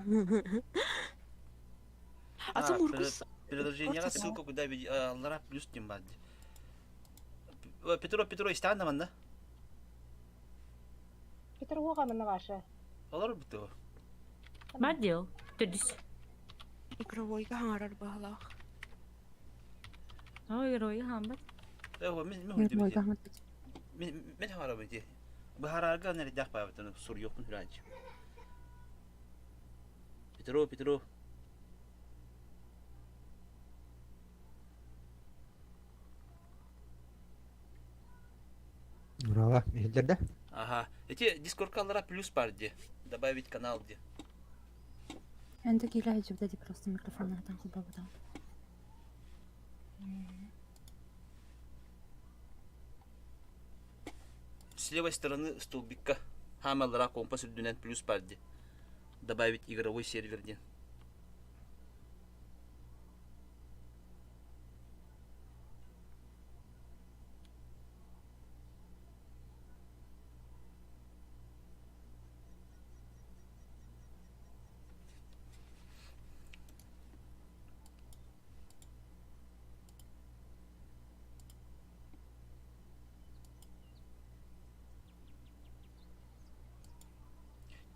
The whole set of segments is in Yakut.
А А, ты Мургус приложениеҕа ссылка куда аллара плюс диэн баар дии. Петро, Петро, истэҕин да манна? Петр уоҕа манна ваша. Олор буту. Мадил, төрдүс. Игровойга хаҥарар баһылаах. Ой, геройга хаамбат. Мин мин мин мин хаҥарабын дии. Быһаарарга нэрдээх баабытын суруйуохпун хүрээнчи. Петро, Петро. Браво, иһиллэр да? Ага. Эти дискордка аллара плюс бар дии. Добавить канал дии. Энте киилэ сылдьыбыта дии просто микрофоннаатан холбообутаҕын. С левой стороны столбикка хаама аллара компас үрдүнэн плюс бар дии. Добавить игровой сервер диэн.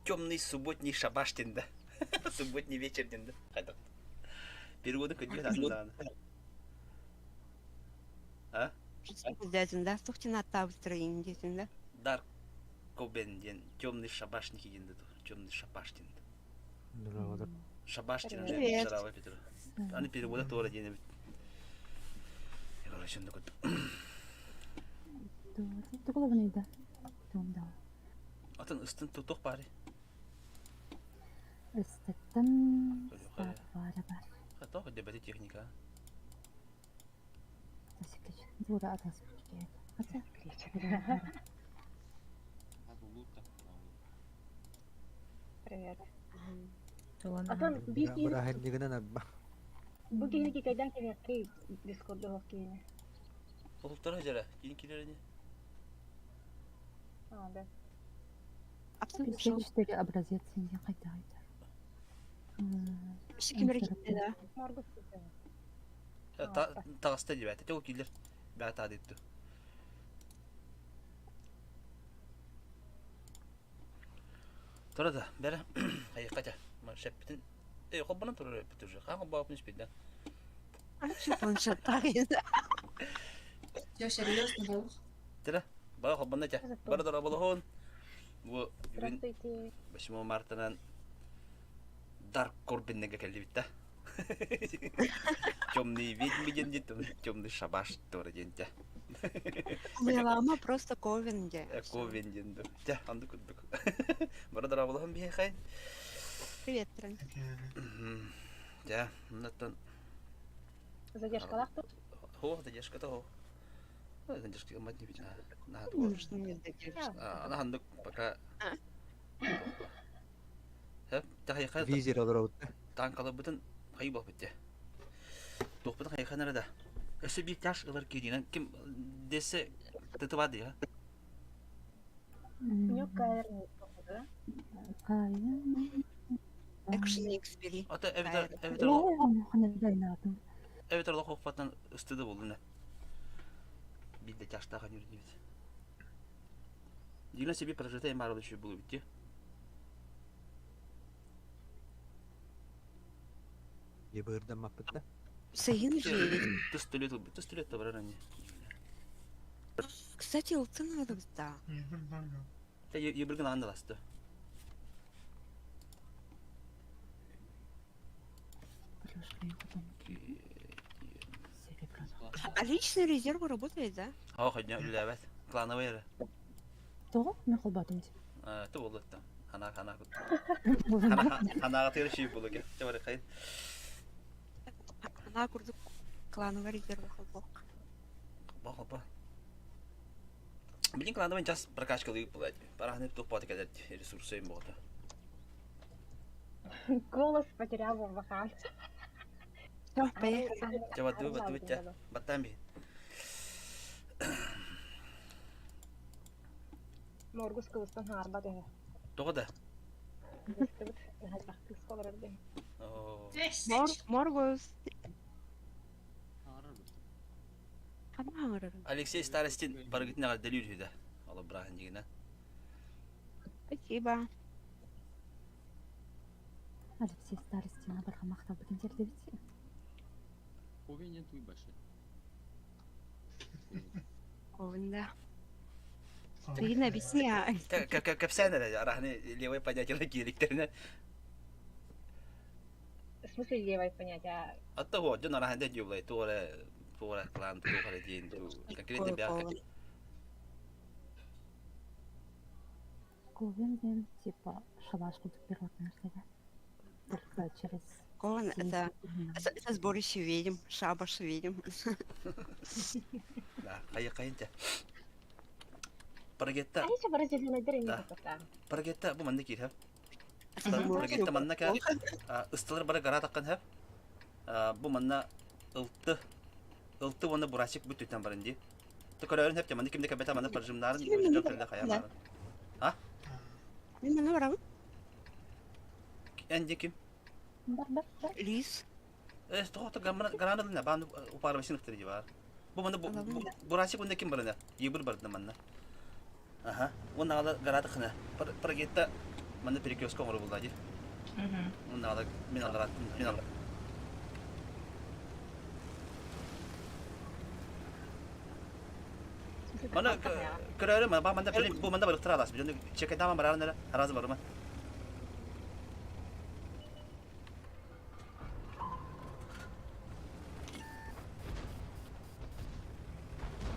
Темный субботний шабаш диэн да. Субботний вечер диэн да. Хайдах. Переводы көдьүө даҕаны. А? Дядин, да? Тухтин аттаабыттара диэтин да? Дарк Кобен диэн темный шабашники диэн да темный шабаш диэн. Шабаш диэн Привет. Здорово, Петр. Аны перевода туора диэн эбит. Короче, онно Тугулабын да. Атын ыстын тутух баары. Ыстаттан баара бар. Хато дебати техника. Дура атас Хотя Привет. Атын биир киһини Бырааһынньыгынан арба. бу киһини кикайдан кэлиэххий дискорду оһох киһини. Олуктара жара, киин килерини. А, да. Абсолютно образец синья қайта қайта. Кимер китте да. Моргус Таҕыста диэбэт. Те ол киилер бэҕэ дитту. Тура да, бэрэ хайыкка шеппитин э холбонон турар эппит уже. Хаан холбоопун испит да. А планшет тағыйда. Все серьезно, был. Тира, бара холбонно тя. Бара дора болохон. Бу бүгүн Здравствуйте. 8 мартынан Дарк Корбиннеге кэллибит да. Темный ведьмы диэн темный шабаш туора диэн тя. Мелама просто ковен де. Ковен диэн ду. Тя, анды курдук. Бара дора болохон биһиэхэ. Привет, Трен. Тя, оннаттан Задержкалаах тут. Хо, задержка того. Задержка мать не видно. На, Нужно мне задержка. А, ана пока. Хэп, Визер олоробут. Таанкаларбытын хайыы буолбут дии. Туохпутун хайыхан эрэ да. Өссө биир тяж ылар киириинэн ким десе тытыба дии Нюк кайр не да? Кайын. Экшн X бери. Ата эбэтэр эбэтэр эбэтэр олох ыстыды буоллун Биир да тяжтаах аньыр диибит. Дина себе прожитая маралы еще было ведь. Ебырдан маппытта. Сайын же. Тыс төлөт барар ани. Кстати, ылтын надо да. Те ебыргын андаласты. А личный резерв работает, да? Ха, ходня үләбәт. Клановый эрэ. Тоҕо? Мен холбоотум дии. Ту болуттан. Хана хана. Хана тыр ши болуга. Чабары кайын. Ана курдук клановый резерв холбок. Ба ба. Билин клановый час прокачка лыгып булат. Парахны тух паты кадат ресурсы им болду. Голос потерял вахан. Все, поехали. Чаба ту бату битя. Баттан би. Моргус кылыстан хаарба дэһэ. Тоҕо да. Мор Моргос. Ханна хаҥырарын? Алексей Старостин барыгытын эҕэрдэлиир үһү да. Ол бырааһынньыгынан. Спасибо. Алексей Старостина барҕа махталбытын тиэрдэбит. Ковында. Ты объясняй. Кэпсээн эрэ, араһаны левой понятиелар киириктэринэ. В смысле левое понятие? Атта хуо, дьон араһан дэ дьиблай, туора туора клан туора диэн конкретно бяха. Ковен диэн типа шалаш курдук перевод нәрсәгә. Только через Ковен это, это сборище ведьм, шабаш ведьм. Да, хайа хайынта. Парагетта. Они все выразительные Да. Парагетта бу манна киир Парагетта манна ка ыстылар бара гара таққан хэп. Бу манна ылты ылты уонна бурасик бу түтэн баран ди. Көрөөрүн хэп манна кимде кэбэтэ манна прожимнарын дьон кэллэ хайа барын. А? Мен манна барабын. Эн ким? Бар бар бар. Лис. Э, тоҕо гранадын баан упарбасын ыктыр бар. Бу манна бурасик уонна ким барана? Ебір барды манна. Аха. Уонна ала гарата хына. Парагетта манна перекрестка оҥоро булла ди. Уонна ала мин алараттым, мин алар. Мана көрөрү ма ба манна бу манна барыктыр алас. Жөн чекедама барарын аразы барыма.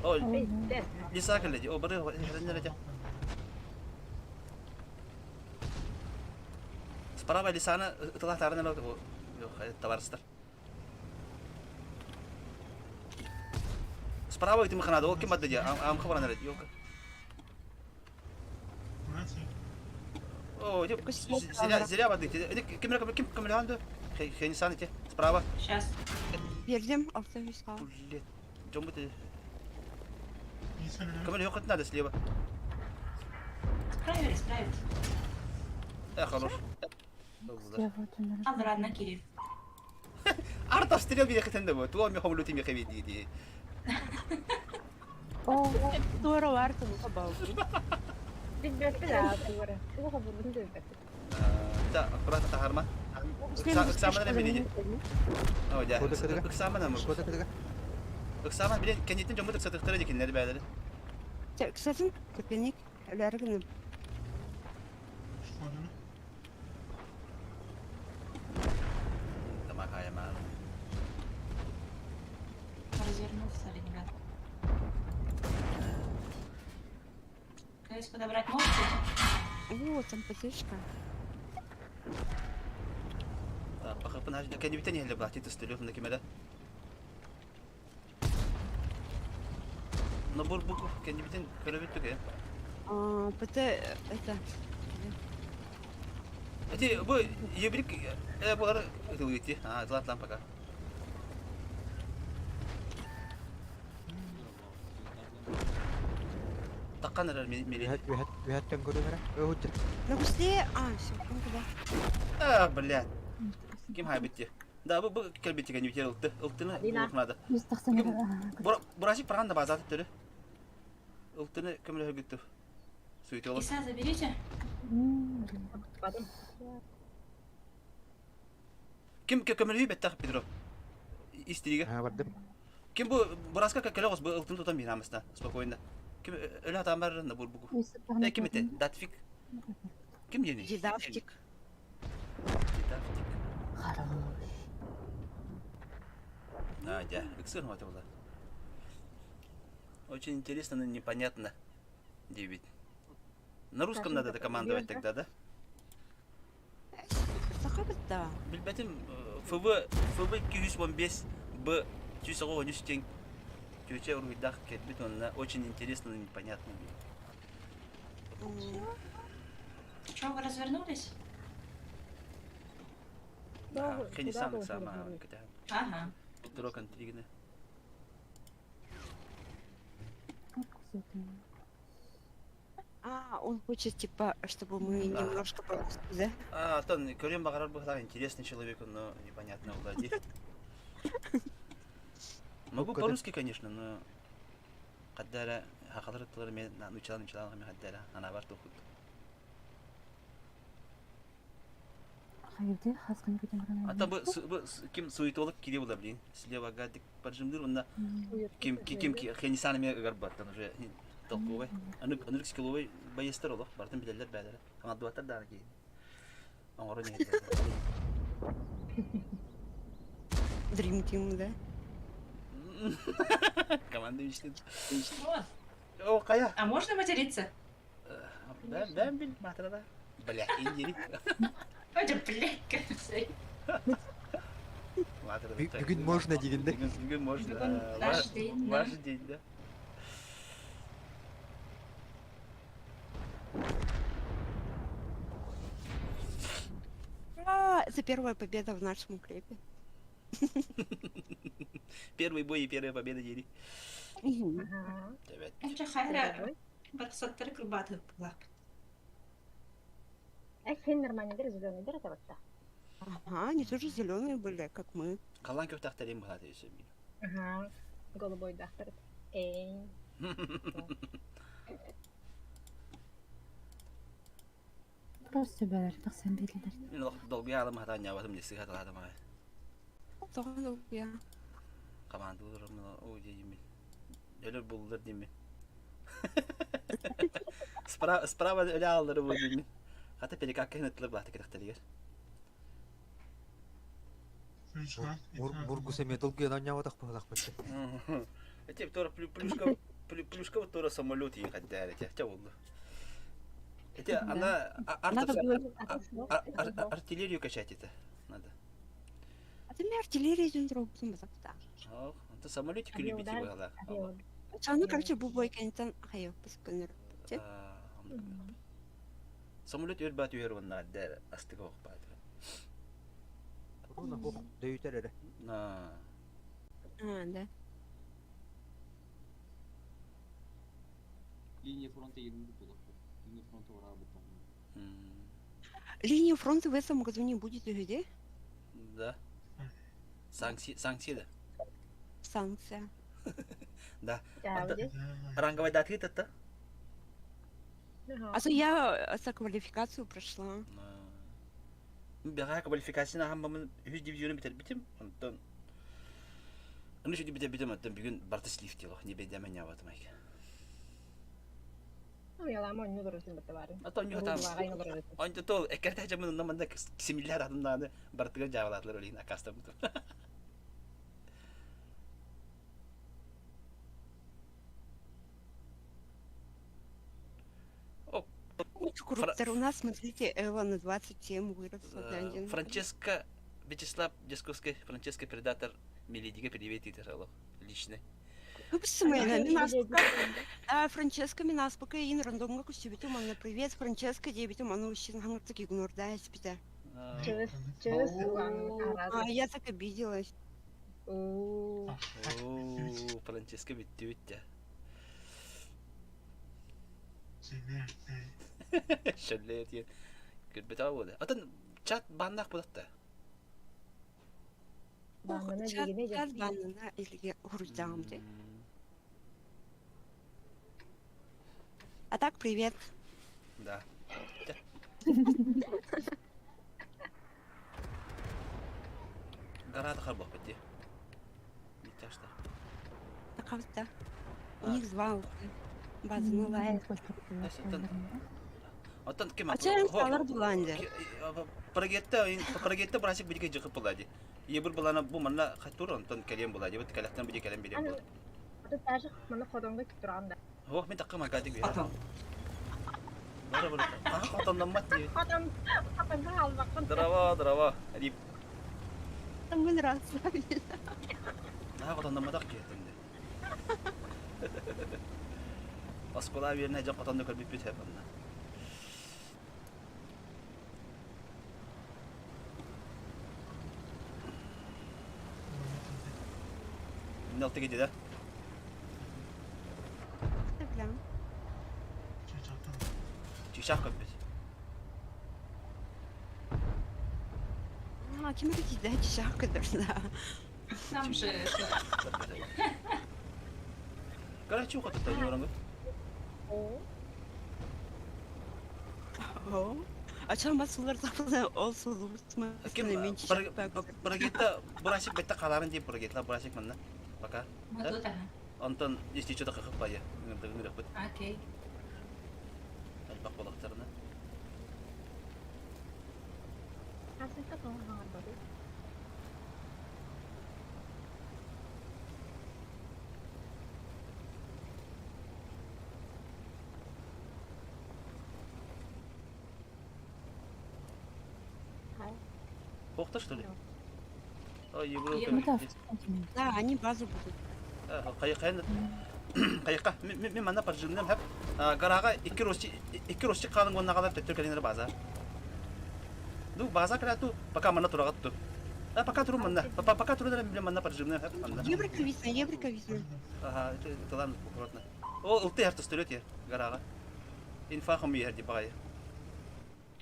О, Лиса кэллэ О, бары хэтэннэр Справа Лисана ытылахтарына товарыстар. Справа итим ханада, ол ким барды дия, ам хабаран эрэ, ёлка. О, зря, зря барды. Ким ким ким ким Хенисан ите, справа. Сейчас. Бердим, автобус кал. Блин, жом бу Кем yok надо слева. Справились, справились. Э, хорош. Аллар кирив. Арт обстрел били хитенде бу. Туа ми хомлути ми хеви ди. О, Туора варта бу хабал. Да, аккуратно тахарма. Ыксаман били. О, да. Ыксаман ам. Ыксаман били кенеттен жомут ыксатыктары дикиннер бәләре. Ыксатын көпеник үләргенем. Развернулся Ленинград. Каюсь подобрать можете? О, там птичка. Бақырпын хажы кәне битен елі бла тит стөлөп мына кемеде. Набор букв кәне битен көрө бүттүк э. А, ПТ это Эти бу ебрик э булар ытылыйти. А, златлан пока. Таккан эрер мели. Үһәттен көрүмәрә. Өһүттер. На гусле, а, все, куда? А, блядь. Ким хай битти? Да, бу бу келбитти кәне битер ылты. Ылтыны надо. Бурасик парган да базаты төрү. Ылтыны көмөлө хөргүттү. Суйты олор. Иса, заберите. Ким көмөлө беттах Петро? Истириге. Ha, бардым. Ким бу бураска келе бу ылтын тутан бинамыста спокойно. Ким өлө атам бар на бур бугу. Э, ким это? Датфик. Ким жени? Дедавтик. Дедавтик. Хорош. А, да. Иксыр мать была. Очень интересно, но непонятно. Девять. На русском надо командовать тогда, да? Сахабытта. Билбетим ФВ ФВ 215 Б 193 тен Тюче уруйдах кетбит онна очень интересно, но непонятно. Чё, вы развернулись? Да, хени сам сама. Ага. Петро контригне. А, он хочет, типа, чтобы мы немножко по-русски, да? А, Антон, көрүөн баҕарар быһылаах интересный человек, но непонятно владеет. Могу по-русски, конечно, но хаддара хахалар тылар мен нучалан нучалан хами хаддара анабар тохут. Хайырды хаскын көтөн баран. Ата бу бу ким суетолог кире була блин. Слева гадик поджимдыр онна ким ким хенисаны ме ыгар баттан уже толковый. Аны аны скилловый боецтер олох бартын билелер бәләре. Аңадуаттар да ки. Оҥоро Dream Team, да? Команда мечты. Вот. О, кая? А можно материться? Бәм, бәм бил, матрада. Бля, индири. Ой, блядь, кажется. Бүгүн можно дигинде. Бүгүн можно. Бүгүн наш день, да. Ваш день, да. Ура! Это первая победа в нашем укрепе. Первый бой и первая победа дери. Ага. Опять. Это хайра. Барсаттары кырбаты была. Э, сен нормально дер, зеленый дер, это вот так. Ага, они тоже зеленые были, как мы. Калан көптәхтәрим була дейсем. Ага. Голубой доктор. Эй. Просто бәләр тахсан бирелер. Мин олох долгуя алым хатан ябатым десик хаталадым ай. Тоҕо я. Командалар о деймин. Өлөр булдулар деймин. Справа справа өлө аллары бу деймин. Хата пеликакка хыныттылар булааты кетехтелигер. Мургус эме долгуя няватах быһылах бытты. Эти тора плюшка плюшка тора самолет ең хаддары те те болду. Эти она Надо было... артиллерию качать это надо. А ты мне артиллерия идём другим да. Ох, это самолетики любите Авиаудар, было. авиаудар. Чаны, короче, бу бой кентен хайо пыскыныр. Самолет өр бат өр онна дәр астыга ок бат. Руна бох дөйтер эре. На. А, да. Линия фронта 20 буолуох. Линия фронта ураабыт Линию фронта в этом году не будет, где? Да. Санкции, санкции да. Санкция. Да. Да, здесь. Ранговая дата это? Ага. А то я за квалификацию прошла. Бэҕэһээ квалификацияны аһаммамын үһүс дивизиону бүтэрбитим. Онтон Аны шүдү бүтэрбитим, оттон бүгүн барта слив дело, не бедемен ябатым айка. Ну, я ламо не дорожный баттавары. А то нюхатам. Онто тол эккерте жамын онна манда симиллер атымнааны бартыгар жаабалаатылар олин акастамыт. Круто. У нас, смотрите, Эва на 27 выросла. да, один. Франческа Вячеслав Десковский, Франческа Предатор Мелидиге привет и лично. А, Франческа минас пока ин рандомга күстүбүтүм анна привет Франческа диэбитим аны ущин хаңыртык игнорда испите. Чыз, чыз, А я так обиделась. О, О, Франческа бүттү бүттү. Шөлле диэн көрбөт буолла. Атын чат баннах буолатта. Баннана Чат дегене чат жа. баннана илге хуруйдаам де. А так привет. Да. Гарада харбах бітті. Битяшта. Такавта. У них два базаны лайк. Оттон ким А чайын салар буланды. Прогетте, прогетте брасик битке жыгып булади. Ебір булана бу манна хатур онтон калем булади. Бит калактан бите калем берем булади. Аты даже маны ходонга турган да. Ох, мен таккым акадик бер. Потом. Бара бара. А, хотоннан ди. Ходон, ходонга албаккын. Дрова, дрова. Рип. Там мы расслабились. А, хотоннан мадак кетенде. Оскола берне жак хотонду көрбүт бүт хеп онна. Налтыгы да? Бля. Чычах көппүт. А, ким это да, чычах көтөрсүн. Там же Короче, уход это не орангут. А чем бас сулар тапылы ол сулубут Ким Брагетта Бурасик бетте қаларын деп Брагетла Бурасик манна. Пока. Вот ага. Онтон естиче да қақып байы. Ыңырдығын бит. Окей. Әлбақ болақтарына. Асынка тоңор хаҥарбатый. Хай. Қоқты, что ли? Ой, Европа. Мы да, Да, они базу будут. Қайыққа Қайыққа мен манна поджимнем хәп. Гараға икки росчи икки росчи қалың онна қалар төттөр кәлінер база. Ну, база кірәту, пока манна турағат ту. А пока туру манна. Пока туру да мен манна поджимнем хәп манна. Еврика висна, еврика висна. Ага, это ладно, аккуратно. О, ылты хәп тустырет ер гараға. Инфа хом ер ди багай.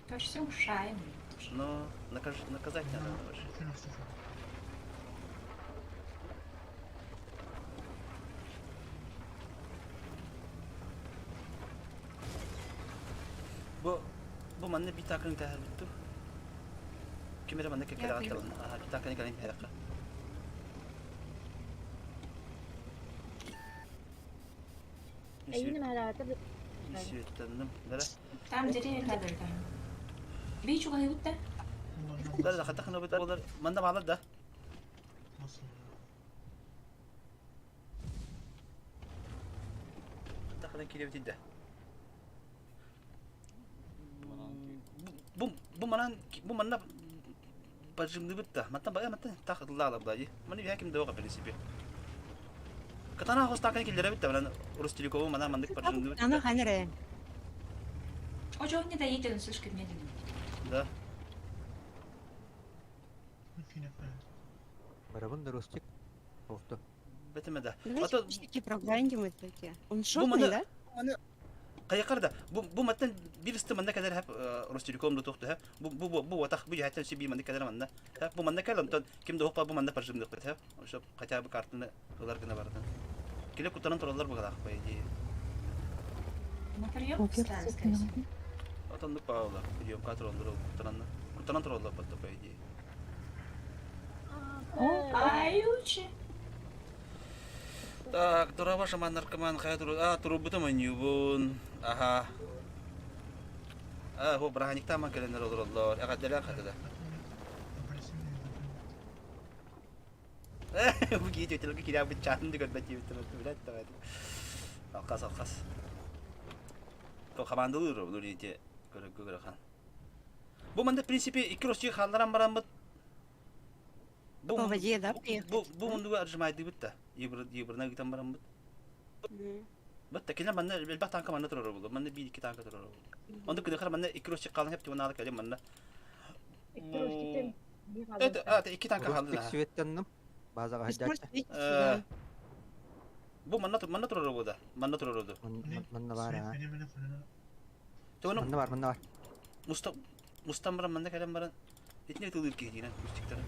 То все ушаем. Но накаж, наказать надо вообще. Бу бу манна бит акын тәһәр битту. Кимере манна кекеле аттылын. Аха, бит акын калин тәһәр. Эйини мэрээтэ Сүйеттенdim. Нere? Там деревья кадр там. Бей чугай бутта. Да, да, хата хана бит олар. Манда балар да. Хата хана киле бит да. Бу бу манан бу манна бажымны бит да. Маттан бая маттан тах ла ла бла. Мани бия ким дога принципе. Катана хостакан килдере бит да. Менен Ростелекому мана мандык бажымны бит. Ана ханере. Очень не доедет, он слишком медленно. Да. Барабын да Ростик. Охто. Бетеме да. Давайте А то все-таки програндим это такие. Он бу шотный, мана да? Кайыкар да. Бу бу маттан бир исте манна кадar хәп Ростелеком да тохты хәп. Бу бу бу ватах бу җәһәттән си би манна кадar манна. Хәп бу манна калам тон ким дә хопа бу манна пажымны кыт хәп. Ошо хотя бы картаны ылар гына бардын. Килеп кутанан торалар бу кадак по идее. На прием поставили, скорее всего. Атанды паула. Прием катронды кутанан. Кутанан торалар батты по идее. Ай, лучше. Так, дурава шаман наркоман хая туру. А, туру бутам нюбун. Аха. А, хо браханик таман келенер олор олор. Ага, делен хатыда. Бу кийи төтөлгө кирә бит чатын дигән бит дип торды, билет давай. Алкас, алкас. То командалыр, ну дите, көрө көрө хан. Бу манда в принципе икки росчи халларан баран бит. Бу По воде, да, бу приехать? бу мундуга аржымайды бит та. Ебр ебрна гитан баран бит. Бит та килен манда элбах танка манда турар булды. Манда бир ики танка турар булды. Онда күдә манда икки росчи калын хеп тибана калын манда. Ростиктен Это, а, икки танка халды. Ростик сүйеттенним. Базаға хajjачча. Э, Бу манна манна турар булды. Манна турар булды. Манна бар а. Тону Манна бар, манна бар. Муста мустан баран манна кален баран. Итне тылыр ки дигән мустиктар.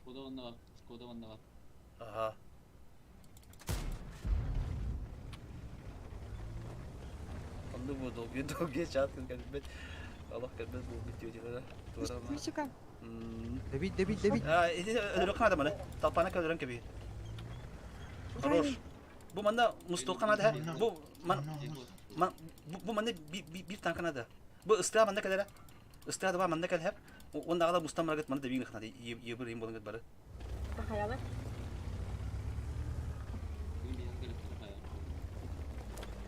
Шкода манна бар. Шкода манна бар. Ага. Онды бу долгий долгий чат кэлбет. Аллах кэлбет бу бит диде. Тура ма. Мусика. Давид, Давид, Давид. А, иди өлөрө канада мана. Талпана көлөрөн кеби. Хорош. Бу манда мусту канада. Бу ман ман бу манда бир тан канада. Бу ыстыра манда кэлэрэ. Ыстыра да манда кэлһеп. Онда ала мустан маргат манда бигин канада. Ебир им болган бары. Хаялар.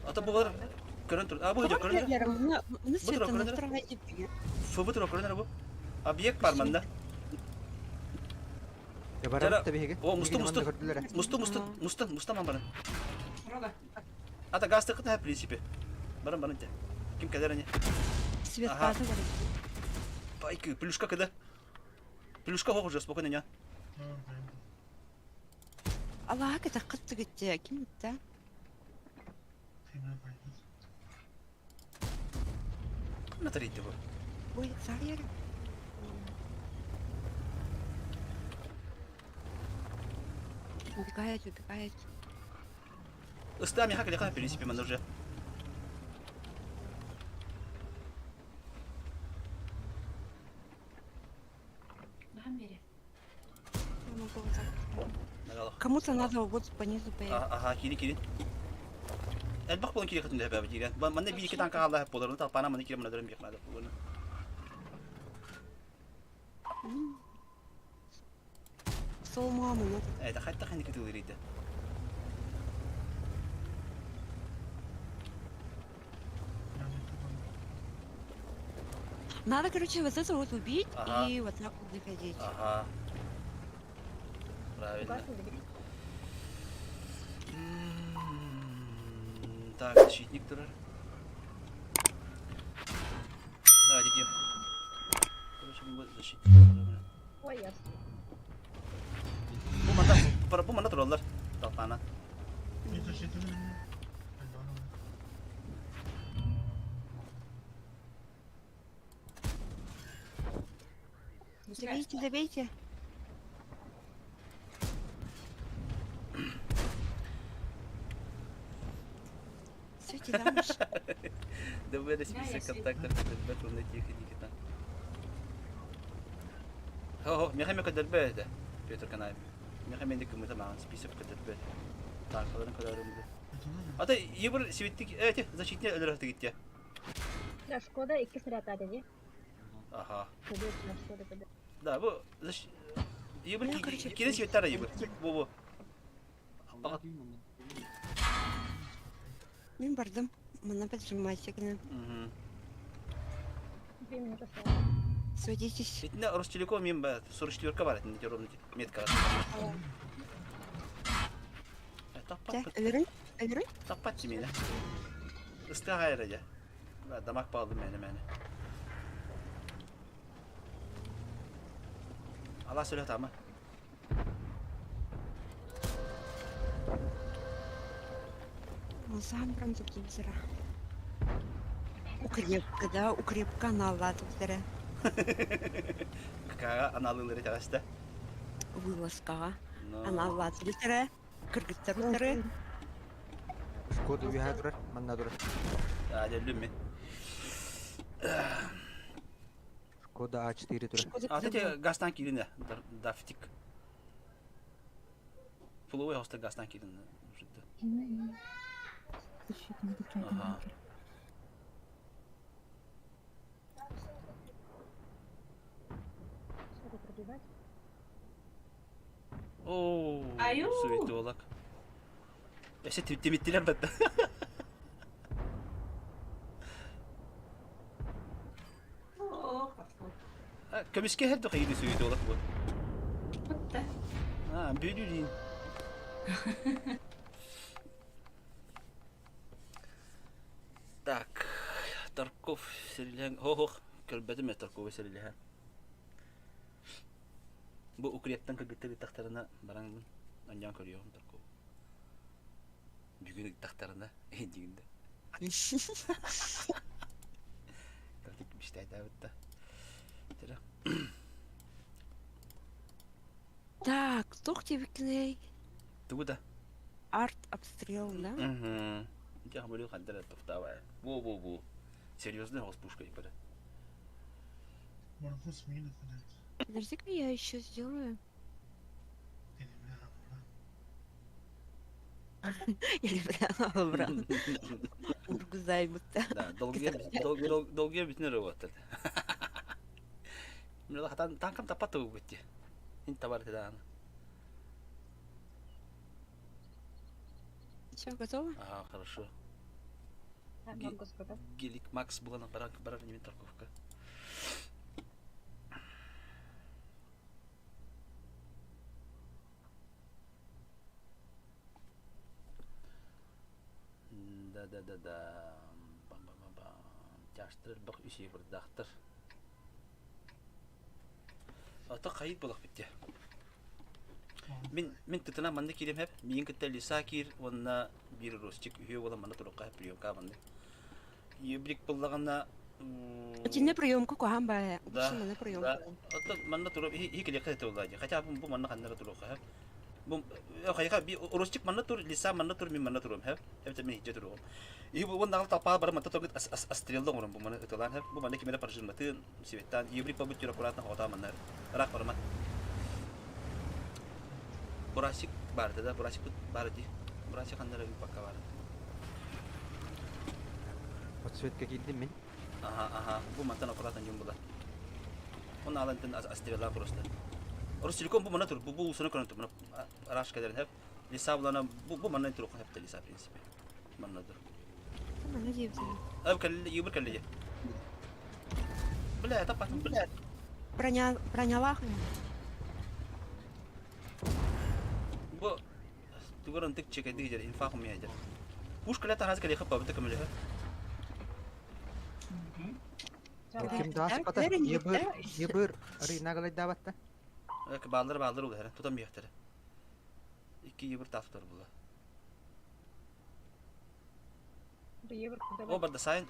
Ата бу бар көрөн тур. А бу жок көрөн. Мына Бу тура светаны көрөн. вторая дип. Фыбы тура көрөн бу. Объект бар манда. Я барабын да биһиги. О, мусту, мусту. Көрдүлөр. Мусту, мусту, мусту, мусту ман барын. Рога. Ата газ тыкыт в принципе. Барын барын те. Ким кадер не? Свет Ага. база бар. Байкы, плюшка когда? Плюшка хох уже спокойно не. Аллах это кытты гитте. Ким да? Натарийди бу. Ой, Сарьер. Убегает, убегает. Ыстаа миэхэ кэлиэхэ в принципе манна уже. Баһан биэри. Я могу вот так. Нагалах. Кому-то надо вот по низу поехать. Аха, кири кири. Элбэх буолан кири кытын дэбэ диирэн. Манна биир икки танка хаалла буоларын талпаана манна кири манна дөрөн биэх наада буоларын. Сол маму надо. Это хайта хани кытылырыйды. Надо, короче, вот это вот убить Ага. и вот так вот заходить. Ага. Правильно. Чугас убили. Так, защитник турар. Давай, иди. Короче, бу защитник турар. Ой, ясно. Бу манда, бу манда тураллар. Талпана. Забейте, забейте. Свети замуж. ДВД Да, я список свет. контактов ДБ турна техники там. Хо, мехаме КДБ это. Петр Канаев. Мехаме не кому там список КДБ. Танкаларын кадарымды. Ата ебір светтик эти защитник өлөр гитте. Да, Шкода икки снаряд ди. Ага. Көбөт, Шкода көбөт. Да, бу защ ебір Я, короче, кире светтар ебір. Бу бу. Алла деймін онда. Мен бардым. Мына поджимайте гына. Мгм. 2 минуты осталось. Садитесь. Итинне Ростелеком мен ба 44 бар итинне ровно метка. Да, Таппат өлөрүн, өлөрүн. таппат мені. Ыстыга хайра я. Дамак балды мені мені. Ала сөйле тамы. Сам прям зубзара. Укрепка, да, укрепка аналлатыптара. Какага аналылары тагаста. Вылазкага. Но Аналлатыптара. Кыргыттар Шкода үһэ турар, манна турар. А, дөлүм мен. Шкода А4 турар. А те гастан кирин дафтик. Фуловой хоста гастан кирин. Защитник играет Ага. на Что пробивать? Оо, Аю! суетолог. Эсе темиттилер бетте. Ох, пошел. Көмүскэ хэр дохайды суетолог бу. Вот да. А, бүлүлин. Так, Тарков сэрилэһэн, хо-хох, көрбөтүм ээ Тарковы сэрилэһэн. Бу укрептан кыргыттар ыттахтарына бараҥмын, анньаан көрүөҕүм Таркову. Бүгүн ыттахтарына, диигин да. Кырдьык мечтайдаабыт да. Тирэ. Так, туох диэбиккиний? Тугу да? Арт обстрел, да? Мгм. Дьэ, хамырыы ханна эрэ тохтообай. Во-во-во. Серьезная пушка ебарь. Подожди-ка, я еще сделаю. Я люблю брат. Ургузайбыт. Да, долгие бүтүн работает. Мына хатан танкам таппат бутти. Ин табар тедaan. Все, готово? Ага, хорошо. Так, могу сколько? Гелик Макс была на барак барар немен Тарковка. Да-да-да-да. Бам-бам-бам. Тяштыр бак үсей бір дақтыр. Ата қайыт болақ бітте. Мин мин тытына манна киирим хэп. Миин кытта Лиса киир уонна биир Ростик үһүө буолан манна турукка хэп приемка манна. Юбрик буллаҕына Итиннэ приемка куһаан баайа. Да, Манна да. приемка. Оттон манна туруп иһи килиэххэ этэ буолла дии. Хотя бу манна ханнара туруохха хэп. Бу хайха би Ростик манна тур, Лиса манна тур, мин манна туруом хэп. Эбэтэр мин иһдьэ туруом. Иһи бу уонна талпаа бары манта торгут астрелла оҥорон бу маны ытылаан хэп. Бу манна кимэрэ прожиматын сибеттаан Юбрик бабыт түр аккуратно хоҕотаа манна ыраах барыма. Бурасик баар да, Бурасик баар дии. Бурасик ханнара пока баар. Подсветка киирдим мин. Аха, аха. Бу мантан аккуратно дьон була. Он алантын астрела просто. Ростелеком бу мана тур, бу бу усуна көрөн тур. Мана араш кедерин хеп. Лиса булана бу бу манна тур хеп лиса в принципе. Манна тур. Манна диэбитим. Ап кэлли, юбыр кэлли. Бля, таппатым, бля. Броня, бронялаах. Бу тугар ынтык чекэдик дьэр инфа хумуйа дьэр. Пушка лета хас кэлиэхэ бабыта көмөлөһө. Ким дааспата? Ебыр, ебыр, рынагалайдаабатта. Бааллар бааллар улаһара тутан биэхтэрэ. Икки ебыр таах тутар була. О, барда сайын.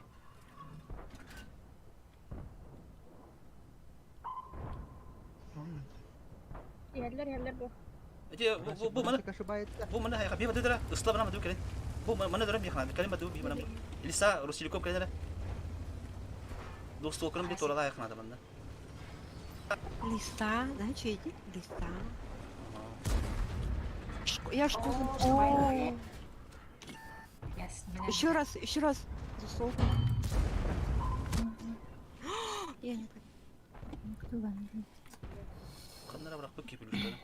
Иһэллэр иһэллэр бу. Эти бу бу маны бу маны хайха би бадыдара ысла бана маду келин. Бу маны дөрөм бихана келин баду би маны. Лиса Русиликов келин Двухстволканым би торала айхана манна. Лиса, знаешь, иди? Лиса. Я школу Еще раз, еще раз. Двустволка. Я не понимаю. Ханнара бырахпыт кепилүстэрин.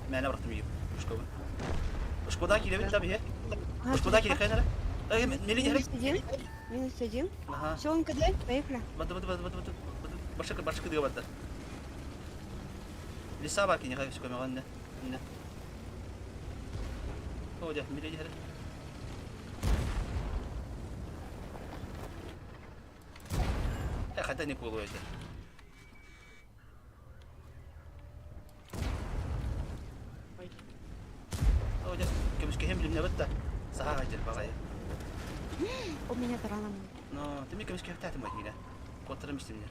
Мээнэ бырахтым ийэм. Ушкобун. Ушкода киирэбит да биһи. Ушкода киирэххэ эрэ. Эй, мили Минус один. Минус один. Ага. Все, он КД, поехали. Бады, бады, бады, бады, бады. Башка, башка дыга бады. Лиса бар кине хай көмөҕө инне. Инне. О, дьэ, мили дьэ. Э, хотя не буолуо этэ. О, дьэ, көмүскэһиэм билимнэбит да. Саха дьэр баҕайы. У меня тараном. Но, ты мне көмүскэһэхтээтим мадина. Куоттарым истимнер.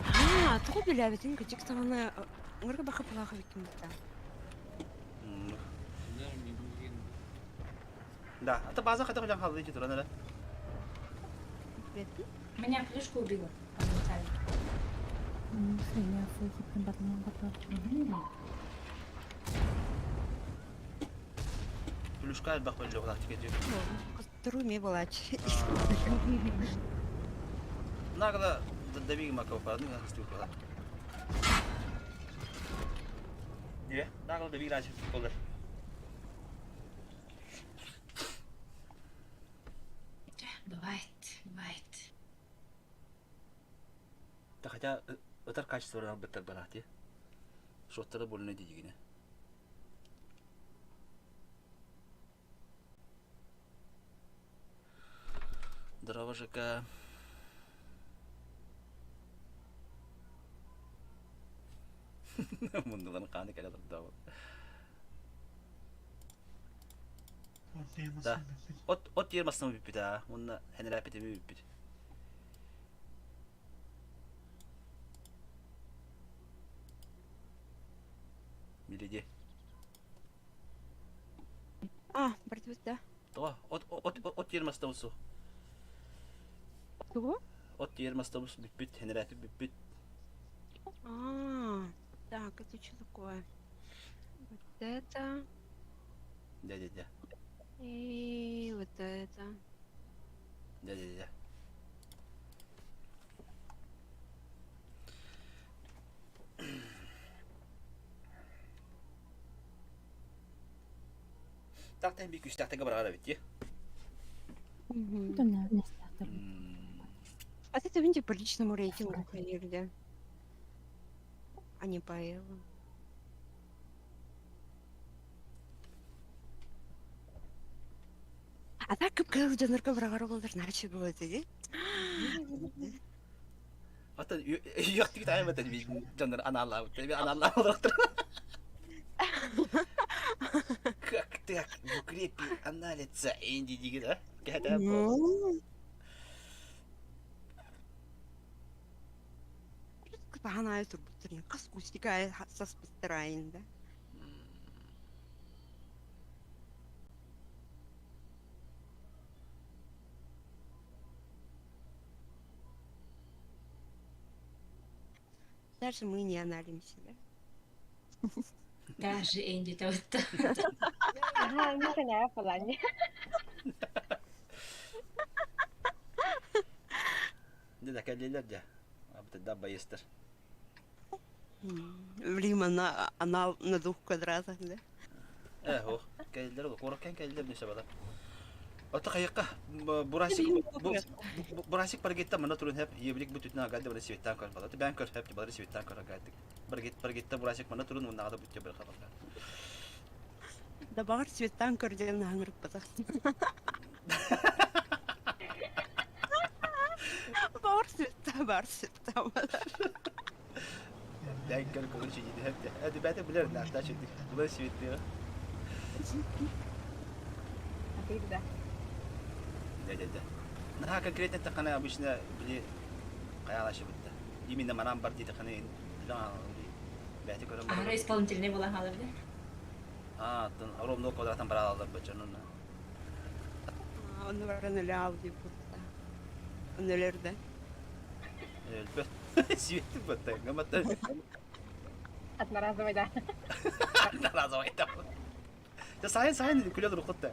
А, тоҕо билээбитин кычык саҕана ҥырга баха палаха биттим да. Да, а то база хотя бы хаалды туран эрэ. Меня плюшку убила. Плюшка элбэх бөллөҕүлаах тикетик. Туруме булач. Нагла давиг макова, ну хастук была. Не, нагла давиг раньше болар. Бывает, бывает. Да хотя ытар качестволар быттар барати. Шоттары больно дигине. Здорово, ЖК. Мундуларын хааны кэлэ турда. Да. От от тиэр массам бүппүт аа. Уонна хэнэрээппит эми бүппүт. Миледи. А, бардыбыт да. Тоҕо от от от тиэр мастабы су. Тугу? От тиэр мастабы бүппүт, хэнэрээппит бүппүт. А, так, это что такое? Вот это Дя-дя-дя. и вот это. Дя-дя-дя. Так тэн би күстээхтэгэ бараара бит дии. А ты видите по личному рейтингу ходили, а не по Элу. А так как дьоннорго быраҕар буоллар наачы буолуо дии. Атын үөхтүк таайбатын дьоннор анаалаабыт. Эби анаалаабыт олохтор. Как так в укрепе аналица инди диги да? Кэһэтэ Ну. Баһан аайы турбуттар. Хас кустика аайы саспыттар айында. Даже мы не аналимся, да? Даже Энди тавытта. Ага, не знаю, плане. Дэ да кэллилэр дьэ. Абытыда байыстар. Блин, она на двух квадратах, да? Э, ох, кэллилэр, куораккан кэллилэр нүсэ бала. Ото хайыкка бурасик бурасик баргетта мана турун хэп ебилик бу түтүн агады бара светтан көр бала. Бән көр хэп бара светтан көр агады. Баргет баргетта бурасик мана турун уннагада бүттө бір хабарга. Да бағыр цветтан көрден аңырып батақ. Бар цветта, бар цветта. Бән көр көрүн шиди хэп. Hadi бәте билер нахта шиди. Була светти. А ты да. Да да да. Наха конкретно тақана обычно били каялашы битте. Именно манам бар дейді қаны бәте көрөн Ара бар. исполнительный була халыр да. А, тон ровно квадраттан бара алар бачанын. Оны баран эле ал деп бутта. Өнелерде. Элбет. Светти битте. Гаматта. Одноразовый, да. Разовый там. Да сайын сайын күлө рухотта.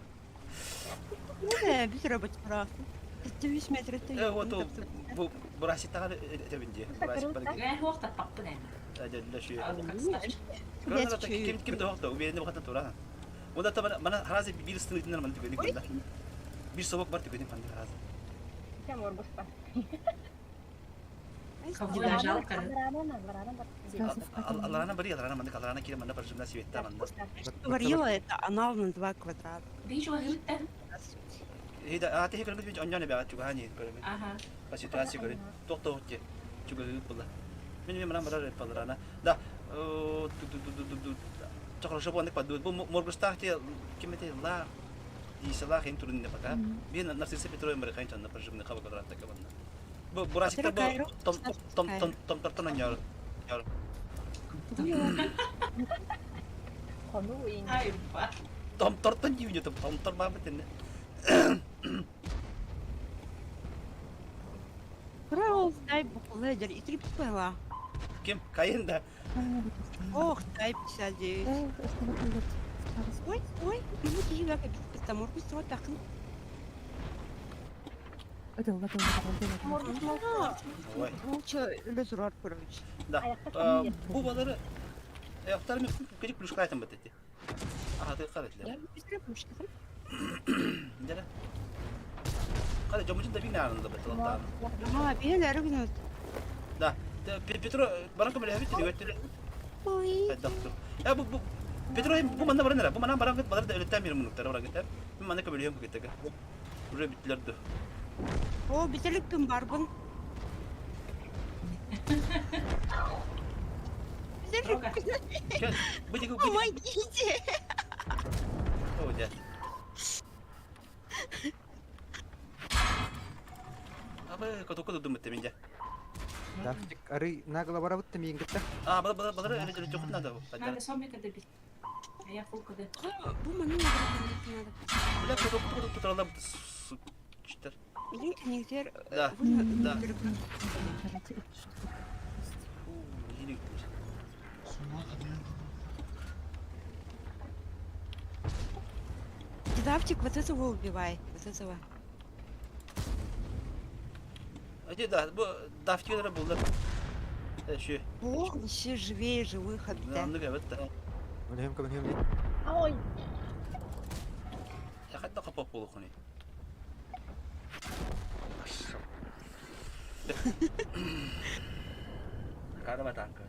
Э, биз робот 3 метр Э, вот бу бурасик тагы тебинди. Бурасик бар. Гә хуак таппаппын эми. Әдәллә шүй. Ким Ким ким дохто, уверенный бахата тура. Онда та мана харазы бир стыны мана түгәни кында. Бир собак бар түгәни канда харазы. Чем Оргуста? Кого жалко. Сразу в катание. Аларана бери, аларана манда, аларана кире манда прожимна светта манда. Говорила, это анал на 2 квадрата. Бей чуга хыбытта. Хида, а ты көргөт бит онжаны бага чугани көрөмүн. Ага. Па ситуация көрүн. Токто отте. Чуга хыбыт була. Мен мен мана барар паларана. Да. Ту ту ту ту ту. Чокро шобо ник паду. Бу моргустахте кимете ла. Дисела хин турун не пока. Бин нарцисса Петрович марихайн чанна прожимна хаба квадрата кабанна. Бу бурасикта бу том том том том тартан яр. Яр. Хону и Ай, ба. Том тартан дивне том том тар ба битен. Правил, дай бухледер и три пила. Ким Каин да. Ох, дай 59. Да, остановил. Сразу. Ой, ой, ну ты же как потому что вот так. Ödül, ödül, ödül, ödül. Ой. Лучше лезурар, короче. Да. Бу балары Яктар мен кечик плюшка айтам бит. Аха, ты карат Да, быстрее пушка. Дәле. Кара жомучун да бин арында бит лактан. Ага, бен әргүн. Да. Петро баран көмөлө бит өттү. Ой. Доктор. Я бу бу Петро бу манда баран бу мана баран балар да өлөттөн бир мунуктар баран кете. Мен манда көмөлө кете. Уже битлерди. О, бителик ким барбын. Рога. Кел, бу диги бу. Помогите! О, дә. Абы, котоку дудум бит менде. Дафтик ары нагло барабытты миин кытта. А, бала бала бала өлө өлө жокут надо. Надо сомми када бит. А я фул када. Бу маны надо. Бля, котоку котоку туралар читер. Билин кенигдер. Да, да. Давайте эту штуку. Yine gittiler. Дедавчик вот этого убивай, вот этого. Hadi da bu daftileri buldu. E şu. Ох, еще живее живых отда. Anlık evet de. Мөлөм көмөлөм дии. Ой, Ya hatta kapak bulu konu. Karama tankı.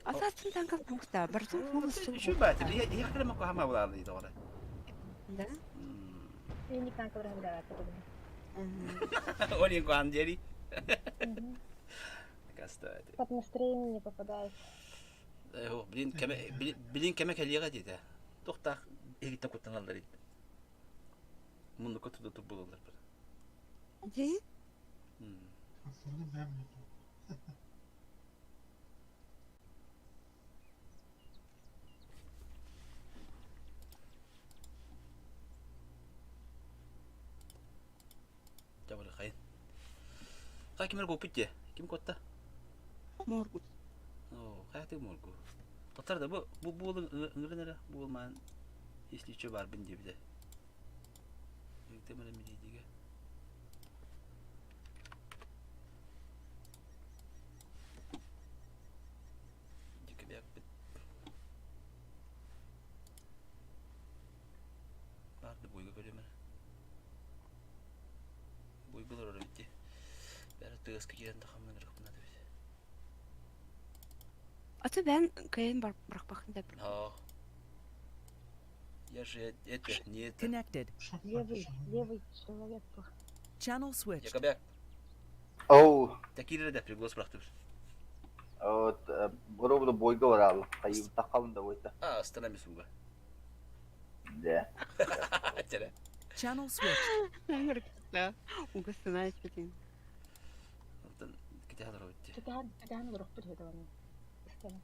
Асатын танков бухта, барсун полностью. Şu bäti bir ya kırma ko hama bulardı idi orada. Да? и не танк Мгм. Oli ko anderi. Накастаати. Под настроение не попадает. Блин, кэме билин кэме кэлиэҕэ диэтэ. Тохтаах иһиттэн куттаналлар ит. Муннукка туда турбулаллар бар. Ди? Дьабары хайын. Хай кимер коппут дии? Ким куотта? Моргут. Оо, хайаты моргу. Тоттар да бу бу буолун ыҥырын эрэ буол маан если что барбын диэбитэ. Ыытым эрэ милиидигэ. Дикэбэкпит. Барды буйга көрүм эрэ. Буйга олорор эбит дии. Бәрі тыаска киирэн да хамнан ырыхпына эбит. А то бэн кыайан бар бырахпахын да О. Я же это не это. Connected. Левый, левый человек. Channel switched. Якобяк. Оу, Такие да приглас бырахтыбыр. вот, ровно бойга барал. Хайы тақалын да ойта. А, астана мисуга. Да. Тере. Channel switched. Да. Угасына этпитин. Онтон китэ олорор эбит дии. Кэтэһэн, кэтэһэн олорохпут үһү даҕаны. Истэн.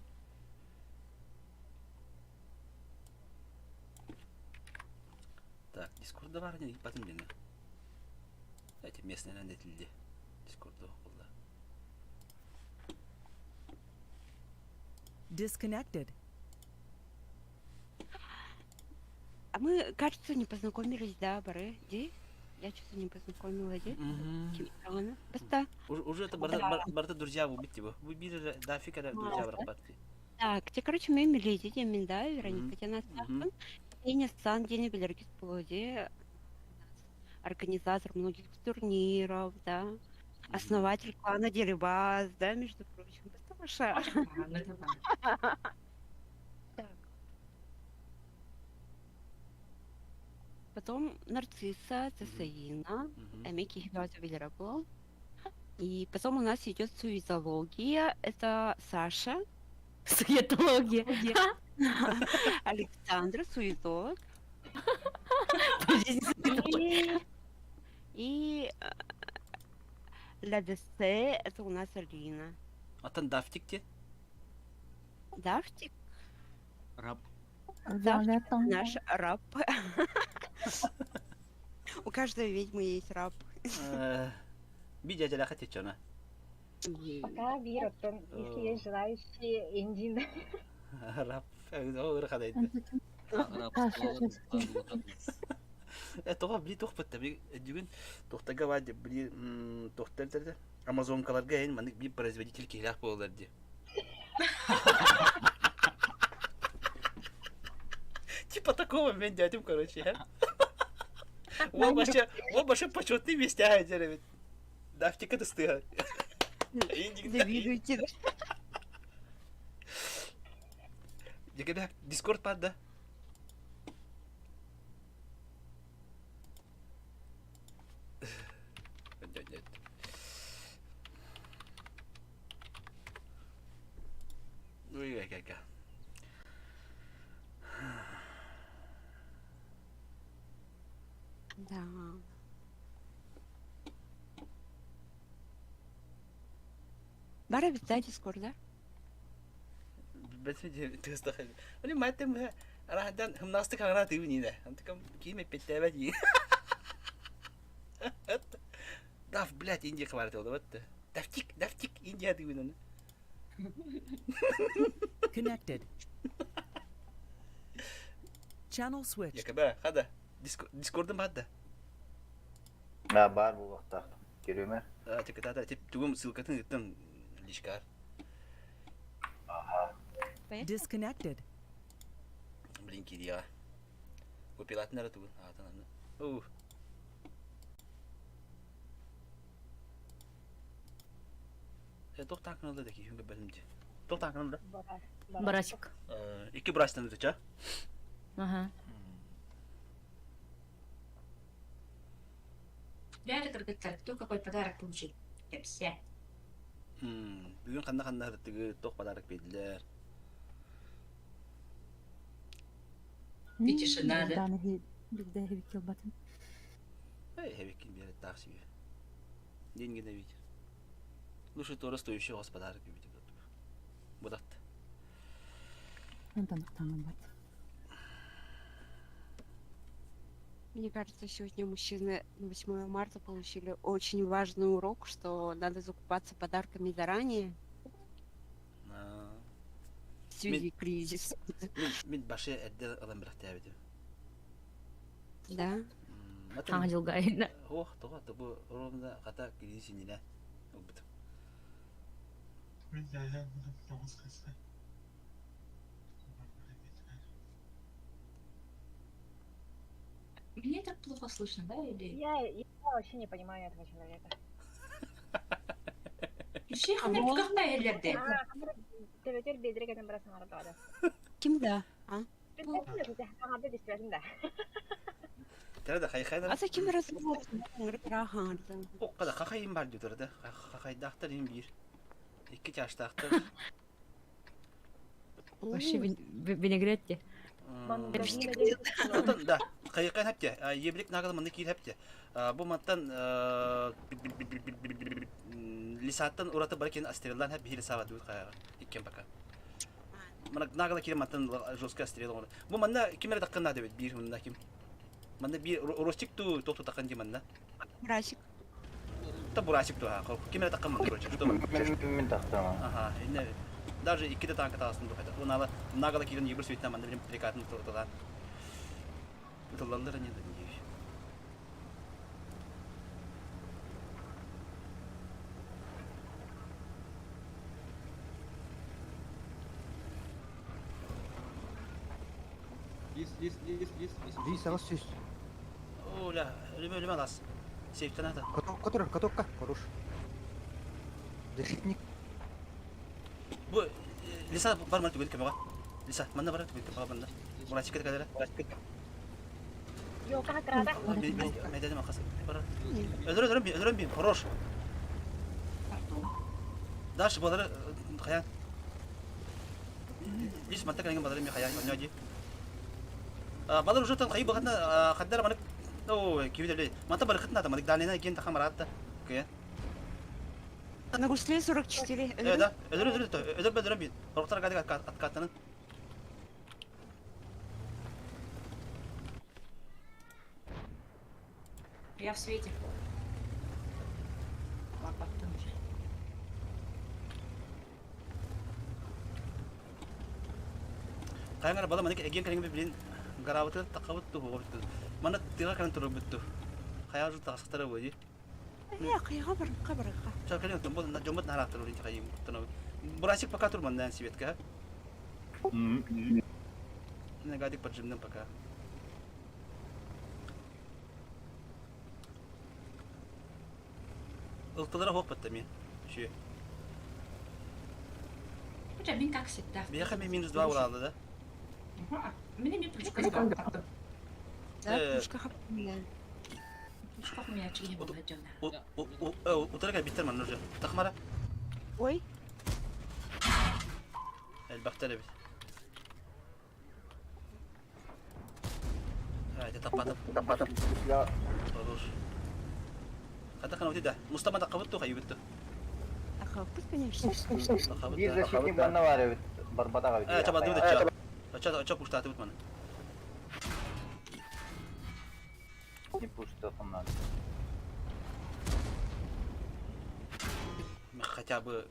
Так, Дискорда бар не батын диэн. Эти местные этилди. Дискорда буолла. Disconnected. А мы, кажется, не познакомились, да, бары? Ди? Я что-то не познакомила, ди? Ким даҕаны? Баста. Уже это барда барда друзья убить его. Вы бир дафика да друзья бараппат. Так, те, короче, мен Миледи диэммин да, Вероника диэн Мгм. ааттаахпын. Сеня Сан диэни билэргит буолуо дии. Организатор многих турниров, да. Основатель клана Дерибас, да, между прочим. Потому Так. Потом Нарцисса, Цесаина, Эмики Хибата И потом у нас идет суетология. Это Саша. Суетология. Александра, суетолог. И Ля Дессе, это у нас Алина. Атын дафтик те? Дафтик? Раб. Дафтик наш раб. У каждой ведьмы есть раб. Би дядя хотите, Пока биир оттон, если есть желающие, индин. Раб. Тоҕо били туох бытта би бүгүн тохтага баа били тохтар Амазонкаларга эн маннык биир производитель киһилээх буолалар дии. Типа такого мен дядям, короче. Ол вообще, ол вообще почетный местя ведь. Дафтика тыстыга. Завидуйте. Дикабяк, Дискорд пад, да? Нет, нет. Ой, как Да. Бара бит Дискорд, да? Бәтме тыстахал. Они матем раһдан хымнастык аңра тыыбын иде. Антыкам киме петтебет и. Даф, блядь, Индия хварты олды батты. Дафтик, дафтик, Индия тыыбын Connected. Channel switched. Якаба, хада. Дискордым бадда. Да, бар булуохтаах. Көрүмэ. А, тик та тип тугум ссылкатын ыттым личкар. Disconnected. Блин, кирия. Купилатын ара тугун. Атын аны. Ух. Э, тоқтан каналда да кихүнгө бәлімде. Тоқтан каналда. Барасик. Икки брастан өтөчө. Ага. Бәрі кыргыттар, кто какой подарок получил? Кэпсээ. Бүгүн ханна-ханна сырыттыгыт, туох подарок биэрдилэр? И тишина, да? Бигдэ эһибикки ылбатым. Эһибиккин биэрэттээх себе. Деньги давить. Лучше туора стоящий у подарок бибити Будат. Антон ылбат. Мне кажется, сегодня мужчины на 8 марта получили очень важный урок, что надо закупаться подарками заранее в связи кризиса. Мин башы эрдэ ылан бирахтээбитим. Да? Хаҥа дьылга айна. Ох, тоҕо бу ровно хата кризис иннинэ ылбытым. Меня так плохо слышно, да, или? Я вообще не понимаю этого человека. Вообще, ханар эллерде. Төбөтөр бедре кэтэн бара саҥарда. Ким да? А? Да. Тәрі хайхайдар. А за ким разговор? Оққада қақайым бар деді да. Қақайдақтар ең бір. Икки чаштақтар. Вообще винегрет те. Отон да, хайқай хәпте. Ебілік нағылы мында кейл хәпте. Бу маттан лисаттан ураты бар кен астрелдан хәп бихили сава дуут қаяға. Иккен пока. Мына нағылы кире маттан жестко астрел. Бу манна кимер таққан нады бит бир мында ким. Манна бир ростик ту тоқту таққан ди манна. Бурасик. Та бурасик ту ха. Кимер таққан мында короче. Что Мен тақтама. Ага, инне даже икките танка таасын духайда. Унала нагала кирен ебір светтен манда билим прикатын турталар. Тулаллар не да не. Лис, лис, лис, лис, лис. Лис алыс сүйс. Оля, өлеме өлеме алас. Сейфтен ата. Каток, которых, катокка, хорош. Защитник. Бу Лиса бар ма түгел кемега? Лиса, манда бар түгел кемега манда. Бурасик кадара. Yok, крата. Медеде макасы. Бар. Өлөрө өлөрө би, өлөрө би, хорош. Пардон. Дальше балары хаян. Лис манта калинген балары ми хаян, оняди. Балар уже там хайы багатна хаддар манык. О, кибиделе. Манта бар хытна там, далена кен тахам аратта. Кэ. На гусле 44. Э, да. Өлөрө өлөрө өлөрө өлөрө би. Корктар гадык откаттанын. Я в свете. Барбаттым уже. Кайыңар бала манык эген калинген билин гарабыты такабыт ту хобыт. Мана тыга калин туру бүттү. Хаяр жу тасктары боди. Я кайга бар, кабарга. Чал калин тон бул жомот нарактыр улин кайым куттана. Бурасик пока турман дан светка. Не гадик поджимным пока. Ылтылара хоқ бітті мен. Шүйе. Хотя мен как всегда. Бияқа мен минус 2 уралды да. Меня не пушка сдал. Да, Э. пушка хапмия. Пушка у меня чьи была жена. Утара биттер мен уже. Тахмара. Ой, Элбақтар бит. Haydi таппатым. Таппатым. Я Olur. Хата канау да. Мустама да кабытту хайбытты. ахаппыт, конечно. bir защитник манна бар эбит. Барбатага бит. Э, чаба дуда ча. Ча ча пуштаты бут мана. Не пушты ханнан. Хотя бы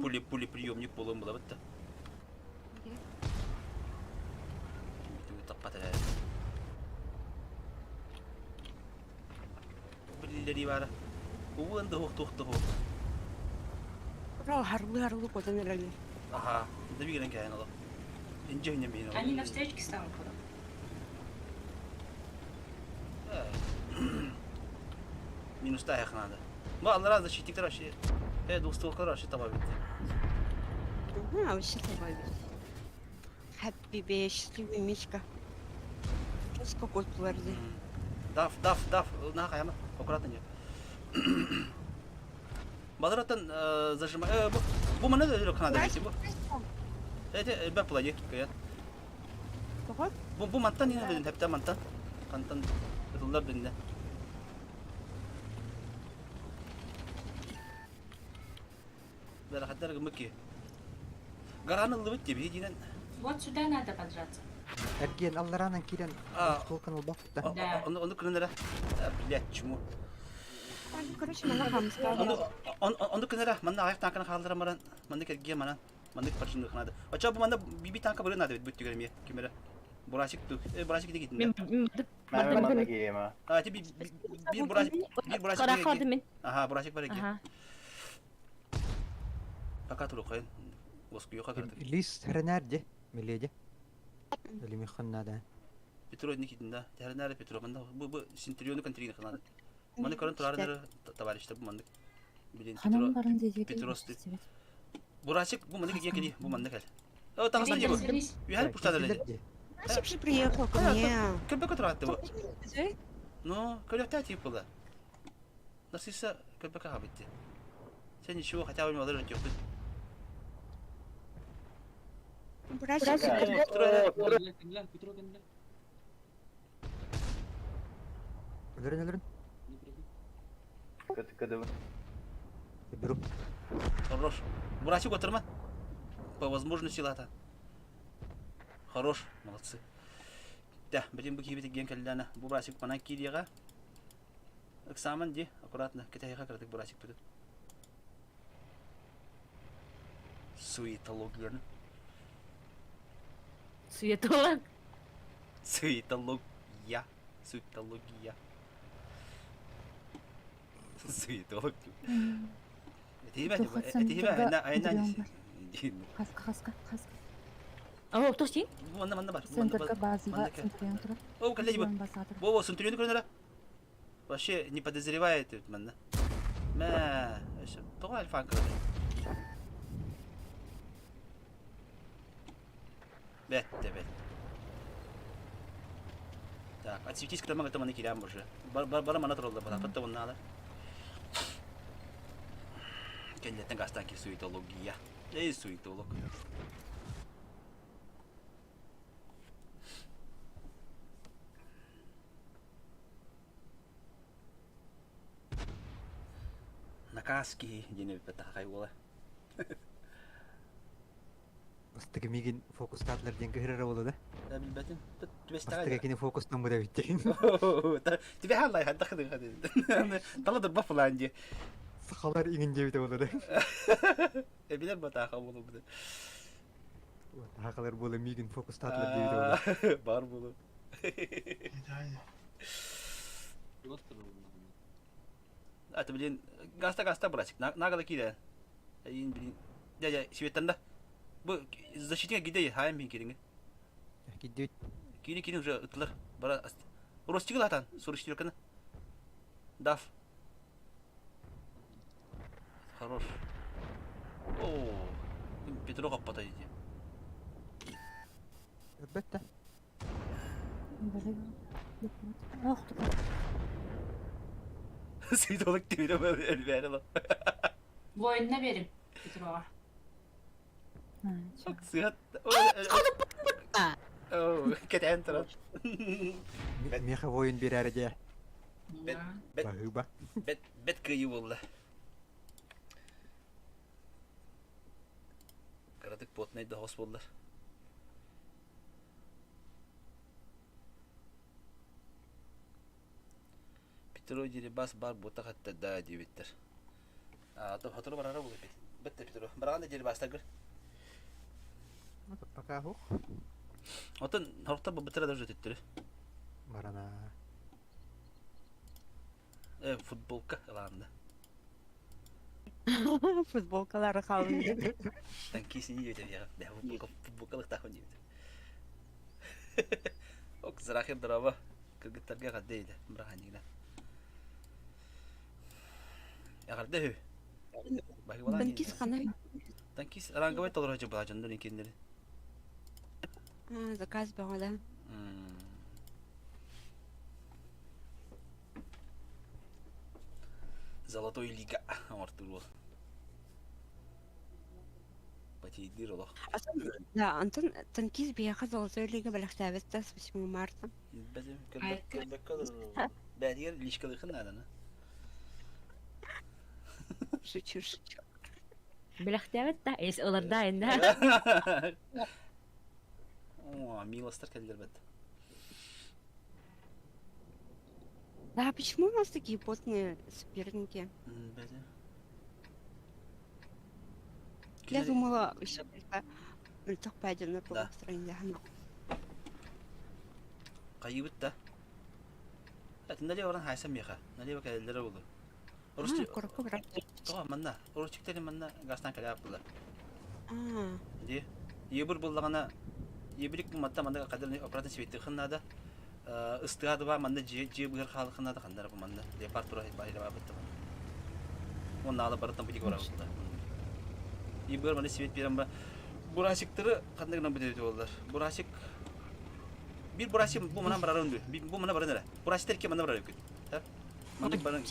пули пули приемник болым була битте. Таппаты. Билleri бар. Уын да хох тохты хох. Ура, харлы харлы котан эрелер. Аха, да бигерен кайын ала. Инже хинен бейин Они на встречке станут. Минус та yakın Bu Allah razı защитниктер вообще. Э, двухстволкалар вообще таба битти. Ага, вообще добавить. Happy бе, счастливый мишка. Жестко кот пларды. Даф, даф, даф. На, хаяма. Аккуратно не. Балар оттон зажима бу бу манна да Канада бу. Эти элбэх плади кыйан. Тоҕо? Бу бу мантан иһин өлүн хэптэ мантан. Хантан ытыллар динне. Бэрахаттар гыммыт ки. Гаран ыллыбыт ти биһи динен. Вот сюда надо подраться. Эргиэн аллараанан киирэн толкан ылбат да. Ону ону кынын эрэ. Блять, чему. Короче, манна хамска. Ону ону кынын эрэ. Манна аҕыйах таанканы хаалларан баран маннык эргиэ манан маннык парчыны надо. Очо бу манна биби танка бары надо бүт түгэр эмиэ ким эрэ. Бурасик ту. Э бурасик диги Мин Мен манна киирем а. А ти бир бурасик бир бурасик. Карахады мин. Аха, бурасик бар эги. Пока турукайын. Воскуйоха кырдык. Лис хренер де, миледи. Или надо. Петро Никитин да. Тернер Петро манда бу бу Синтриону контрина ханады. Маны көрөн турар товарищтар бу мандык. Билин Ханан Петро баран дедик. Петро Бурасик бу мандык ие кели бу мандык кел. О тагыстан бу. Үйәл пуштады ле. Бурасик же приехал ко мне. Көбөкө туратты бу. Ну, көрөктә тип була. Нарсиса көбөкө хабитти. Сен ничего хотя бы алыр жок. Бурасик. Петро, Петро, кэллэ. Өлөрүн өлөрүн. Кыты кыды. Беру. Хорош. Бурасик отырма. По возможности лата. Хорош, молодцы. Да, блин, бу кибит ген кэлләнә. Бу бурасик пана кирига. Экзамен ди, аккуратно, китайга кырдык бурасик бүтүн. Суетология. Суетолог. Суетология. Суетология. Суетолог. Этиһибэ, этиһибэ, айна, айна. Хаска, хаска, хаска. О, кто син? Манна, манна бар. Центрга базыга Центурион турар. О, коллеги, Во, во, Центурион көрөнөрө. Вообще не подозревает этот манна. Мә, тоҕо альфа көрөр. Бетте, бет. Так, отсветись, кто мага маны кирям уже. Бар бар мана туралла бара, патта оннаала. Кеннеттен гастан ки суетология. Эй, суетолог. Наказ киһи диэн эбиппэт хахай буола. Бастыгы мигин фокустаатылар диэн кыһырара буолла да. Да билбэтим. Бастыгы кини фокустан буда биттин. Тебе халлай хадда хады хады. Тала дурба фулан ди. Сахалар иҥин диэбитэ буолла да. Эбилер батаха болу буда. Хахалар буола мигин фокустаатылар диэбитэ буолла. Бар болу. А ты блин, гаста гаста братик, нагала кире. Ин блин. Дядя, светтанда. Бу защитник гиде хайм бин киринге. Кидди. Кини кини уже ытлар. Бара Ростигл атан, сурыштырканы. Дав. Хорош. О, Петро каппата диди. Өббетте. Ох, Суетолог тибире элбәре Воинна берим Петрова. Сыат. О, кетен турар. Меха воин берәре де. Бет Баһыба. бет бет кыйы булды. Карадык потнай да хос булдылар. Петро Дерибас бар бута хатта да дебиттер. А, то хатыры барара булды бит. Бетте Петро. Бараганда Дерибастар көр. Пока хух. Отон хорта бу битре даже төттөрү. Барана. Э, футболка ылаанды. Футболкалары қалың. Танкисini диэбит я. Да, футболка, футболкалык тахын диэбит. Ок, зрахир драба. Кыргыттарга каддейди. Браха нигна. Ягарда хө. Танкист қандай? Танкист ранговый толор хожу була жондор экендери. Заказ баға да. Золотой лига ортур бол. Патийдиир олох. Да, Антон танкист биһиэхэ Золотой лига бэлэхтээбит да с 8 марта. Билбэтим, көрбөккө олорор. Бээтигэр лишкалыахын нааданы. Шучу, шучу. Бэлэхтээбит да, эс ыларда инна. О, милостар кэллэрбэт. Да, почему у нас такие потные соперники? Я думала, еще мөлтөх пәдьэннэр буолуохтарын Хайыбыт да. Налево баран хайсан миэхэ. Налево кэлэллэрэ буолуо. Корокко баран Тоҕо манна? Орусчиктары манна газтан кэлэ аппылар. Ди. Ебір буллаҕына ебирик манта манна кадыр оператор светихын надо. Ыстыга да манна дьиэ дьиэ быһар хаалыхын надо ханнара бу манна. Леопард тура байра бабытта. Онна ала барытан бутик барабытта. Ебір манна свет берем ба. Бурасиктары ханна гынан бүтөтү боллар. Бурасик бир бурасик бу манан барарын бу мана баран эрэ. Бурасиктар ки манна барар үкүт. Маннык баран.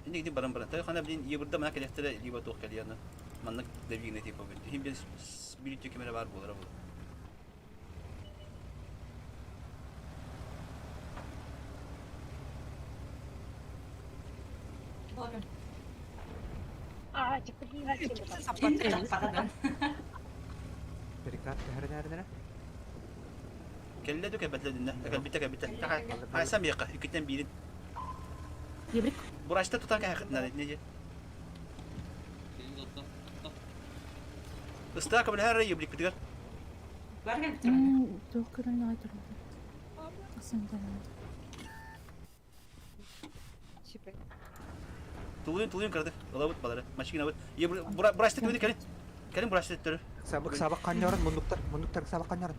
Инник баран баран. Той хана блин ебырда мана кэлэхтэрэ либо туох кэлиэны. Маннык давигне типа бит. Хим бир бир түкемере бар болара бу. Болон. А, чепухи. Перекат кэһэринээринэрэ. Кэллэ дү кэлбэтлэ динне. Кэлбитэ кэлбитэ. Хайсам яка иккитен биирин. Ебрик. Бурашта тутан кэһэхитинэ не же. Ыстаа көмөлөһөр ебрик битигэр. Бар кэлбит. Туох көрөн аҕай турбута. Асан Тулуйун тулуйун кырдык. Ылабыт балары. Машинабыт. Бурашта түбүнү кэлин. Кэлин бурашта төттөрү. Сабык сабак канньорун муннуктар муннуктар сабак канньорун.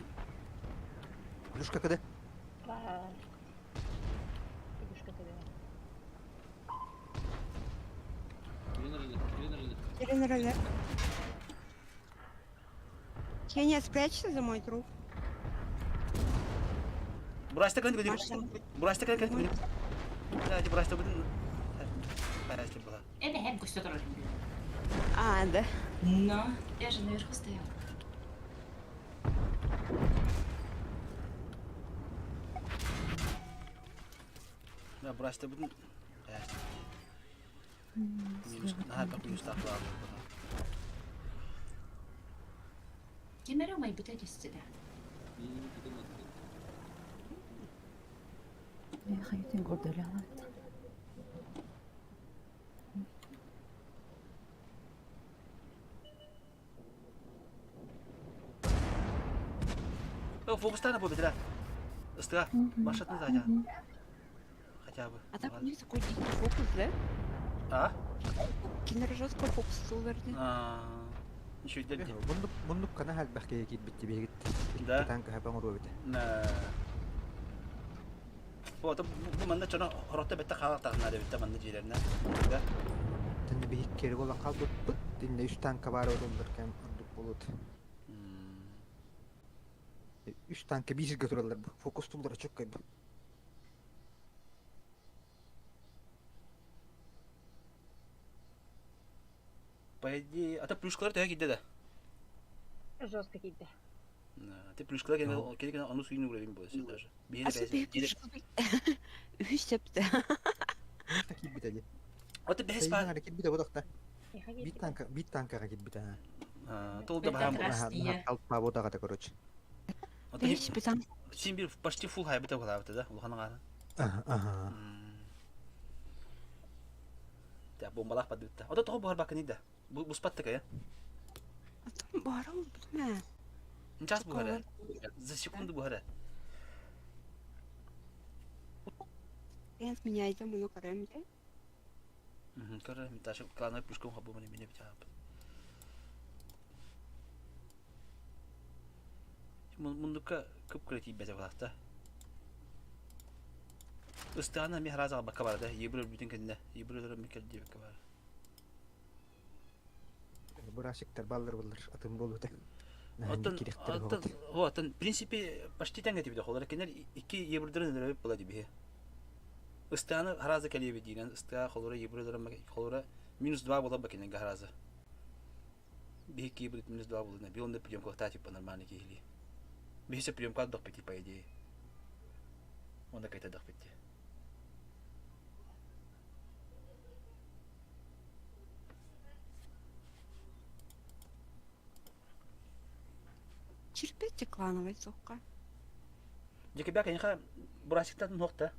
Плюшка кыды. Кирин Кеня, спрячься за мой труп. Бурашта кэлин кэлин. Бурашта кэлин кэлин. Да, бурашта бүтүн. Бурашта була. Это хэм көстө турар. А, да. Но я же наверху стояла. Да, бурашта бүтүн. Минус, наһаа минус таахлаа. Кемере умайбыта түстү да. Хайытын көрдөлөҕө. Фокустана бу битра. Ыстыга, маршрутны да хотя бы. А так у них такой дикий фокус, да? А? Кинер жестко фокус уларды. Еще идет. Муннук муннук кана халбах кие киирбит бигит. Да. Танка хапан оруобит. На. Вот, бу манна чоно хоротто бетте хаалар битте манна дьиэлэринэ. Да. Тэнне биһик кери болан хаалбыппыт. Тинне үс танка баар оруллар кэм ордук болот. Үс танка бииргэ тураллар бу. Фокус туллара чөккөй бу. По идее, а то плюшкалар төһө киирдэ да. Жестко киирдэ. Ты плюшкалар кэлэн ону суйун уровень буолар даже. А Үһүс сөптө. Киирбит эди. Ото бэһэс баар. Сайын киирбитэ бодохта. Биир танка биир танкаҕа киирбитэ. Тол да баһаам буолар. Алпа бодоҕата короче. Бэһэс битан. Син бир почти фулл хайбыта буолаабыта да улахан аҕаана. Аха. Та бомбалаах бадыбытта. Ото тоҕо буһар бакыный да. Буспат такая. Буһара булбут Час буһара. За секунду буһара. Я меняйте мою каремте. Көрө, Миташа клановый пушком хабу мани меня битап. Мундука көп креатив бәзә булакта. Ыстаана ми хараза бакка бар да, ебір бүтүн кенде, ебір мекел дип бар. Бурасиктар баллар буллар атын болута. Оттон оттон, в принципе, почти теңге тибде холар кенер икки ебірдерин өрөп була диби. Ыстааны хараза келеби динен, ыстаа холора ебірдерин холора минус 2 була бакенен хараза. Биһи киибит минус два булуна. Би онда приемка та типа нормальный киһили. Биһи приемка дох пяти по идее. Онда кайта дох пяти. Чирпетти клановый сокка. Дьэкэбэ кайха бурасиктан нохта.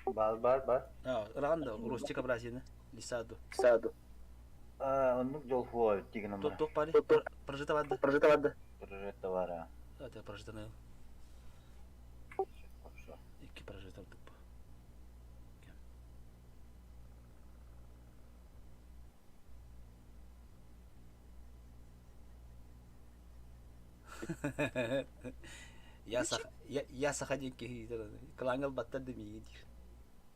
Бар бар бар. Ыраган да Ростика Бразина, Лисаду. Саду. А, оннук жол хуа тигин Тот тох пали. Прожита вадда. Прожита вадда. Прожита вара. Это прожита на. Хорошо. Икки прожита тупо. Я сах я я саха диэн киһи кылаангал баттар да миигин диир.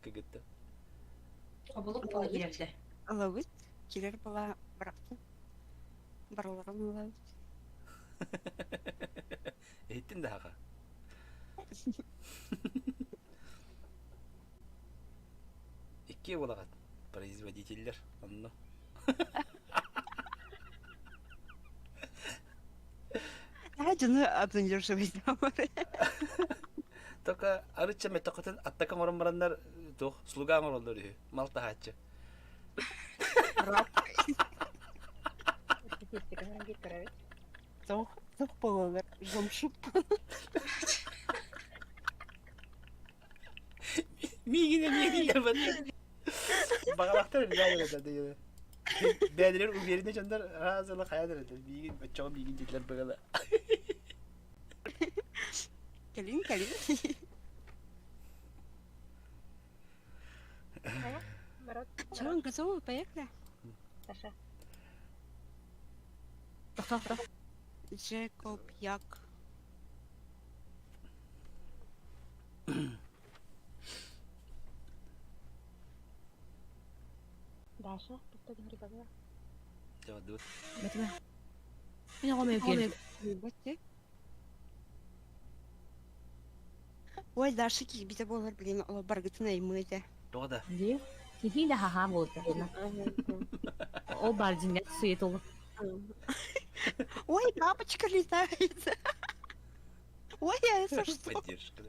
Кыгытта. Оболук була киирэллэр. Ылабыт, килер была барахсан. Барыларын ылабыт. Иһиттин да хаха. Икки буолаҕыт производителлэр онно. Аа дьону обнадеживать Только арычча мөттөхөтүн аттака оҥорон бараннар туох слуга оҥороллор үһү мал таһааччы. Статистиканан биир көрөбүт. Тох, тох буолалар. Жомшук. Миигин эмиэ дииллэр баттар. Баҕалаахтар эмиэ да Бэйэлэрин уверенный дьоннор разыла хайа да миигин оччоҕо миигин дииллэр быгала. Кэлин, кэлин. Марат, Чон, готовы? Поехали. Саша. Джекоб, Як. Даша, туттан рыбага. Дьэ, Бэтимэ. Мин оҕом киирбит. Бэтте. Ой, Даша киирбитэ буолар, блин, ол баргытын аймыы этэ. Тоҕо да? Дии. Киһи да хаһаа буолта. Ол бар дьиҥҥэ суетолу. Ой, бабочка летает. Ой, а это что? Поддержка.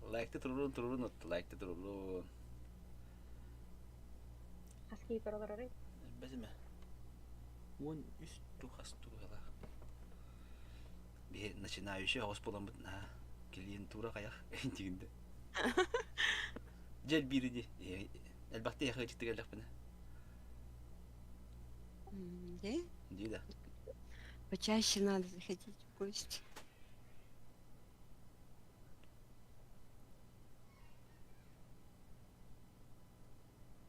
Лайкты турурун турурун отто, лайкты турурун. Хас киһи көрөлөрөй? Бэзиме. 13 ту хас тугала. Биһи начинающий оҕус буоламмыт наһаа клиентура хайах тигинде. Дьэл биир ди. Элбэхти яхы читтик эллэхпинэ. Да? Ди да. Почаще надо заходить в гости.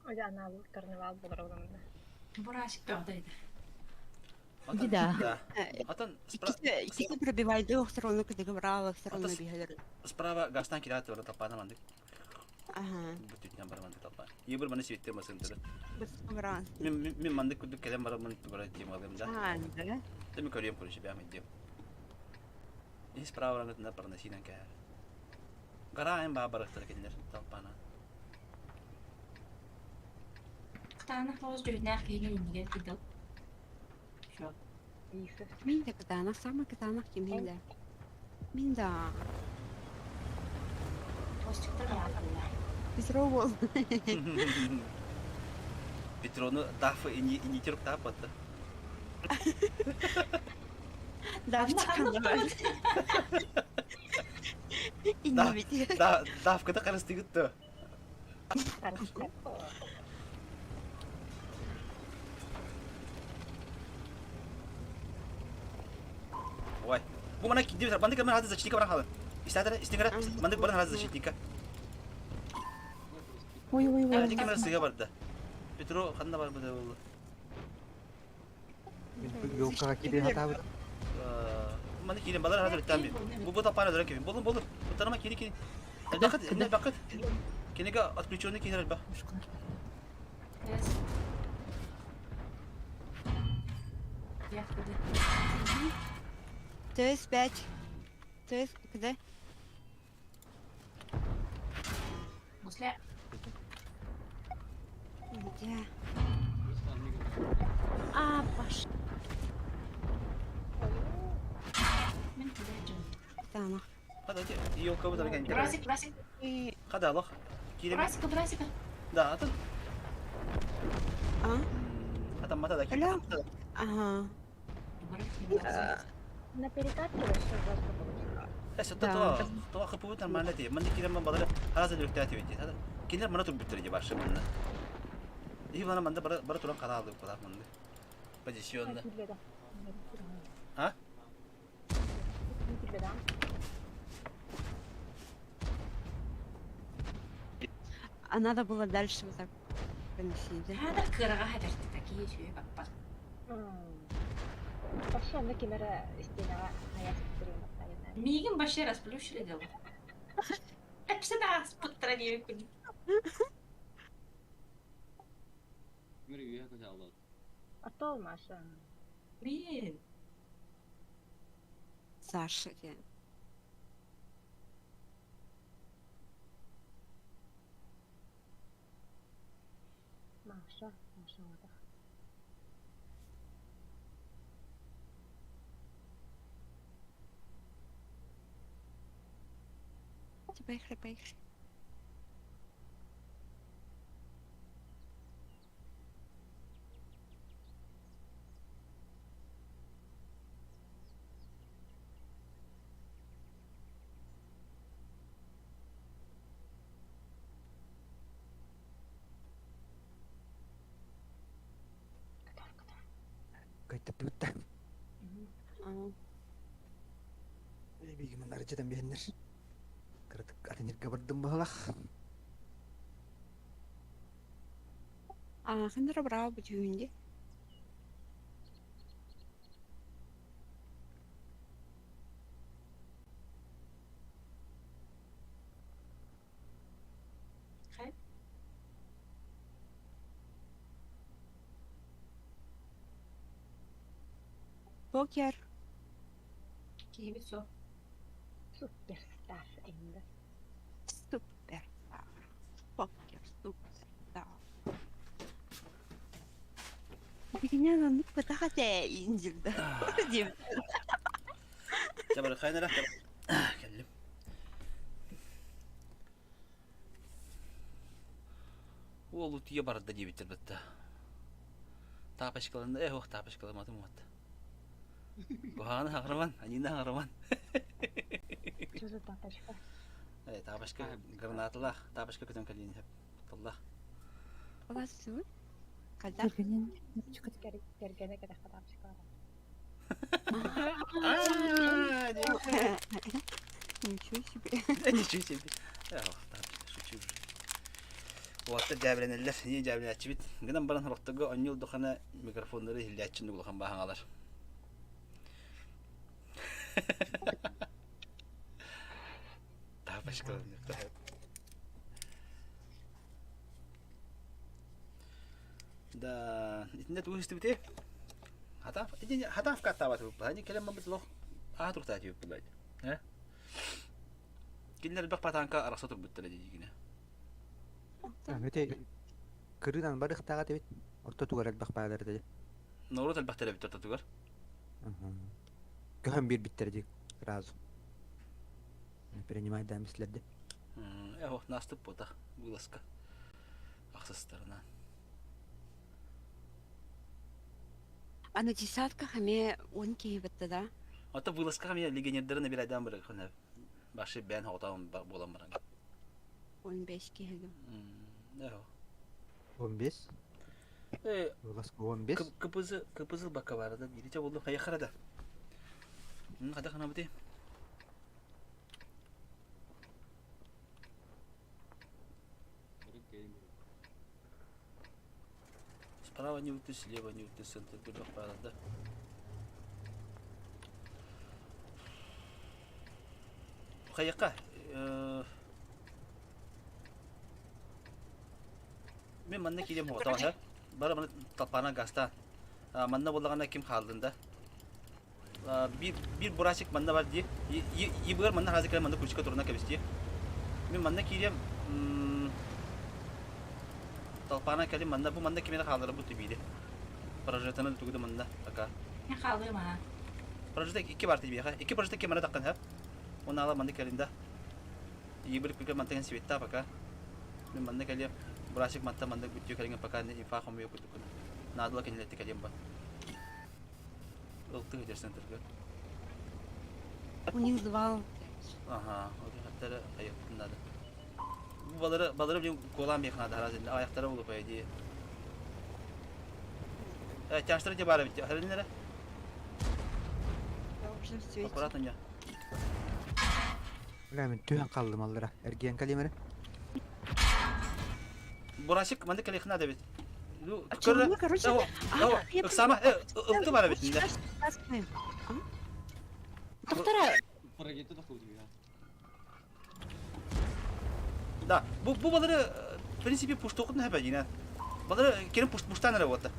Ой, анаалыыр карнавал буолар оламында. Бурасик бөҕөтө этэ. Ди да. Да. Атын Иккити пробивайды охсоронну кытыгы брала охсоронну биһэлэр. справа гастан кират бар талпана мандык. Ага. Бу түтнен бар мандык талпа. Ебір маны светтер масындыры. Быс бран. Мен мен мандык күдүк келем бар мын тугара темалым да. А, да. Теми көрөм короче бәм идем. И справа рангытында парнасинан кәр. Гарайым ба барыктар кенлер талпана. Кытаанах тоҕус дьүһүннээх киһини иннигэр кыдыл. Всё. Иисус. Мин да кытаанах, самый кытаанах ким да. Мин да. Костиктар бааллар. Петров бол. Петрону дафы инитер тапатты. Давчик Ханна Иннибит. Да, давкада карыстыгытты. Харыстар. Ой. Бу мана кидибит, бандык мен хазы защитника баран халы. Истәдер, истиңгәрә, бандык баран хазы защитника. Ой, ой, ой. Дики мен сыга барды. Петро ханна бар бу болду. Елкаға кире хатабыт. Маны кирен балар хазыр иттән Бу бу тапана дөрәк кебин. Болун болун. Бу тарама кири кири. Бакыт, не бакыт. Кенеге отключенный кирер ба. Yes. Я куды. То есть пять. То есть, когда? После Где? А, баш. Мин кэлээччим. Тамах. Хада ити елка бу кэнтэ. Брасик, брасик. Хада алох. Киирэ. Брасика, брасика. Да, атын. А? Атаммата да Алло. Ага. На перекатке вообще жестко получилось. Эс то то хапы нормально ти. Манны кирен ман балары хараза дүртә ти бит. Кинер мана турбуттар ди башы манна. И мана манда бара бара туран кара алып калар манны. Позиционно. А? А надо было дальше вот так проносить, да? Хадar кыраға хадәрті такие сүйе баппат. Вообще, на кемера стенаға аяқ Мигин башы расплющили дел. Әпсі да аспыттыра деймін күн. Мир үйе көтә А то Маша. Блин. Саша, где? Маша, Маша, вот так. Поехали, поехали. Кайтып бүтті. Бигімін аржыдан беннер. Кырдык атынерге бардым бағалақ. А, хандра браво бүтүнде. Хай. Покер. Кейбит со. Суперстар инде. Суперстар. Покер, суперстар. Бигине ну пытахате инжирда. Дим. Жабыр хайнара. Келдим. Ол утуя барда дебиттер бітті. Тапочкаларында, эх, ох, тапочкаламадым вот. Куханы хагырман, анина хагырман. Что за тапочка? Э, тапочка гранаталах, тапочка көтөн калин хеп. Таллах. Оласу. Когда? Кергенен. Кергене кадах тапочка. Ничего себе. Ничего себе. Эх, тапочка, шучу уже. Уатта жабренеллер, не жабренәчибит. Гынан баран рохтого оньюл духана микрофоннары хиллячын улахан баһаңалар. Тапочка. Да, итинде тугу истибите. Хата, итинде хата вкаттабат бу. Хани келем бит лох. А турта тип булай. Э? Кинлер бак патанка араса тур буттара дигине. Өте кырынан барыктага дебит. Орто тугар элбэх баалар деди. Норут элбахтара бит орто тугар. Көһөн бир биттер ди сразу. Принимай да мислерди. Эхо, наступ бота, вылазка. Ахсыстарына. А на десятках аме он кейбетті, да? Ата вылазка мен легионердерин бир айдан бир күнө. Башы бән хотам болам баран. 15 кейді. Эхо. 15. Э, Вылазка 15. КПЗ, КПЗ бака бар да, бириче болду каяхара да. Када хана бити. Справа не уйти, слева не уйти, центр бирок да. Каяка. Мен манна килем хотам ха. Бара мана талпана гаста. Манна боллагана ким халдында. Бир бир бурачик манна бар ди. Ибгар манна хазы манна кучка турна кебисти. Мен манна килем талпана калим манна бу манна кимеде халдыра бу тибиде. Прожетаны тугу да манна пока. Мен хаалыам аа. Прожета икки бар тибиэхэ. Икки прожета икки мана таххан хэп. Оны ала манны кэлин да. Ийибир күлгэ мантан светта пока. Мен манна кэлиэм. Бурасик манта манна бүттүү кэлиҥэ пока инфа хомуйа курдуккун. Наадала кинилэрти кэлиэм ба. Ылты сылдьар центрга. У них два Ага, ол хайыахпын надо. Бу балары балары блин куолаан биэх надо араас инде аяктара булу по идее. Э, тяжтары те баар эбит. Хәрилнere? Я уже в свете. Аккуратно не. Бля, мин түһэн хааллым аллара. Эргийэн кэлиим эрэ. Бурасик маннык кэлиэх надо эбит. Ну, А чё, көрө. мы, короче, О, а, о, я Ыксама, э, ылты бар эбит инде. Красный. Доктора, Прагетта да худуя. Да, бу бу балары в принципе пуштоқын хэбэ дина. Балары керин пушт пуштан эрэ буолта.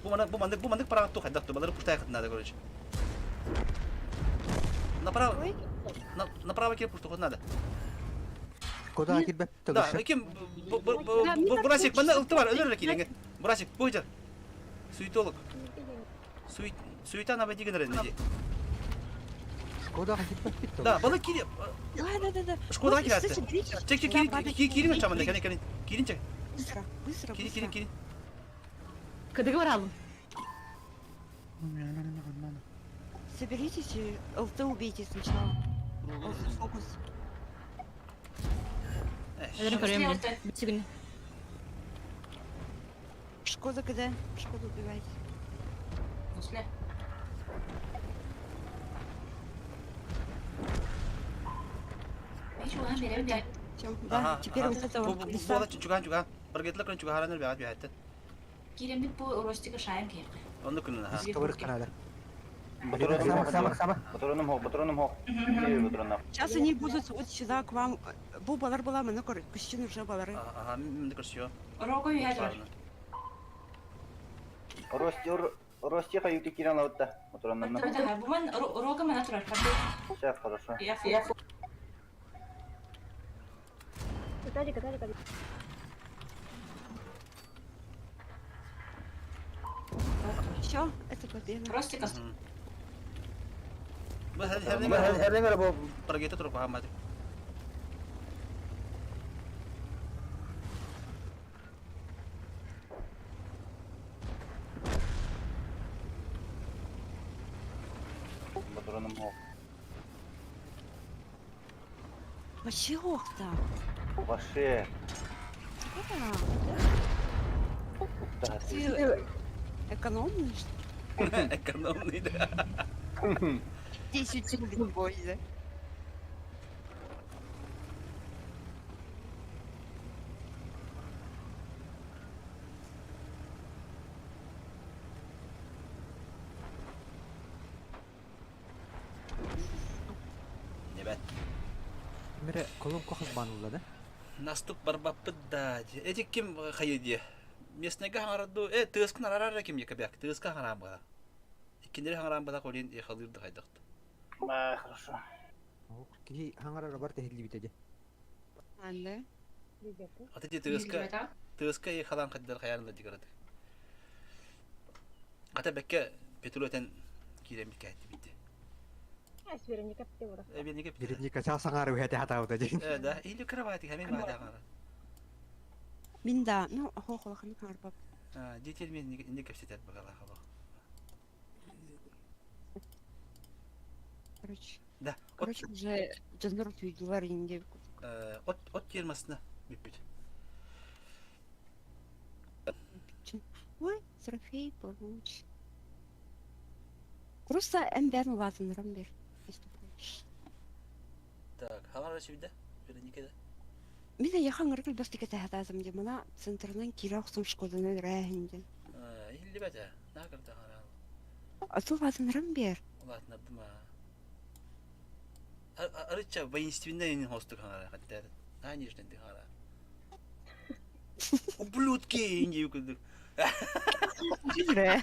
Бу мана бу маннык бу маннык параҕат хайдах ту балары пуштай надо короче. Направо Ой. на, направо кир пуштоқын надо. Куда кирбэп Да, төгүшэ. ким Бурасик манна ылты бар өлөр эрэ кириҥэ. Бурасик бу жар. Суетолог. Сует суета на воде генеральный ди. Шкода кирбэппит Да, төгүшэ. балы кири Да, да, да, да. Шкода Вот, кирәтте. слушай, берите. Чек чек Да, кирин падайте. кирин чаманда кэлин кэлин. Кирин чек. Быстро, быстро, Кирин кирин быстро. кирин. кыдыгы баралым. Соберитесь и ЛТ убейте сначала. ЛТ фокус. Өлөрүн көрөм мен. Бүтүгүн. Шкода КД. Шкоду убивайте. После. Мен чуган берем да. Всё, да, теперь вот это Бу вот бу леса. бу чуган чуган. Баргетлер күн чугараныр бәгат бәгат. Киремит бу ростика шайым киэхэ. Онну күнүн аха. Кыбырык канада. Патроным Сама, хоқ, сама, сама. патроным хоқ, патроным хоқ. Кире патронам. Сейчас они будут вот сюда к вам. Бу балар была, мы на костюм уже балары. Аха, мен көрсөйө. Рого үйэ Рости, Рости хаюти киран лаутта. Патронам. Буман рога мана турар. Все хорошо. Я фу. Виталик, Виталик, Все, это победа. Ростика. Бу хәрнең бу баргетте туруп хамады. Патроным хоқ. Вообще ох там. Ваше. Да. Да, Ты экономный, что ли? Экономный да. 10 рублей бой, да? Небет. Мире колон кохас банулла да? Наступ барбаппыт да. Эти ким хайы Местныйга хараду. Э, тыскын арарар ким якабяк. Тыска харам бара. Иккинери харам бара колин эхалыр да хайдакт. А, хорошо. Киһи хаҥарара бар тэһиллибитэ дии. Анда. Аты ти тыска тыска эхалан хаддар хаярын да дигерат. Ата бекке петролетен киремит кәтти битти. А, с Вероника Петровна. Э, бенеге Вероника чаа саҥары үһэтэ хатаабыта дии. Э, да, или кровати хамин бада. Мин да, ну, хохолаханы карбап. А, детей мен не кепсетет багала хало. Короче. Да. Короче, уже дьоннор түйдүлэр инде. Э, от от термасына бүппүт. Ой, трофей получ. Просто эмберн лазын рамбер. Если помнишь. Так, хаңара шибде. Вероника да. Мин дә яхан ыргыл бас тикә тәһәтәзем ди. Мына центрынан кирә хсым шкодадан рәһинде. Э, илли бәтә. Накырда хаңара. Атыл лазын рамбер. Улатна дума. Арыча воинственный хостук хаңара хатта. Нанижден ди хаңара. Ублюдки инди юкуду. Жүзрә.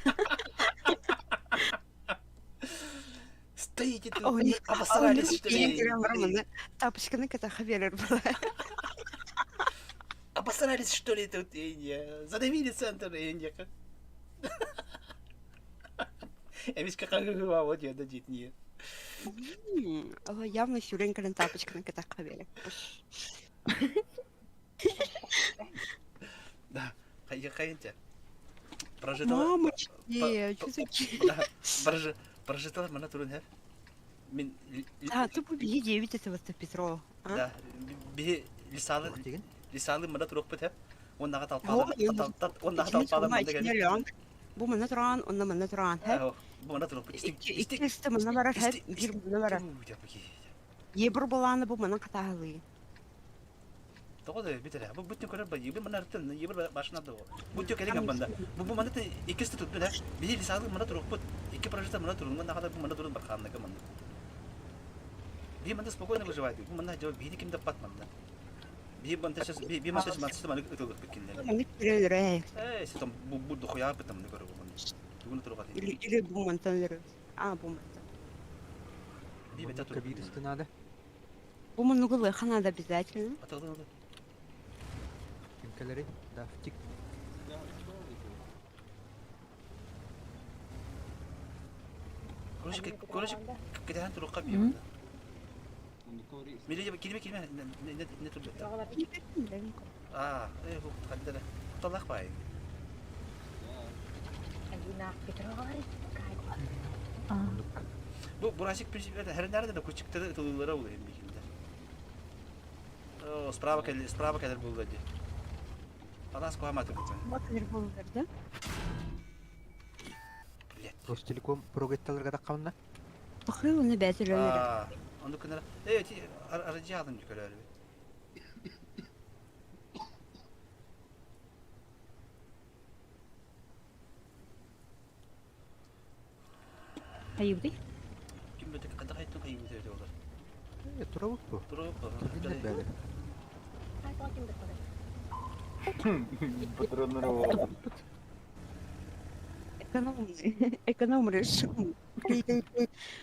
Стоите тут, Ой, обосрались, что ли? Тапочканы ката хаберлер була. Обосрались, что ли, тут, Индия? Задавили центр, Индия. Эмискэ хаһыһыаҕа диэн дьиэтин Явно сүүрэн кэлэн тапочканы кэтэххэ биэрэ. Да, хайын Прожитала... Мамочки, что такие? Да, прожитала мана турун хэр. Мин... А, ты били девять этого Петрова. Да, биһи лисалы лисалы мана туруохпут хэр. Оннаға талпаалар оннаға талпаалар манна кэлин. Бу манна туран, онна манна туран, хэ? Бу манна туруохпут. Иккисте манна барар, хэ? Бир манна барар. Ебр булааны бу манна катаалыы. Тоҕо да бүтэрэ. Бу бүтүн көрөр ба ебр манна артын, ебр башына да. Бу тө кэлин банда. Бу бу манна иккисте tuttu хэ. Биһи лисалы манна туруохпут. Икки прожитар манна турун, манна хада бу манна турун бархааннака манна. Биһи манна спокойно выживает. Бу манна жоо биһи ким да пат манна. Биһи манта сейчас би манта сейчас манта манна ытылык кинилер. Маннык көрөлөр Э, ситом бу бу дохуя бытам не көрө бу манна. Тугуну туруга Или или бу мантан өрө. А, бу мантан. Би бета турук. Кабиристы надо. Бу манныгы лыха надо обязательно. Атылды надо. Ким Да, втик. Короче, короче, кэтэһэн турукка би манна. Мили килме килме не не не турбetta. Аа, э бу хандара. Талах бай. Бу бурасик принцип her nerede de küçükte ытылыылара улайын бихинде. О, справа кел, справа келер булды ди. Алас куаматы бу. Вот булдыр, да? Блять. Ростелеком прогетталарга таккамна. Бахы оны бәзілер. Аа, онду күнәр. Э, ти арыжы алдым жүкөлөр. Хайыбды? Ким бөтө када кайттын кайын бөтө олар. Э, тура бу. Тура бу. Килдиннер бәле. Патроннары болду. Экономный. Эконом режим.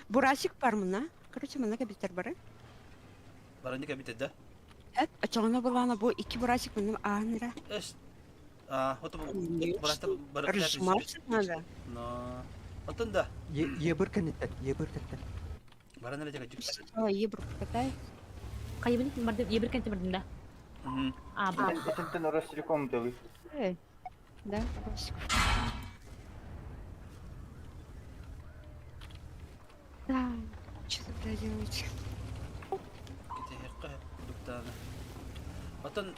Бурасик бар мына. Короче, мына кабитер бары. Баранды кабитер да? Эт, ачоңна булана бу ики бурасик мына аныра. Эш. А, вот бураста бар. Рышматься надо. Но. Отон да. Ебір кенеттен, ебір кенеттен. Баран эле жак. Ебір катай. Хайыбын барды, ебір кенте бардым да. А, бу. Итинтен Ростелеком дылы. Да, Да, что тогда делать? Отон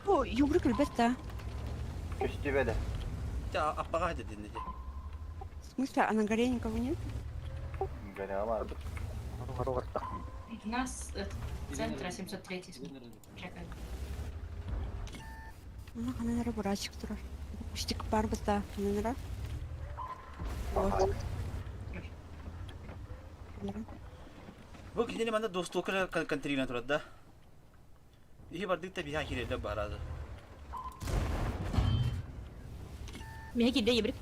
Бу юбрык ребята. Көстүбөдө. Та аппага дедин деди. В смысле, а на горе никого нет? Горе бар. У нас центра 703 чекай. Ана кананара бурачик турар. Кустик бар бата, кананара. Вот. Бу кинини манна достуокра контролин турар да. Ихи бардык та биха кирелде барады. Меха кирде ебрик.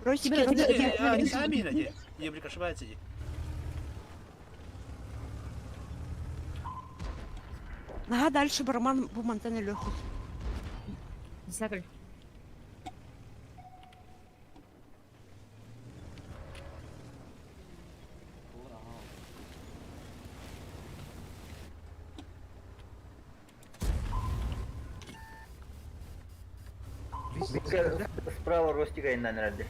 Росики, сами наде. Ебрик ошибается ди. Ага, дальше барман бу мантан легкий. Десятый. Справа Ростика иннан herhalde.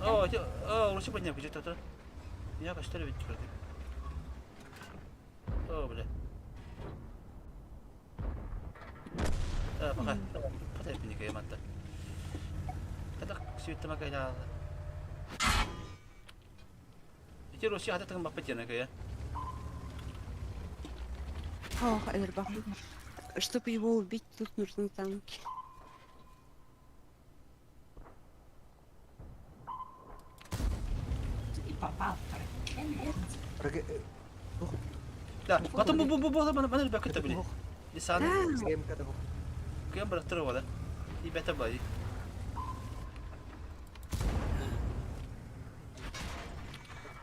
О, о, Ростик поднял, где-то. Я что ли ведь О, бля. А, пока. Потай пиника яматта. Kada сүйетті макайда. Ити Россия хата тыгын баппыт яна кая. Ох, Эдербах. Чтобы его убить, тут нужны танки. И попал. Да, потом бу бу бу бу бана бана бакыта били. Лисан. Кем бырактырып ала. И бета бай.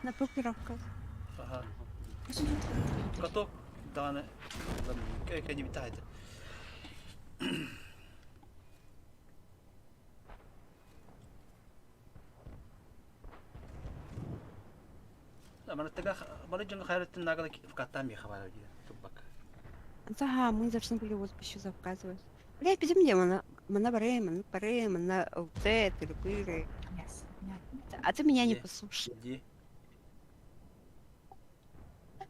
На покеровка. Ага. Каток даны. Кэ не битает. Манаттага бары дьоҥҥо хайраттын наагала вкаттаан миэхэ баар дии турбакка. Ага, мы должны были вот еще заказывать. Блядь, где мне мана, мана бары, мана бары, мана ЛТ, тыры-пыры. А ты меня не Где? послушал. Где?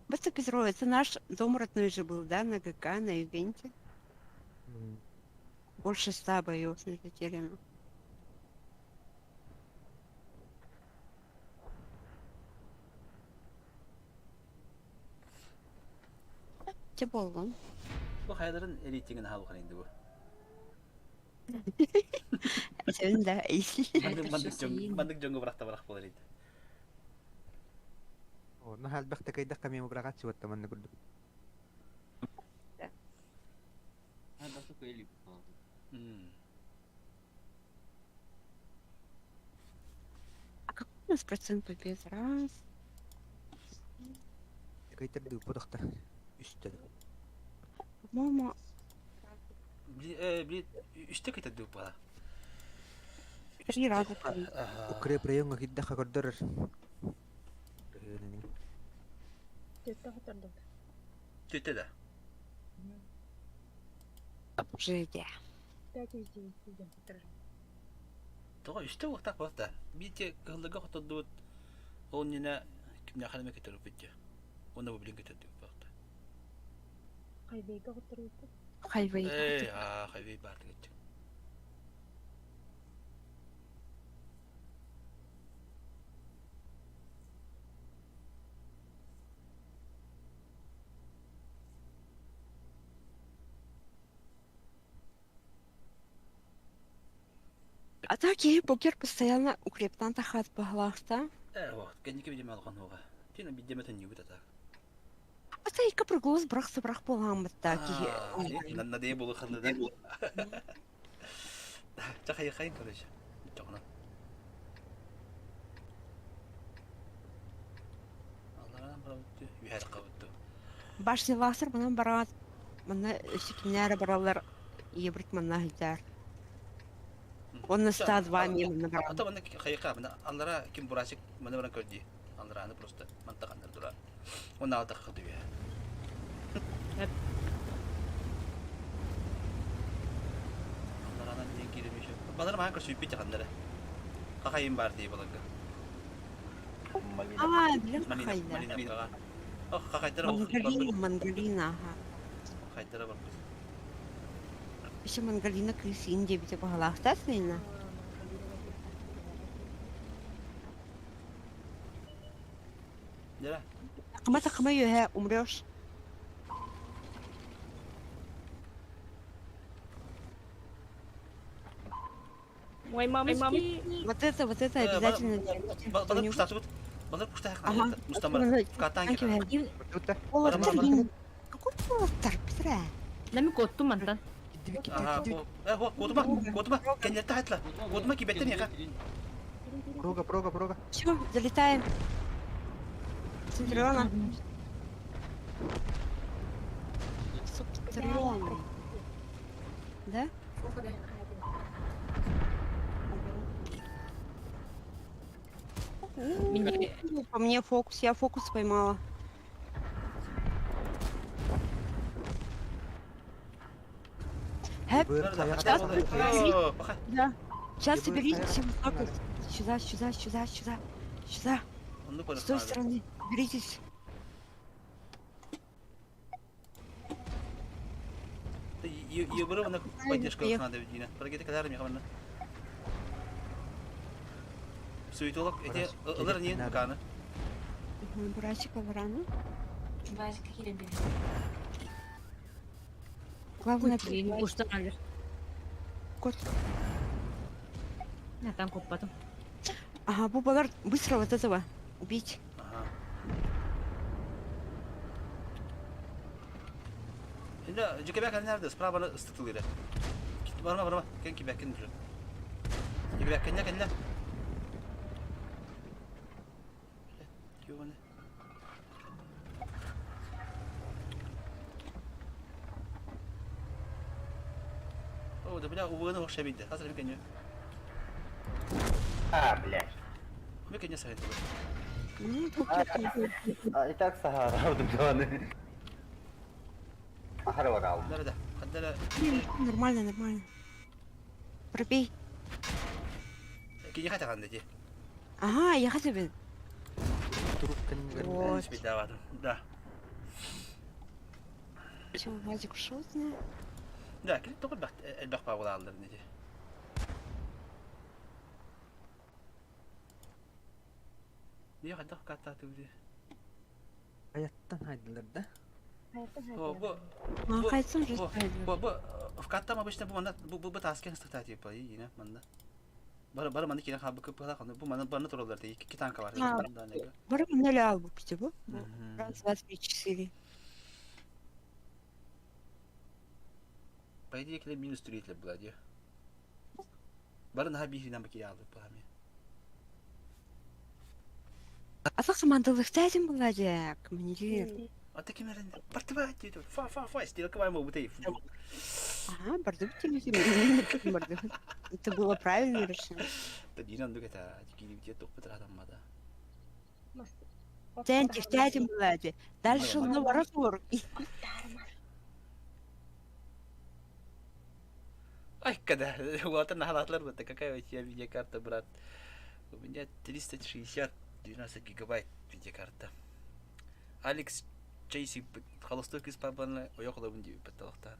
Быстро Петро, это наш дом родной же был, да, на ГК, на ивенте. Больше 100 боев налетели. ну. Те боллун. Бу хайаларын рейтингин хаалухан инди бу. Сен да. Маннык маннык дьон маннык дьоҥҥо бырахта барах буолар инди. Онно элбэх такайдах камема быраҕааччы буотта манна курдук. А какой у нас процент побед? Раз. Такайтар дыыппатахта үстэ. По-моему, Били үстэ кытар дыыппала. три раза побед. Укреп райоҥҥа киирдэххэ көрдөрөр. Түттэ да. Уже я. Тоҕо үстэ уохтаах буолта. Биир кыһылларга хоттордубут ол иннинэ кимнээхэ эмэ көтөрбүт дии. Уонна бу билин көтөрдүбүт буолта. Хайвей. Ээ, аа, хайвей баартык этчик. А так я и покер постоянно укрептан тахат паглахта. Ээ, вот, кэнники видимо алған оға. Тина бидемете ньюбит атак. А та ика проглос брах брах поламат так. Надее болу ханды да. Чахай хайын, короче. Чоғына. Алларынан барабытты, үһәр қабытты. Башня ласыр манан барат. Манна өсүкиннәре баралар ебрит манна хидар. Он на 102 мимо набрал. Ата манна хайыка, мына аллара ким бурасик мана баран көрди. Аллараны просто мантакандар дура. Он алда хады үһә. Алларанан диэн киирэн еще. Балар махан көрсүйпүт жакандары. Хахайын бар дии баларга. А, блин, Малина, хайда. малина Ох, хахайдара Мангалина, мангалина, ага. Хахайдара бар. Еще мангалина крысин дебите пагалахта сына. Дера. Такма такма юхэ, умрешь. Мой мамочки. Вот это обязательно делайте. Балар Кто-нибудь? куштатыбыт. Балар кушта Ага. Мустамар. В катанге. Полотар. Какой полотар, Петра? Нами коттум мантан. Ага, о, котума, котума, кеннетте хатла. Котума кибеттен яка. Прога, прога, прога. Все, залетаем. Центуриона. Центуриона. Да? По мне фокус, я фокус поймала. Хэп, сейчас, да. Сейчас соберитесь вот так вот. Сюда, сюда, сюда, сюда, сюда. С той стороны. Беритесь. Ебыры на поддержка надо видно. Прогеты кадар мехамна. Суетолог, эти ылыр не каны. Бурачик варана. Базик какие бери. Главное, Куштан Кот. Я там коппатым. Ага, бубалар быстро вот этого убить. Ага. Şimdi Cükebek nerede? Справа ыстытылыр. Барма барма. Кен кибекин дүр. Кибек кенне кенне. Кионе. О, да бля, увыны охша бийди. Хазыр мекенне. А, блядь. Мекенне сайын. Ну, покер. А, и так саһаараабытым даҕаны. Ахара бараабын. Да, да, хаддара Нормально, нормально. Пробей. Киниэхэ таҕан дии. Ага, я хотел бы. Турук кэннигэр Вот. Бедаватым. Да. Все, Вадик ушел, знаю. Да, кини тоҕо элбэх элбэх паабылааллар дии. Дии хайдах каттаатыбыт дии. Аяттан хайдылар да. Бу бу А, бу хайсын же бу ставили. бу бу в каттам обычно бу манна бу бу таскен стата типа и не манна. Бары бары манна киирэн хаалбыкка быһалаах бу манна барны тураллар дии икки танка бар. А, Бары манна албык бу. Раз, два, три, четыре. По идее киле минус 3 была дии. Бары наһаа бииринэн бакия алып баами. А так командалыктаатын была дьэ, командир. А ты кимерин бартыба диэт фа фа фа стилка бай могу ты. Ага, бардыбыт телевизор, бардыбыт. Это было правильное решение. Та динан дук это кири тохпут ратаммада. Тэн тихтаатын была дьэ. Дальше он наоборот. Ай, когда вот она халатлар вот какая у тебя видеокарта, брат? У меня 360 12 гигабайт видеокарта. Алекс Чейси холостой кыз пабаны ойох олобун дип батталахтан.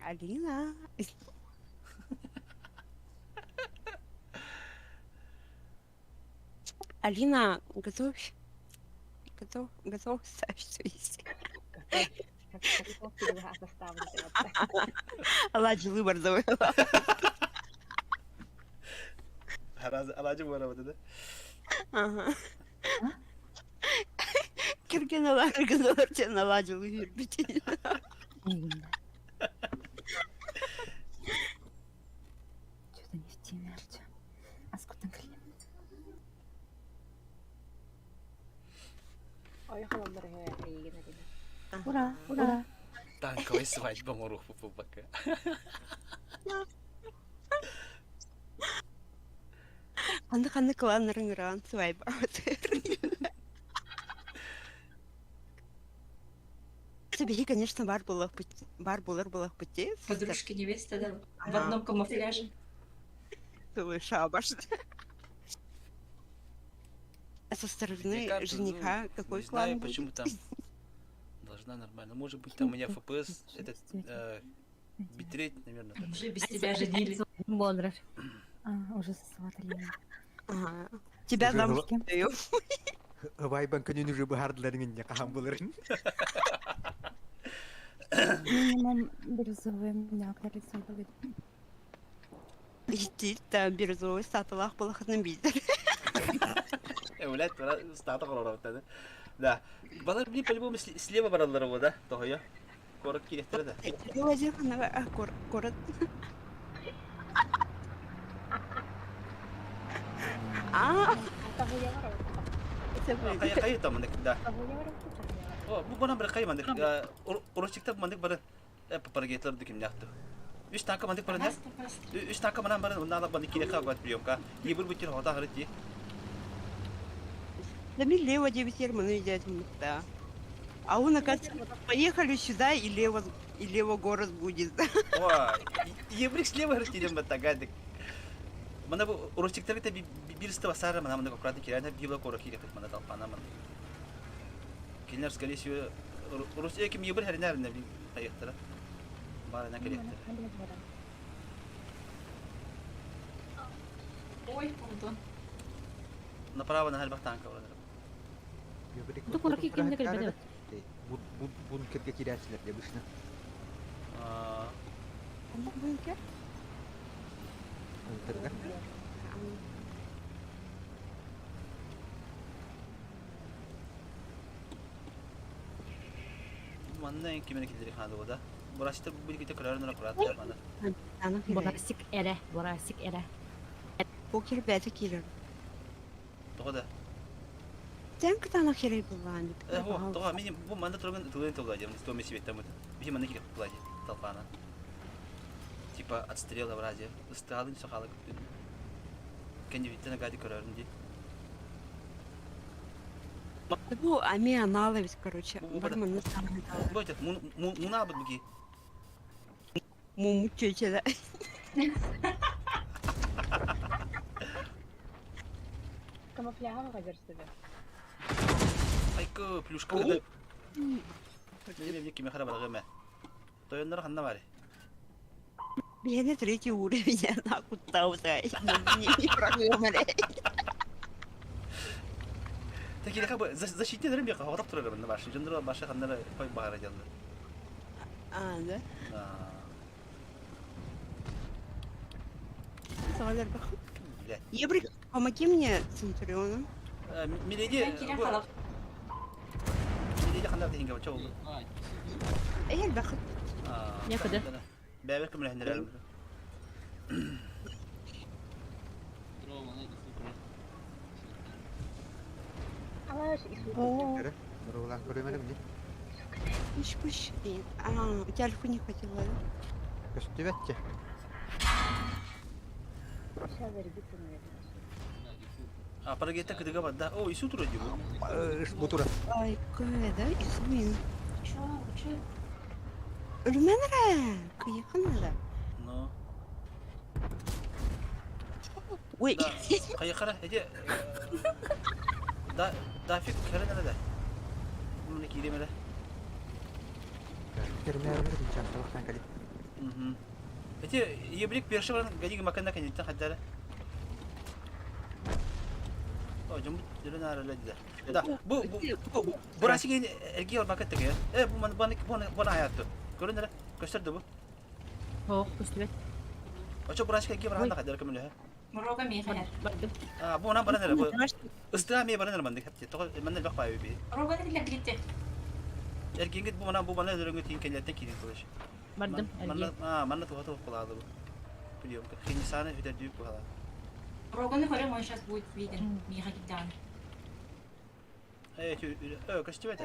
Алина. Алина, готовь. Готов, готов ставь все есть. Аладжы выбор Алажы барабыды да. Ага. Кирген алар тен аладжы выбор Что-то не в теме, Артем. А скутан кэллим. Ура, ура. Танковый свадьба морух пока. Ханны ханны кланнарын ыран свайба. Биһи, конечно, бар булах бар булар булах пути. Подружки невеста, да, в одном камуфляже. Целый шабаш. А со стороны Видеокарта, жениха ну, какой не знаю, клан будет? почему там должна нормально. Может быть, там у меня FPS, этот битрейт, наверное, такой. Уже без тебя женились. Бодров. А, уже сосватали. Ага. Тебя Уже замуж Кем? даю. Вайбан күнүн уже быһардыларын инне хаһан буларын. Минимум бирюзовый меня коллекция будет. Идти там бирюзовый сатылах балахатын биздер. Блядь, бара стата короров да. Да. Балар били по-любому слева баралар его, да? Того я. Корок киректер да. Город. А, Кай кай там да. О, бу бана бир кай мандык. Урочикта мандык бары. Парагетлар диким яхты. Үч танка мандык бары да. Үч танка манан бары, онда алап мандык кирек кагат приемка. Ебір бутер хота харыт ди. Да мне лево 9 ерманы едят, да. А он, оказывается, поехали сюда, и лево город будет. О, ебрик слева харыт дидем баттагадык. Мана бу урочиктар бите бир сты басара мана мандык аккуратно кирәне библа корок кирек мана талпана мандык. Кинлер, скорее всего, Рус ким ебір хәринә хәринә бин кайыктыра. Барына киректер. Ой, пардон. Направо на хәлбах танка бар. Ду курки кимде кэлбэт. Бункерге кирәчилер деп ышны. А, Бункер? Ынтырга. Манна кимene килдери ханды да. Бурашта бу бит көрөр аккурат мана. Борасик эре, борасик эре. Покер бәті келер. Того да. Тән кытана херей булган дип. Э, хо, того мин бу манда турган тылын тылла дем, сто меси беттем. Бихи манда кирек була толпана. Типа отстрела вразе. Ысталын сахалы. Кэннибиттэн агади көрөрүн дии. Бу ами аналович, короче, Бу бар манна саамай Бу этот мунаабыт буги. Мумут чөчеле. Камуфляжа хадерсыбы. Айкы плюшка кыды. Мен мен киме хара баргы ме. Тойоннор ханна бар. Биһиэнэ третий уровень ана куттаабыта. Не программале. Такие как бы защитнелерим бияка хоготок турар мында башы. Жондор башы ханнара кой баара жалды. А, да? Сагалар бах. Блядь. Ебрик, помоги мне Центуриону. Миледи Миледи ханнар дегенге бача болду. Эй, бахыт. Некуда. Бәбер кемләһендерәләр. Рулан көрөмөлүм дии. Пуш, пуш. А, у тебя альфу не хватило, да? Көстүбэтче. Сейчас зарядится, наверное. А парагетта кыдыга бар да. О, ису тура ди бу. Бу тура. Ай, кое, да? Исуин. Чё, чё? Үлүмэнэрэ! Кыйаханара. Но. Ой. Да, кайыкара, эти да, дафик кәрен да. Муны киремеле. Кермәлер дичәм, салактан кали. Мгм. Эти ебрик перши баран гадиги маканда кенеттен хаддара. О, жум жүрен арала диде. Да, бу бу бурасы ген эрги ор макат теге. Э, бу ман баны баны баны хаятты. Көрүнөр, көстөрдү бу. Хоох, көстүбэт. Очо бурасы ген баран хаддара көмөлө. Мурога мехаяр. Бардым. А, бу она баран бу. Ыстыга ме баран мандык хапты. Того манда бак бай би. Рога не для Эргингит бу мана бу мана өрөнгө тиин кенеттен кирин кылыш. Бардым. Манна а, манна туха туха кулады бу. Приемка. Хинисаны үдер дүйүк була. Роганы хорем, он сейчас будет виден. Миха кидан. Э, э, көстүбөт.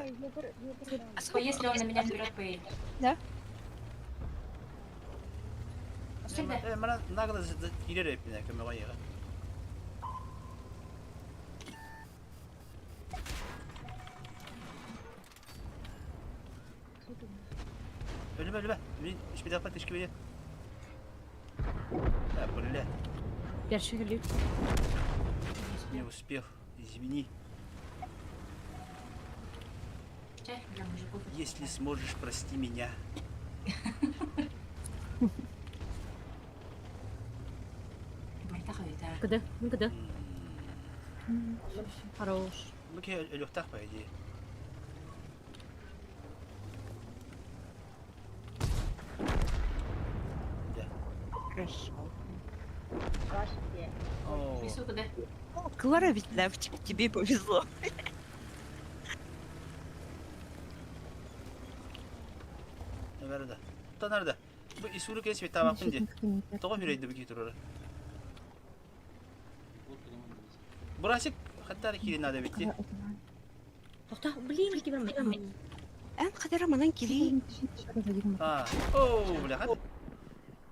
Если он на меня вперед поедет. Да? Всегда. Э, мана нагло кирер эпине көмөгө яга. Ölüme ölüme. Bir dakika teşkil ediyor. Да, бля, Перши кэлли. не успел. Извини. Для мужиков. Если сможешь, прости меня. Барта хайта. Кыды, мин кыды. Хорош. Ну, ке өлөктах по идее. Да. Хорошо. О, Ису куда? О, Клара ведь, да, тебе повезло. Nerede? Ta nerede? Bu isuru kes bir tamam şimdi. Тоҕо хүрейді бу киитурара. Бурасик хаттар киирин надо битти. Тохта, блин, кибер мен. Эн кадара манан кири. А, о, бля, хат.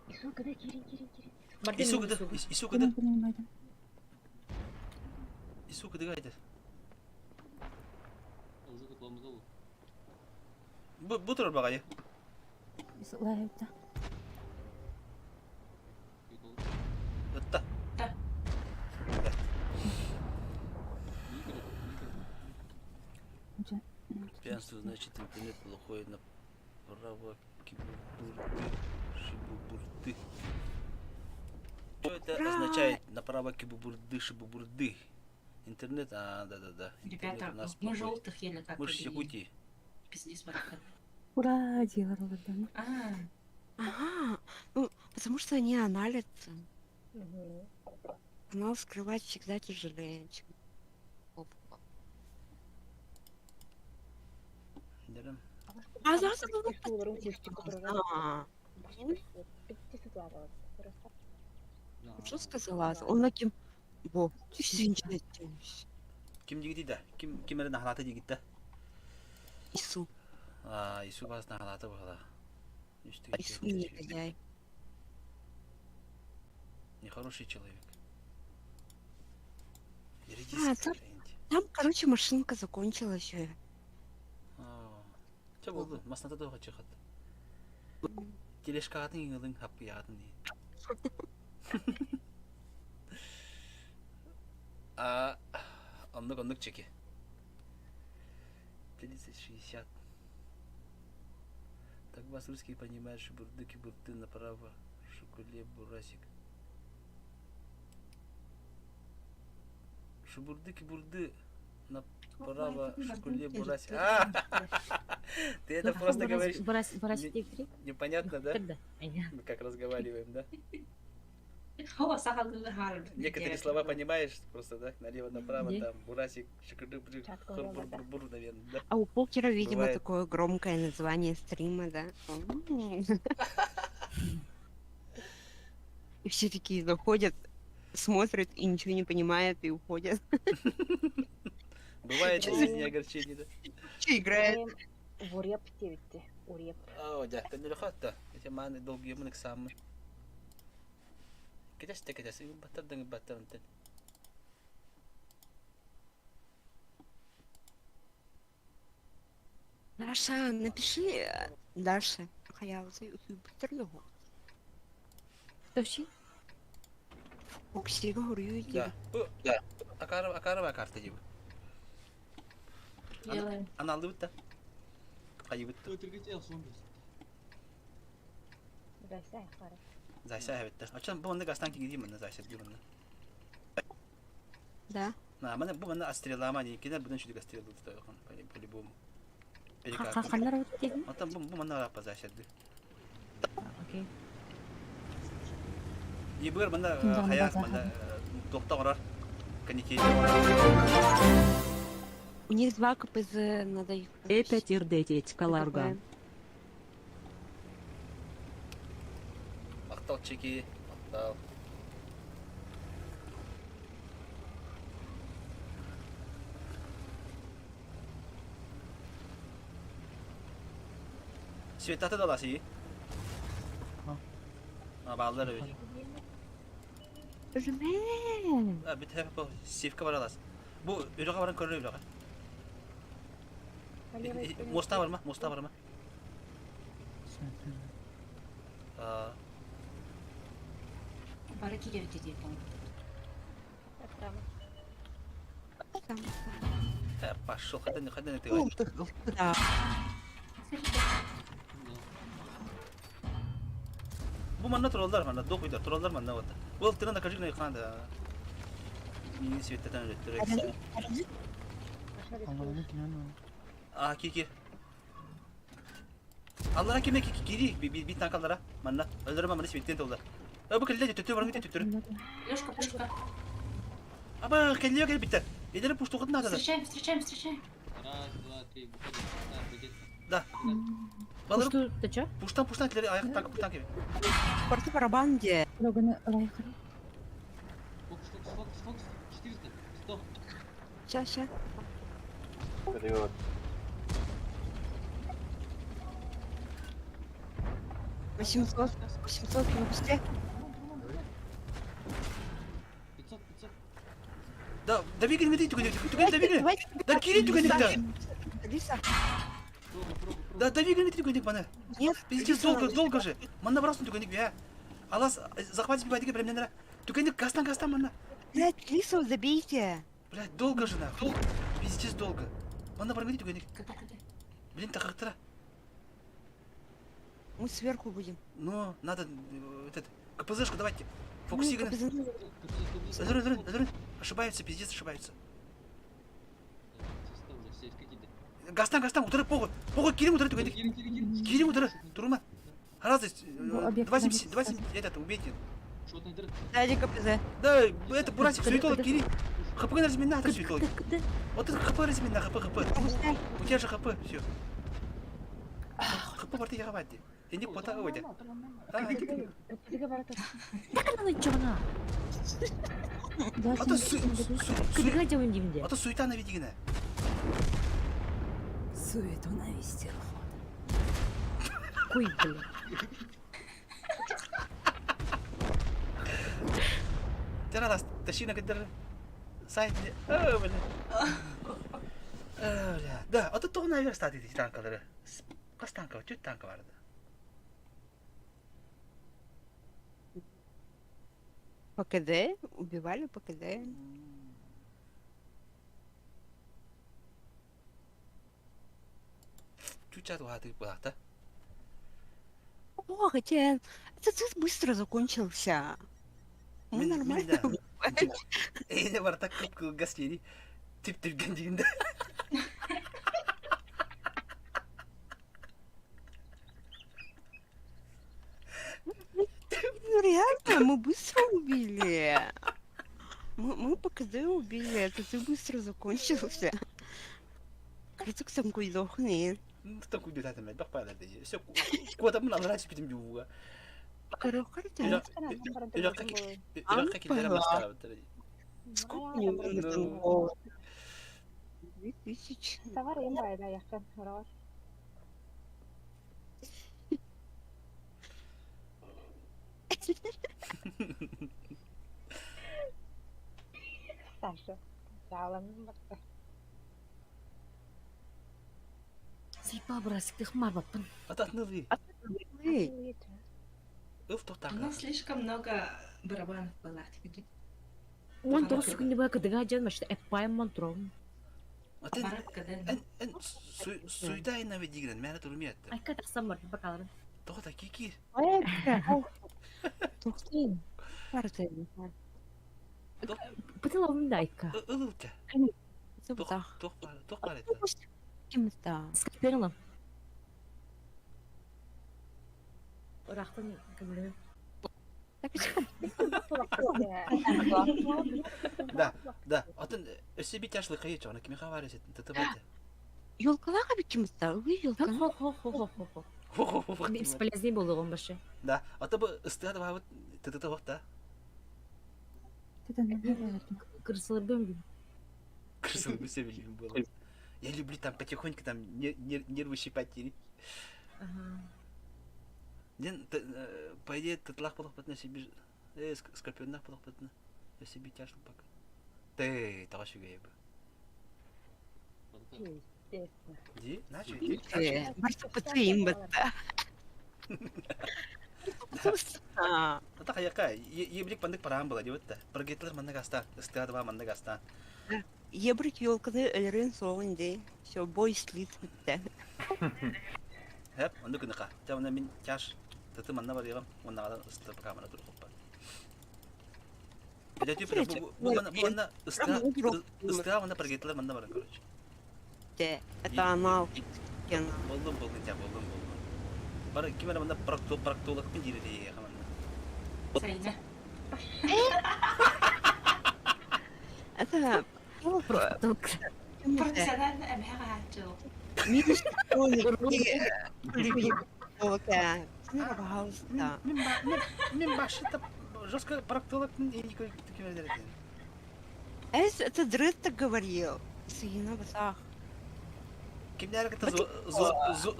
Ису кыда кирин кирин кирин. Бардым. Ису кыды, ису кыды. Ису кыды гайды. Бу бу турар багайы. Ытта. Да. Пьянство, значит, интернет плохой на право кибурды, шибубурды. Что это Ура! означает? Направо кибубурды, шибубурды. Интернет, а, да-да-да. Интернет Ребята, у нас мы плохой. желтых еле как Мы ж победили. Якутии. Пиздец, барахат. Ура, делала, да. А, Ага, ну, потому что они аналятся. Угу. Анал скрывать всегда тяжелее, чем попку. Дерем. А завтра А, Что сказала? Он таким... Бо, ты Ким дигити да? Ким ким эрэ нахалата дигитта? Ису. А, Ису бас нахалата бахала. Ису негодяй. Нехороший человек. А, Редиска там, инди. там, короче, машинка закончилась. Чэ болды, масната да чыхат. Тележкаҕытын иҥылыҥ хаппыйаҕытын дии. А оннук оннук чеки. 30-60. Так вас русские понимают, шубурдыки бурды направо, шукуле бурасик. Шубурдыки бурды направо, шукуле бурасик. А, ты это просто говоришь. Непонятно, да? Мы как разговариваем, да? Некоторые слова понимаешь просто, да? Налево-направо, там, бурасик, бур наверное, да? А у покера, видимо, Бывает. такое громкое название стрима, да? И все такие заходят, смотрят и ничего не понимают и уходят. Бывает в жизни огорчение, да? Че играет? Уреп диэбитти, уреп. О, дьэ, көннөрөхөттө. Ити мааны долгуйаммын ыксааммын. Кэтэс да кэтэс, баттар да баттар онтон. Даша, напиши Даша. Хайалсы үтүбүттэр Тощи? Оксига хоруйу Да. Да. Акарова, Акарова карта диби. Делаем. Аналлыбыт да. Хайыбыт. Зайса хара. Зайса эбиттер. Ачан бу манна гастан киги манна зайса ди манна. Да. На, мана бу манна астрелама ди. Кинер будан шүдүк астрелды тойгон по-любому. Ханнар вот дедин? Антон бу бу манна рапа зайса ди. Окей. Ебыр манна Кимден хаяс базар? манна тохта орар. Каникей. У них два КПЗ, надо их... Опять ирдететь, каларга. Мактал чеки, мактал. Светаты да ласы. А баллар öyle. Жмен. А бит хеп сивка бар алас. Бу өрөҕө баран көрөр өрөҕө. Моста бар ма? Моста бар ма? А, Бары кире диye пошел, хадан хадан ты. Да. Бу манна тураллар манна док уйдар тураллар манна вот. Бу тырын да кажыгна канда. Мини светтен өттүрек. А ки ки. Аллара киме ки кири би би танк аллара манна. Өлдөрөм манна светтен толда. Бу келле төтө барың төтө. Лешка, пушка. Аба келле кел битте. Эдер пушту кытын надо. Встречаем, встречаем, встречаем. Раз, два, три, выходим. Да, выйдет. Да. Балыр Пушту, ты чё? пуштан пуштан тилери аяк танк пуштан кеби. Порты барабан где? Логаны лайхары. Фокс, фокс, фокс, фокс. 400, 100. Ща, ща. Вперед. 800, 800 на кусте. 500, 500. Да, да бигин гиди түгенек, түгенек да бигин. Давайте, Да кири түгенек да. Лиса. Пробуй, пробуй, пробуй. Да да бигин гиди түгенек бана. Нет, Пиздец Лиса, долго, долго же. Манна барасың түгенек бия. Алас захватить бибайдыга бремненера. Түгенек гастан гастан манна. Блядь, Лису забейте. Блядь, долго же нахуй. Пиздец долго. Манна баргыди түгенек. Куда, куда? Блин, тахактыра. Мы сверху будем. Ну, надо этот КПЗшку давайте. Фокусиганы. Ну, КПЗ. КПЗ, КПЗ, Өлөр, өлөр, КПЗ. өлөр. Ошибаются, пиздец, ошибаются. Да, состав уже, все, какие-то. Гастан, гастан, утырып погы. Погы, кирим утырып түгенек. Кирин, кирин, кирин. Кирим утырып, турма. Раз, Бу объект 2,70, надо 2,70, этот, убейте. Шотный дыр. Дали КПЗ. Да, это Бурасик, суетолог, Кири. ХП размена, это суетолог. Вот это ХП размена, ХП, ХП. У тебя же ХП, все. ХП барты я гавадди. Инди пота ойда. КПЗ барата. Так она чёрна. А то су Кыдыга жабын димде. А то суета на видигина. Суету навести Куй, блин. Тера лас, тащи на кадр. Сайт О, бля. О, бля. Да, а тут тоҕо наверх стати танкалары. Хас танка бар? Түт танка барды. По КД? Убивали по КД? Чучат уһаатык буолаахта. О, хотя этот цикл быстро закончился. Мы Мин нормально да. Эйне барта кып-кылгас диэри тип-түргэн диин да. Ну реально, мы быстро убили. Мы по КД убили, этот цикл быстро закончился. Кырдьык соҥкуйдуоххун Такуйдутаатым элбэх баалар дии. Өссө куотаммын аллараа түспүтүм дьууга. Үрэххэ киллэрэн бастаабыттар дии. Сколько мне нужно? 2000. Савар им байда якын хороор. Саша. Сааланын барда. Сайпа бырасыктых марбаппын. Ататнылыы. Эй, Ыл У тохтаах. нас слишком много барабанов было. Он тоҕус күннү быһа кыдыга дьон машина эппайым монтром. Атын Барап каден. эн эн суйда инна дигрен мэра турумиятты. Айка тахсан бар бакаларын. Тоҕо кикир. Тохтин. Пытылабым да айка. Ылылта. Субтах. Тох тох бар это. Ким-то. Скорпионом. Ырахтан көмөлөһө. Так почему? Да, да. Атын өссө бит яшлы кайы чоны кими хабар эсет тытыбаты. Елкалаға бикиміз-та, ый елка. Хо хо хо хо хо хо. Бесполезный болугун башы. Да, ата бу ыстыга да бабыт тытыты хохта. Кырсылыр бөмгүн. Крысыл все было. Я люблю там потихоньку там нервы щипать. Ага. Ден, по идее, тытлах полох пытна себе... Скорпионнах полох пытна. Я себе тяжел пока. Ты, того шугай бы. Ди, начал, ди. Барса пытыйм бытта. Ата хаяка, еблик пандык парам была, дебетта. Прогетлер маннык аста, ыстыга маннык аста. Ебрик елканы өлөрөн соғын де. Все, бой слит бітті. Хеп, онды күнүка. Та мына мин тяж тыты манна барыгам, онна ысты пока мана тур хоппа. Билети бу бу бу манна ыстыга ыстыга манна прогетлер манна баран, короче. Это анал. Болдум, болдум, тя, болдум, болдум. Бар ким ана манна практол практолог пин дири хаманна. Сайна. Это Профессионально эмэҕэ Пожалуйста. Мин башта жестко проктолог и никакой таким Эс, это дрыт так говорил. Сына басах. Кимнәр кыта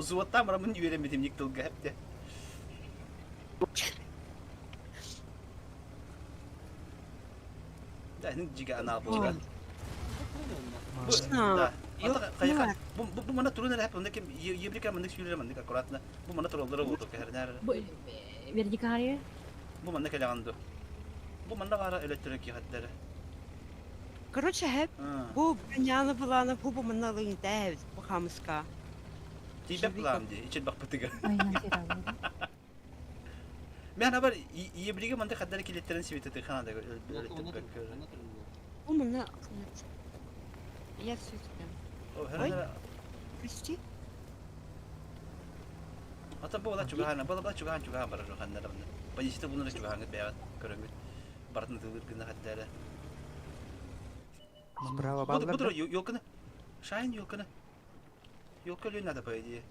зуаттам рамын үйренмедим ник тылга хепте. Да, ну жига ана болга. Да. Ата бу бу мана турун хеп онда ким ебрика мандык сүйлөр мандык аккуратно. Бу мана тураллары болду кэрнәр. Вердикария. Бу манда кэлэганду. Бу манда бара өлөттөрө кихаттары. Короче, хеп, бу броняны буланы бу бу манна лыгын бу хамыска. Тибеп булам ди, ичет бак бытыга. Мен абар ебриге манда хаттары килеттерин сибитети ханада өлөттөрө. Бу манна Я все тебя. Ой, прости. Ата бу бала чугахан, бала бала чугахан чугахан бар жоханнар мында. Позиция буну чугахан бәят көрөңгүт. Бартын тылыр гына хаттары. Справа баллар. Буду ёлканы. Шайн ёлканы. Ёлка лю надо по идее.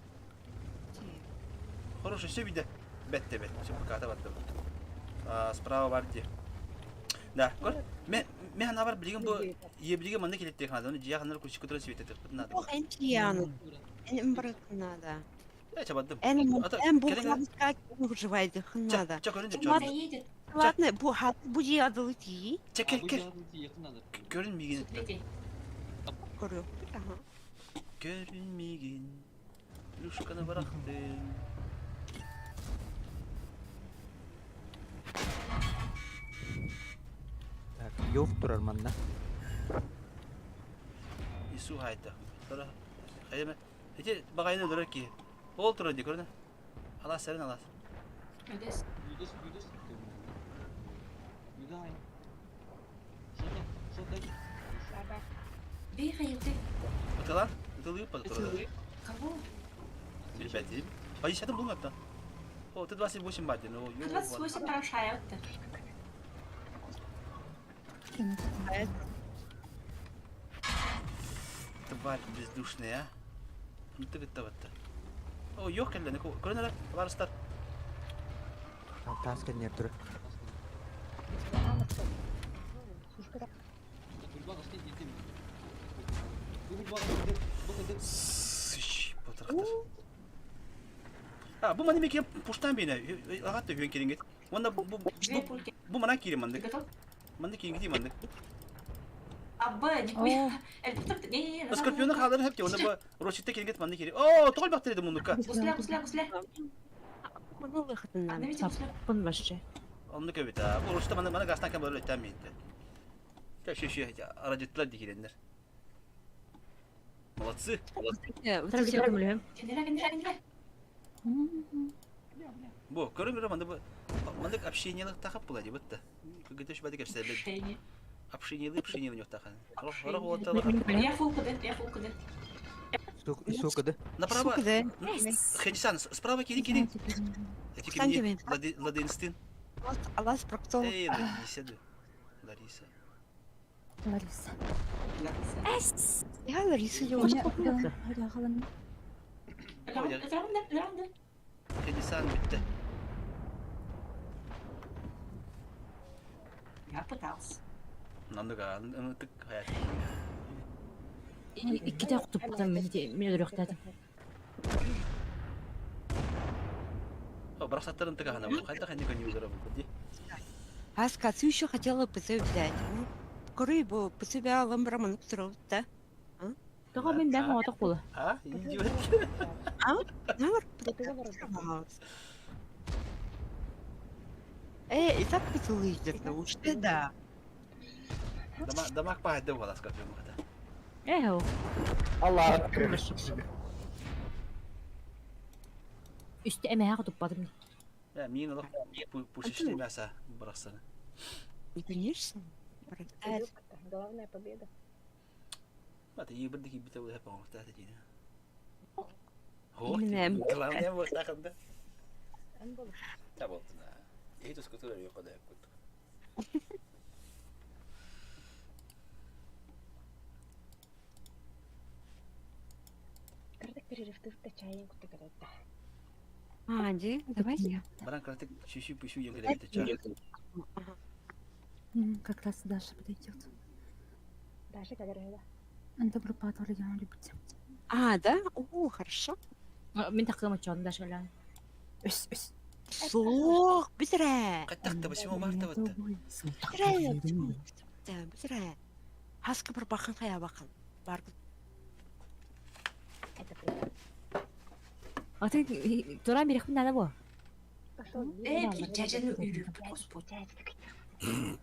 Хорошо, все видно. Бетте бет. Все пока батты. А справа барди. Да, көр. Мен мен ана бар билген бу ебриге манда келет ханада. Оны жия ханар күчүк көтөрө светет. Надо. Ох, энтияны. Эн надо. Э, чабадым. Эн Ата, эн бу кэлин хабыска выживайдыхын Ча, надо. ча көрүн Ча, ча. Куда едет? Ладно, бу хат бу дьиэ тии. Ча А, кел бу кел. дьиэҕэ тиийиэххин наада. Көрүн миигин. Смотрите. Көрүө. Аха. Көрүн миигин. Люшканы бырахтым. Так, Йов турар манна. Ису хайта. Тора. Хайма. Эти багайны дөрөр ки. Ол турар ди көрүнэ. Алас сәрин алас. Үдэс. Үдэс, үдэс. Үдэ ай. Что-то, что-то. Бей хайыты. Ытылан. Ытылыы па турар. Кого? Билбэтим. Ай, сәтем булматта. О, ты 28 бадин. О, ё. 28 прошая. Тварь бездушная, а. Ну ты готова-то. О, ёх кэллэ, көрүнэ барыстар. Таас кэннер турар. Сыщ, потырхтар. А, бу маны мекен пуштан бейне. Агат да үйен келингет. Онда бу бу Две пульки. бу мана кири Ты мандык. готов? Манды кирингити мандык. А, Б, нихуя. Эльбектор, не-не-не. назад, Скорпионы назад. халарын хепти, онда бу Рочитте келингет манды кири. О, тоғыл бактери мундукка. Гусля, гусля, гусля. Маны выходынан. Обновите гусля. Пын вообще. Онны көбүт. Бу Рочитте маны маны гастан кем бөлө өттен мейді. Та ши ши аражыттылар дикирендер. Молодцы. Травите көмүлөм. Кенделе, кенделе, кенделе. Бу көрүн көрүн манды бу мандык общениелык тахап була ди бутта. Көтөш бады кепселер. Общение. Общениелы общениелы не тахан. Я фул КД, я фул КД. Сука, да? Направо. Сука, да. Хедисан, справа кири кири. Эти Встань кимни? тебе. Ладинстин. Алас проктол. Эй, Лариса. да. Лариса. Лариса. Я Лариса У меня Раунда, раунда, раунда. Хедисан битте. Я пытался. Нандыга, ынытык хаят. Икките кутуптан мен мен өрөктөдүм. О, брасаттарын тыга хана бу. Хайда ханни көнү юлдара бу. Ди. Аска, ты еще хотела ПЦ взять. Ну, Көрүй бу ПЦ алым роман да. Тога мен бәм оток була. А, идиот. А? Намар. Э, и так поцелуй уж ты да. Дамак дамак па хайда була скорпион хата. Эхо. Алла. Үстө эмэһэ кутуппатым. Я мин алак пушишти мяса брасаны. Ну, конечно. Пролетает. Главная победа. Ата ебірді бите ол хеп оңта деді. Хо, Именно. главное вот так да. Эн бол. Та вот на. Эй, тус кутура yok да кут. Кырдык перерывтык та чайын куту керек. А, ди, давайте. Баран кратык шүшү пүшү еңгеле бите ча. Ага. Как раз Даша подойдет. Даша кадырыда. Добро патор, я любите. А, да? О, хорошо. Мен такым очон да шалан. Өс, өс. Суох, битре. Каттакта 8 марта бытты. Битре. Да, битре. Хаска бір бақын қая бақын. Бар. Это приятно. Аты тура берехмин нада бу. Пошел. Э, дядя, үрүп, господи. Дядя,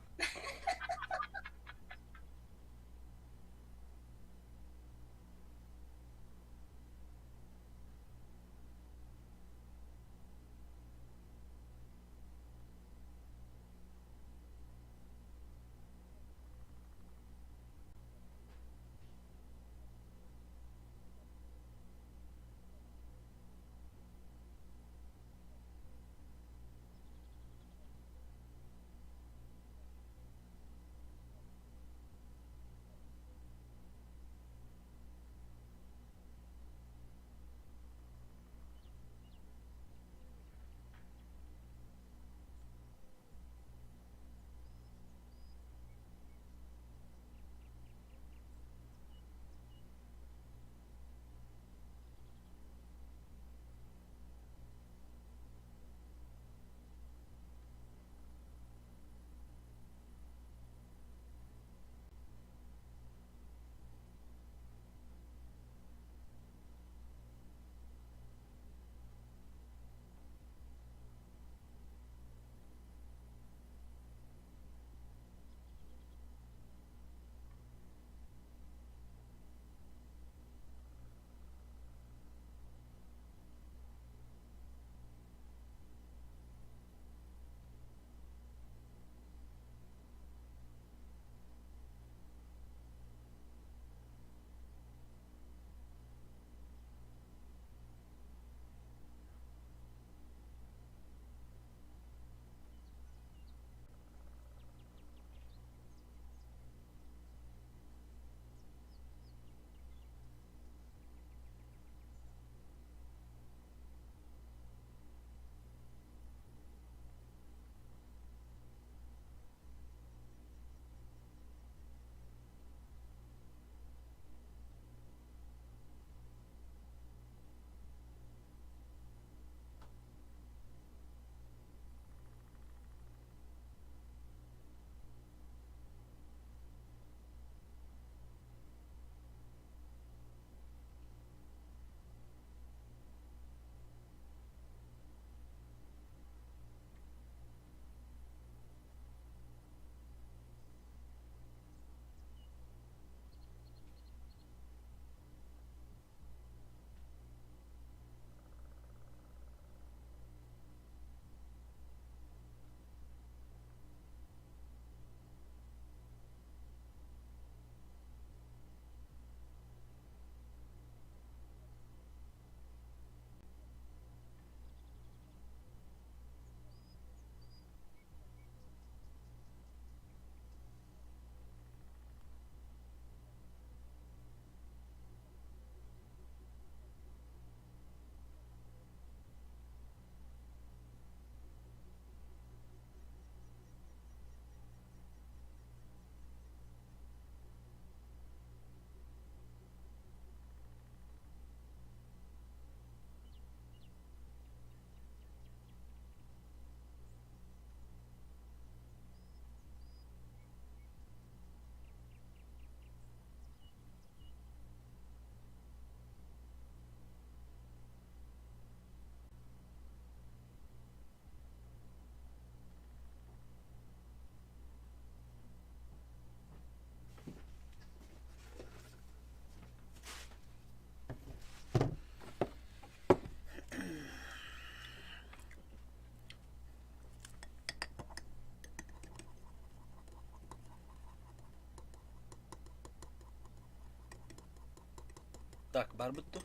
Так, барбыт ту.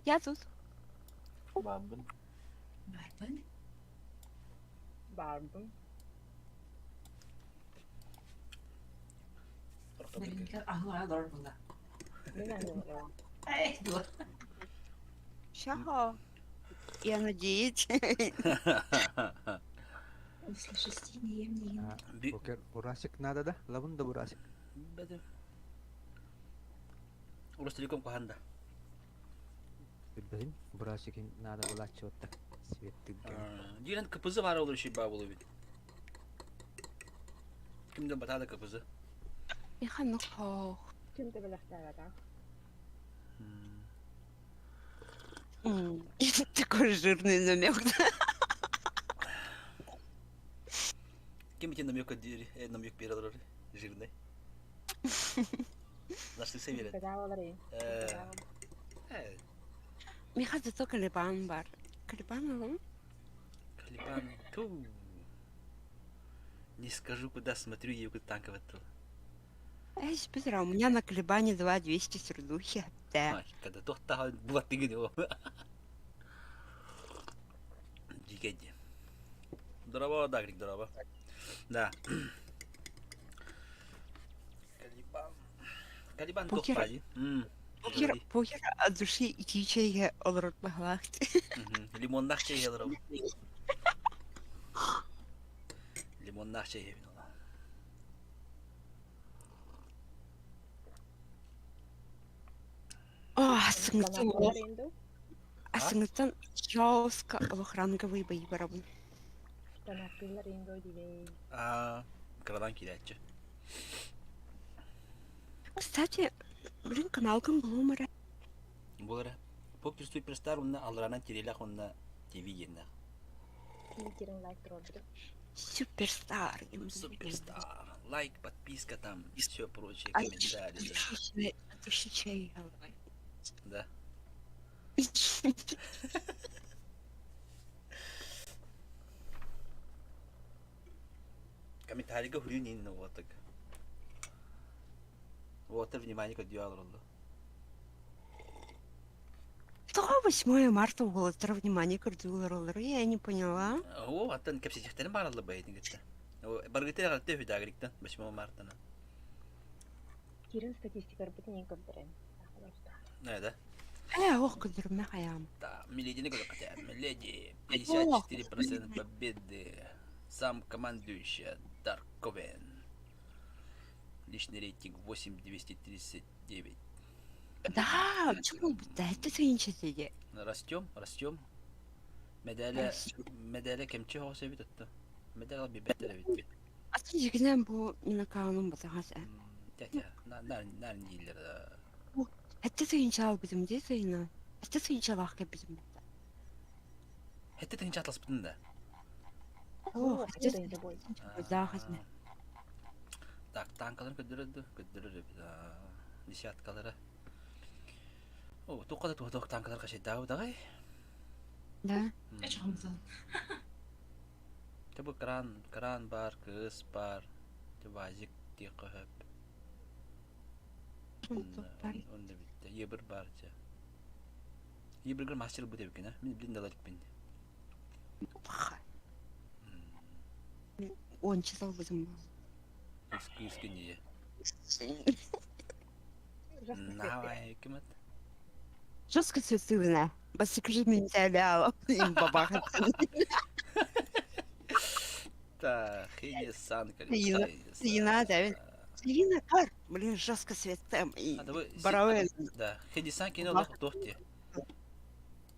Я тут. Барбын. Барбын. Барбын. Наверняка аһылара олорор буолла. Мин аһылара. Эй, дуо. Чао. Я надеюсь. После шести не ем, не ем. Покер бурасик надо да? Лабын да бурасик. Бәдем. Ростелеком куханда. Билбэтим. Бурасик надо булааччы отта. Светтыгга. Дирен КПЗ бар olur şey баа болу бит. Кимден батада КПЗ? Миха хох. Ким да бэлэхтээбэтэх. Такой жирный намек. Ким ити намек намек бере олорор жирный. Нашли севере. Педаллары. Миха зато Калибан бар. Калибан алым? Калибан. Ту. Не скажу, куда смотрю, я танковый тыл. Эй, быстро, у меня на Калибане 2200 сердухи. Да. Когда тохта була тыгын его. Дикеди. Здорово, да, Грик, здорово. Да. Калибан. Калибан Покер. тохпади. Покер, покер от души итии чайга олорор баһалаахт. Лимоннаах чай олорор. Лимоннаах чай эбин ола. Асыңыттан Асыңыттан жёстко ранговый бои барабын. Донаттыылар индо дибей. Аа, кырадан киирээччи. Кстати, блин, каналгын булуум эрэ. Буолара. Покер Суперстар уонна алларанан тирилэх уонна ТВ диэннээх. Киирин лайк туруорбутум. Суперстар. Суперстар. Лайк, подписка там, и все прочее, комментарии. От души чай. Да. Комментарийга хүрүүн инна уотак. Уотар внимание көрдүү олороллор. Тоҕо 8 марта уолаттар внимание көрдүүлэр олору, я не поняла. Оо, аттан кэпсэтиэхтэрин бааралла бэйэтин кытта. Баргыты аҕалта үһү даагриктан 8 мартана. Киирин статистикарбытын иин көрдөрөн. Да, да. Ээ, ох, көрдөрүмэ хайаам. Да, Миледи көрө Миледи 54% победы. Сам командующий Дарковен. Личный рейтинг 8239. Да, почему да, это тыһыынча Растем, растем. Медаля, медаля кемче хоҕос эбит отто. Медаля бибеттер эбит. Атын дьигинэн бу мин аккаунум батаҕас ээ. Тя-тя, нар нар дииллэр да. Сэттэ тыһыынча албытым дии сайына. Сэттэ тыһыынчалаах кэлбитим. Сэттэ тыһыынча атласпытын да. Ох, сэттэ тыһыынча Так, танкаларын көрдөрөр ду, көрдөрөр эбит. Десяткалара. О, туохха да туох танкалар хашайдаабыт аҕай. Да. Тэ бу кран, кран бар, кыс бар, вазик диэххэ сөп. Онно бүттэ. Ебір бар чэ. Ебіргер мастер бут эбиккин, а? Мин билин далар икпин. Уонча салбытым. Кыс кыс киние. Давай, ким это? Жестко светлына. Басыкжы мен тәлі им бабахат. Так, Хинисан, Сина, да. Сина, кар. Блин, жестко светом. Баравен. Да, Хинисан кино тохте.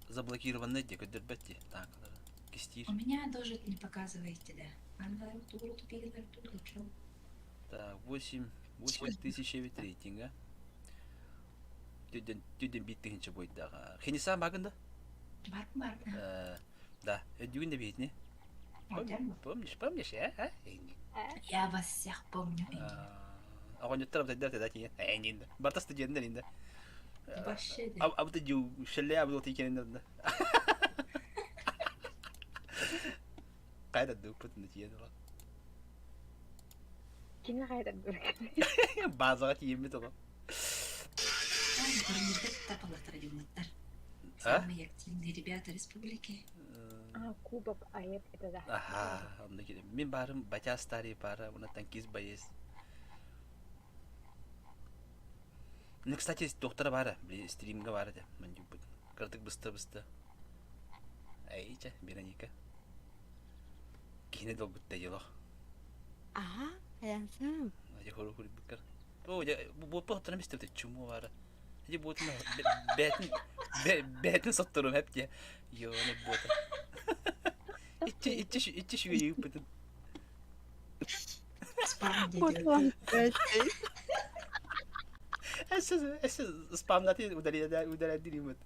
Заблокированный де, көдөрбөт Так, кистир. У меня тоже не показываете, да. Так, 8, 8009 рейтинга. Түден, түден биттигинче бойдага. Хинисан багында? Бар, бар. Да, өдүгүн де битни. Помнишь, помнишь, а? Я вас всех помню. Оҕонньоттор абытайдар да тиийэн эйнин барта студеннер инде. Вообще да. Абыты дью шелле абыты тиикеннер да. Кайда дуппут на тиийэн ола. Кими хайдар Базаҕа тиийиммит оҕо. Турнирга тапаллахтара дьоннаттар. А? Самые активные ребята республики. А, кубок АЭП это да. Аха, онно киирэн. Мин баарым батя старый пара, уонна танкист боец. Ну, кстати, доктора баара, били стримга баара этэ, мандьыппыт. Кыратык быста-быста. Эйчэ, Вероника. Киһини долгутта дьолох. Ага, аянсам. Дьэ хору хурбуккар. О, дьэ, буоппа хоттон истибит чуму баара. Дьэ буотун бээтин бээтин сотторум хэп дьэ. Ёне буота. Иччи иччи иччи шүгэ ыыппытын. Спам Вот дедет. вам Эссе эссе спамнати удалия удалия дилимет.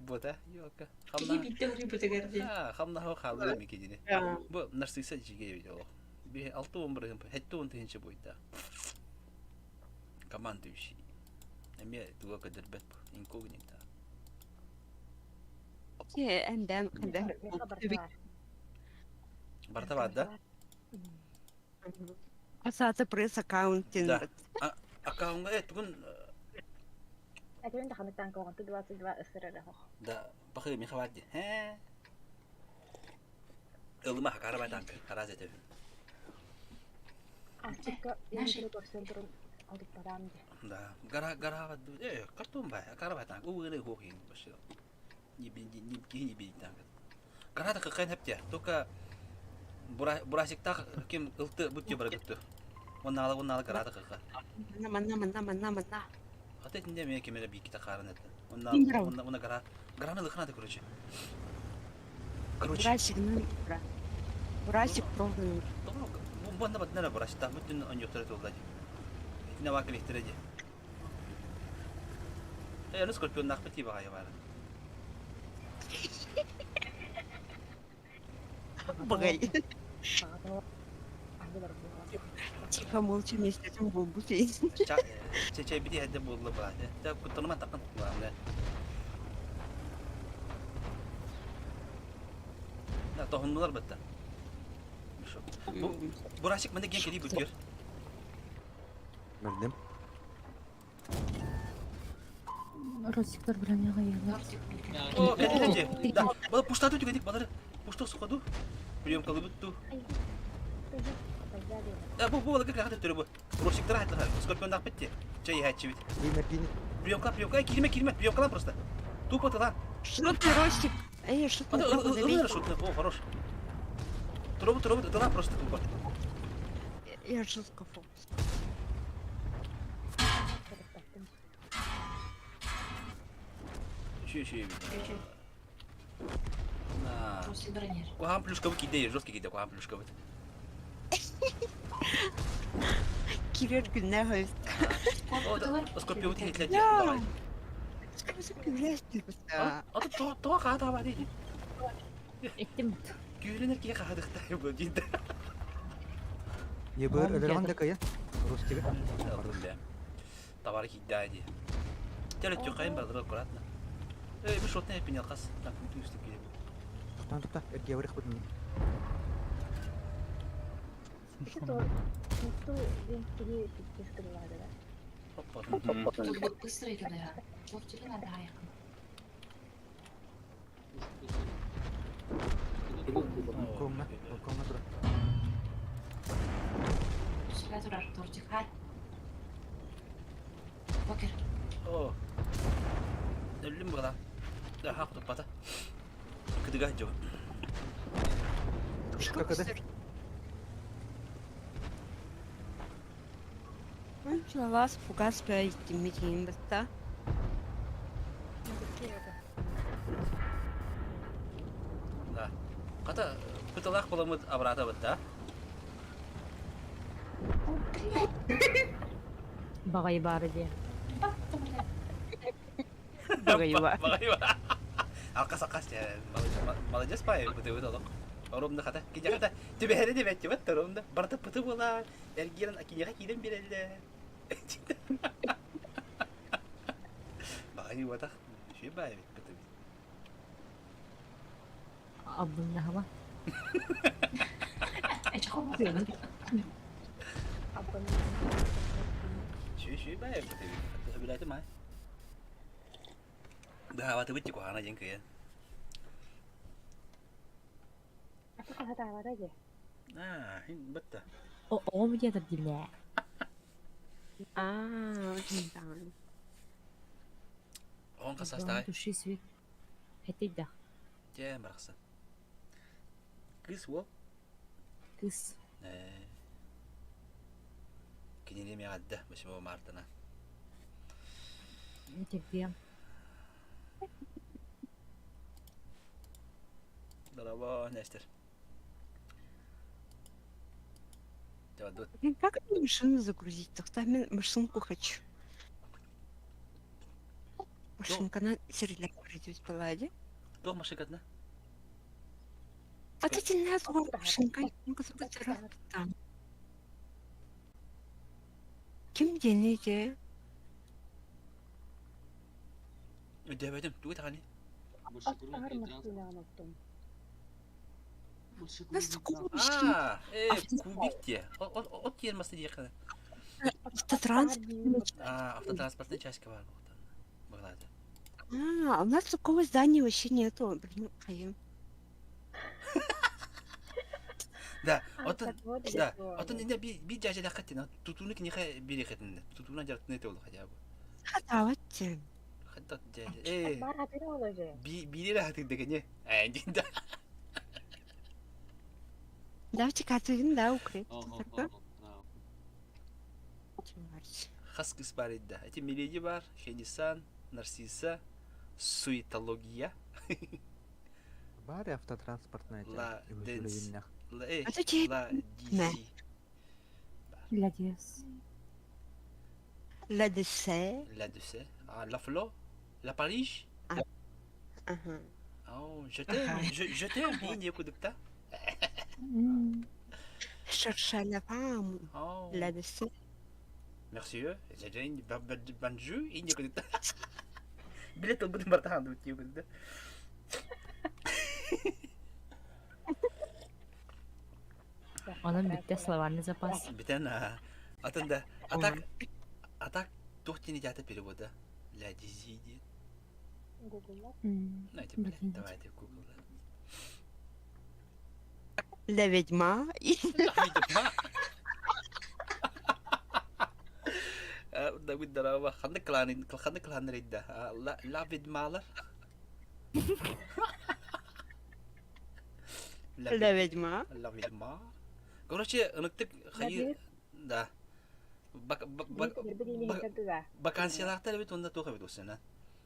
Буота, ёка. Киһи Хамна. биирдэ уруйбутугар диэн. А, хамна хо хааллар мики дини. Бу нарсыса жиге видео. Би 6 он бырыһын, 70 тыһынча буйда. Командующий. Эмиэ туга көдөрбөт бу. Инкогнито. Энден кандер. Меха барта бар. Барта бар да? Асата пресс аккаунтин. Да. Аккаунга э тугун Әтен да ханытан калган 22 ысыры хох. да бахы меха бар ди. Хэ. Ылыма хакара батанка. Хараз этебин. Астыкка Наши- енді көрсен турун алдып барам ди. Да. Гара гара э картон бай. Акара батанка. Угыры хохин башы. Не би не не не би танка. Гара да кыкын хепте. Только бурасикта ким ылты бутте баргытты. Оннала оннала гара да кыкы. Манна манна манна манна манна. Хата итинде мен кемере биките карын этти. Онна Киндер онна онна гара гараны лыхнады короче. Короче. Бурасик ну Бурасик пробный. Бу бу бат бурасикта бүтүн оньоктор толдади. Итине вакыл ихтиреди. Э, ну скорпион нахпати багай бар. Багай. Тихо, молча вместе этим бомбу съесть. Ча ча бити хәдде булды була. Та кутырма такын главное. Да, тохуннулар битте. Бу бурасик менде ген кели бүтер. Көрдүм. Росиктар броняга егылар. О, кәтәҗе. Да, бала пуштату түгәдик балары. Пушта сукаду. Прием кылып үттү. Да, бу бу балага кахат төрө бу. Росиктар хатлар. Скорпион дак битте. Чай хәчи бит. Кириме кини. Приемка, приемка, кирме, кирме, приемка просто. Тупо тыла. Что ты, Ростик? Эй, что ты? Ылыр шутны, о, хорош. Трубу, трубу, тыла просто тупо. Я жестко фокус. Еще, еще. На. После бронир. Кухан плюшка киде, жесткий киде, кухан плюшка вот. Кирер күннә хөст. О, скорпион хитләде. Давай. А А то то ката бар ди. Эттим. Күйленер ки кадыкта бу диде. Ебір өлөргөн да кая. Рустига. Товар киде ди. Теле тюкайын бар, аккуратно. Эй, бу шотны пенел кас. Так, бүтүн үстүп киде. Токтон токта. Эрге барых бутун. Что? Ту венские пиздец да? Тут вот быстро идет, да. Ловчики надо якын. Комна, комна тура. Сюда турар, тортик, хай. Покер. О. Өлүм була. Да, хак тупата. Кыдыга жо. Тушка када. Вас фугас пәйттим бітті. Да. Ката пыталах боламыт обрата бит, да? Багай бары ди. Багай бар. Багай бар. Алкас алкас молодец пай быты быты олох. Оромда хата. Кижа хата. Түбәһәре дә бәтче бит оромда. Барта пыты була. Эргерен акинега киден бирелде. Багай ватах. Ши бай бит пыты бит. Абдуллахова. Эч хом. Үчүгэй баайы Сөбүлээтим аай. Быһаабатыбыт ти куһаҕана диэн кыйан. Аты хаһытаабата дьэ. Аа, хин бытта. Оҕом диэтэр дилээ. Аа, очень там. Оҕоҥ хас саастааҕый? Туши свет. Этийдэх. Дьэ, барахсан. Кыыс уол? Кыыс. Ээ. Кинини эмиэ эҕэрдэ 8 мартына. Терпиэм. Дорообо, Нестер. Блин, как мне машину загрузить? Тогда мен машинку хочу. Машинканы сирләп придет была, Туох машинкатына? А ты не машинка, там. Ким диэний дьэ? Өйдөөбөтүм, тугу даҕаны? Аттаһар массыынаҕын оттон. Аа, э, кубик диэ. От тиэр масса диэххэ. Автотранспортный. Аа, автотранспортный чашка баар буолуохтаах. А, у нас такого здания вообще нету. Блин, хайым. Да, оттон да, оттон инде би би дьаажалаахха тина тутууну киниэхэ биэриэхэтиннэ. Тутууна дьарыктына этэ ол хотя бы. Хатаабат диэн. Хатат дьэ. Э. Бар хатыра ол же. Би биири хатырда кене. Э, дин да. Давайте катыгын да укреп. Хас кыс бар идда. Эти Миледи бар, Хенисан, Нарсиса, Суетология. Бар автотранспортная Ла Дэнс. Ла э, А то тебе Ла Дизи. Ла Диэс. Ла Десе. La Десе. А, La Flo. La Париж. Ага. Oh, je t'aime, je t'aime, инде кудыкта. Cherche la femme. Oh. La Десе. Merci. Банжу инде кудыкта. Билет ылбытын бартахан дут кудыкта. Онон бүттэ словарный запас. Бүтэн атын да атак атак туох диэни дьаата перевода ля дизи диэн. Гугла. Знаете, блядь, давайте гугла. Ла ведьма. Ла ведьма. Давид дарава ханнык кланы ханнык кланнар идда ла ведьмалар. Ла ведьма. Ла ведьма. Короче, ыныктык хайы да. Вакансиялаахтар эбит уонна туох эбит усена.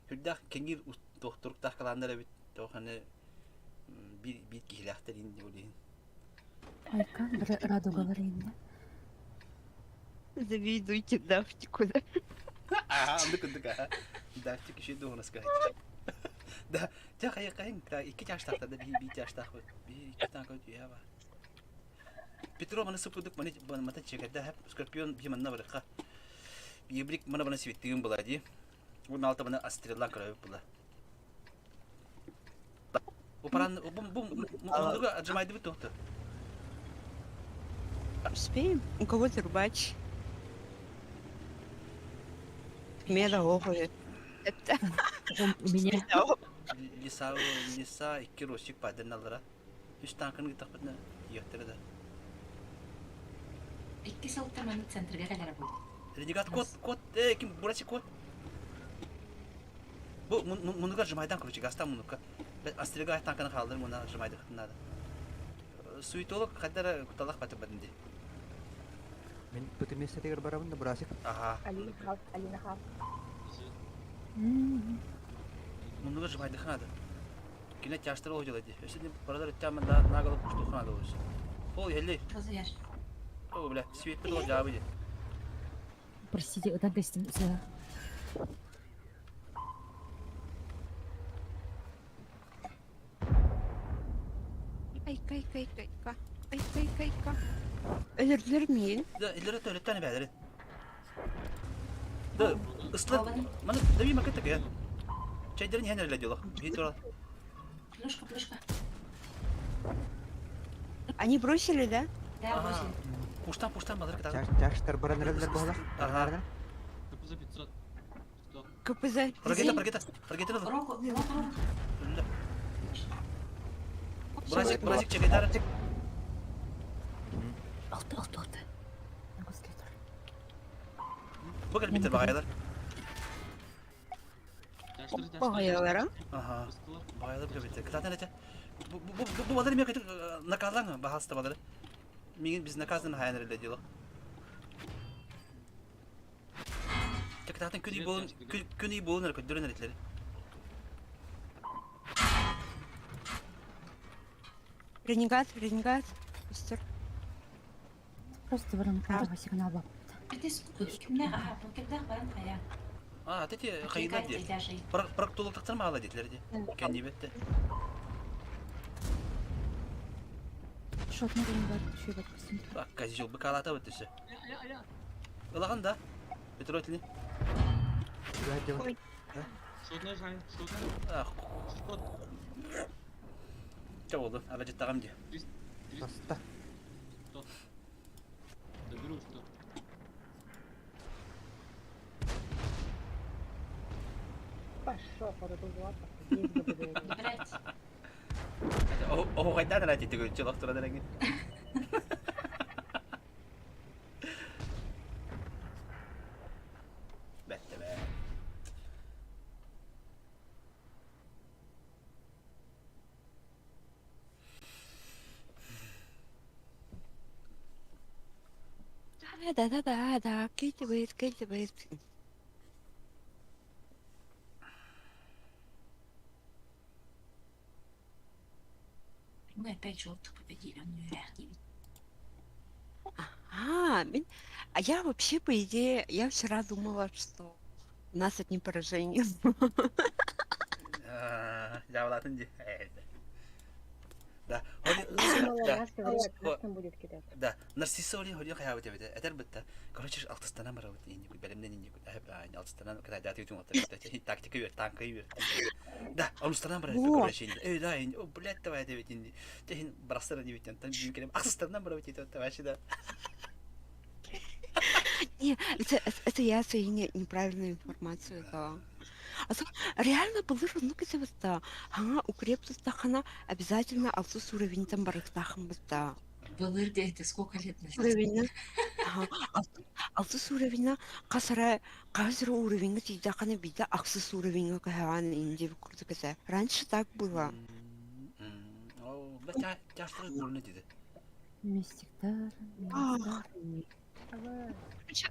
Хүрдээх кэҥиир туох туруктаах калааннар эбит туох аны биир биир киһилээхтэр ин диэн. Айка, радугалар инде. Завидуйте Давтику, да? Аа, оннук курдук аа. Давтик еще должен сказать. Да, дьэ хайа хайын икки чаастаахтар да биир биир чаастаахпыт. Биир икки танка үтүө бар. Петро маны сыппыдык маны мата чекерде Скорпион би манна барыкка. Биебрик мана бана светтигин була ди. Уон алта маны астреллан көрөбүт була. Упаран бум бум мундуга отжимайдыбыт туохту. Успеем? У кого зарубач? Меда охует. Это У меня Лиса лиса икки росик паденалара. Үс танканы гытахпытна иэхтэрэ да. Икки сылтан маннык центрга кэлэрэ буолуо. Ренегат кот кот э ким бурачи кот. Бу мунугар жымайдан короче гастан мунукка. Астрига танканы хааллар муна жымайдыхтын надо. Суетолог хаддара куталах батып бадынди. Мин пытымесетигер барабын да бурасик. Ага. Алина хал, Алина хал. Мунугар жымайдыхын надо. Кине тяштыр ол делать. Если барадар тямын да наголо пуштухын надо болсын. Ол елли. Разуяр. О, бля, свет ол жабы. Простите, ытан кэстим. Айка, айка, айка, айка. Айка, айка, айка. Өлөрдүлэр миин. Да, иллere төлөттөн эбээлери. Да, ыстар, маны даби макет такая. Чайдерин хен эле дело. Би тура. Плюшка, плюшка. Они бросили, да? Да, бросили. Пуштан, пуштан балар кытар. Чаштар баран эрэллэр буолар. Ага. КПЗ 500. 100. КПЗ. Ракета, ракета, ракета ыл. Руку, руку, руку. Өллө. Бразик, бразик чекетар. Алты, алты, алты. Бу кэлбиттэр баҕайылар. Баҕайылара? Аха. Баҕайылар бу кэлбиттэр. Кытаатан этэ. Бу бу бу балары эмиэ кытык наказлаҥ баһаалыста балары. Миигин без наказан хаайан эрэллэр дело. Кытаатан күн ый буолун күн ый буолун эрэ көрдөрөн эрэтилэр. Ренегат, ренегат. Мистер. Просто баран кадровый сигнал баппыт. Это кимнээх аха, бу кимнээх баран хайа. А, тети хайыылар дии. Проктологтар маала диэтилэр дии. Кэннибэттэ. Шотный ренегат түшөбөт костюм. Козел быкалата вот өссө. Ылаҕын да? Петро итини. Шотный жай, шотный. Шот. Чэ буолду, аралдьыттаҕым дии. Таста. Заберу что. Пошел, Блять. Оһуохайдаан эрэ ити көрүччү олох туран эрэҥҥин. Бэттэ бээ. Да, да, да, да, кидывает, кидывает. Мы опять желтых победили, он невероятный. А, а я вообще, по идее, я вчера думала, что у нас одни поражения. Дьаабылаатын дии. Да. Да. будет кидать. Да. Нарцисса Оли ходи хайаабыт эбит. Этэр бытта. Короче, алтыстанан барабыт инни бэлэмнэн инни алтыстанан кытайдаат үтүн оттар тактика үөр, танка үөр. Да, онустанан барабыт короче. Эй, да, о, блядь, давай эбит инни. Тэхин барахсара дибит тан бүүн келем. Ахсыстанан барабыт ити вообще да. Не, это я своей неправильную информацию дала. А то реально былыр оннук этибит Аңа укреп тустахана обязательно алтыс уровень там барыктахым бытта. Былыр это сколько лет назад? Уровень. Алтыс уровень касара казыр уровеньга тиидахана бида ахсыс уровеньга каһаан инди курдук этэ. Раньше так было. О, бля, тяжтыры курны диди. Мистиктар, Ах.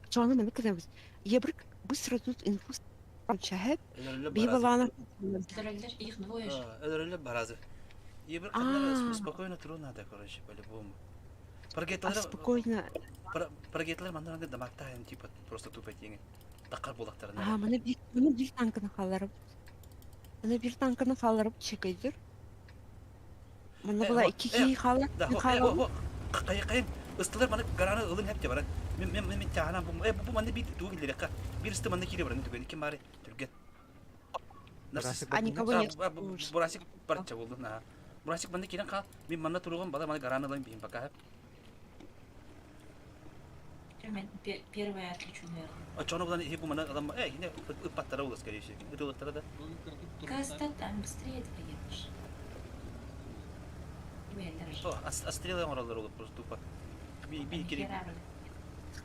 Чону мен кызабыз. Ебрик быстро тут инфу чахет. Бибалана. Өлөрөллөр, их двое же. Өлөрөллөр баразы. Ебрик ханна спокойно туру надо, короче, по-любому. А спокойно. Прогетлер манна дамактаһын типа просто тупо тиңе. Таккар булактарына. А, маны бир маны бир танканы халарып. Маны бир танканы халарып чекейдир. Маны була ики ки хала. Да, кайын кайын ыстылар маны гараны ылын хеп баран. Мен мен мен тахана бу э бу маны бир тугу килдерекка. Бир ысты маны кире баран түгөн ким бары түрген. А никого нет. Бурасик барча болду на. Бурасик маны кирен кал. Мен манна туруган бала маны гараны ылын бийин пока. Первая отличу, наверное. А чону булан хеп бу маны адам э хине ыппаттара болду скорее всего. Ытылыктара да. Каста там быстрее доедешь. О, астрелы оңороллор болуп просто тупо. Би би кири.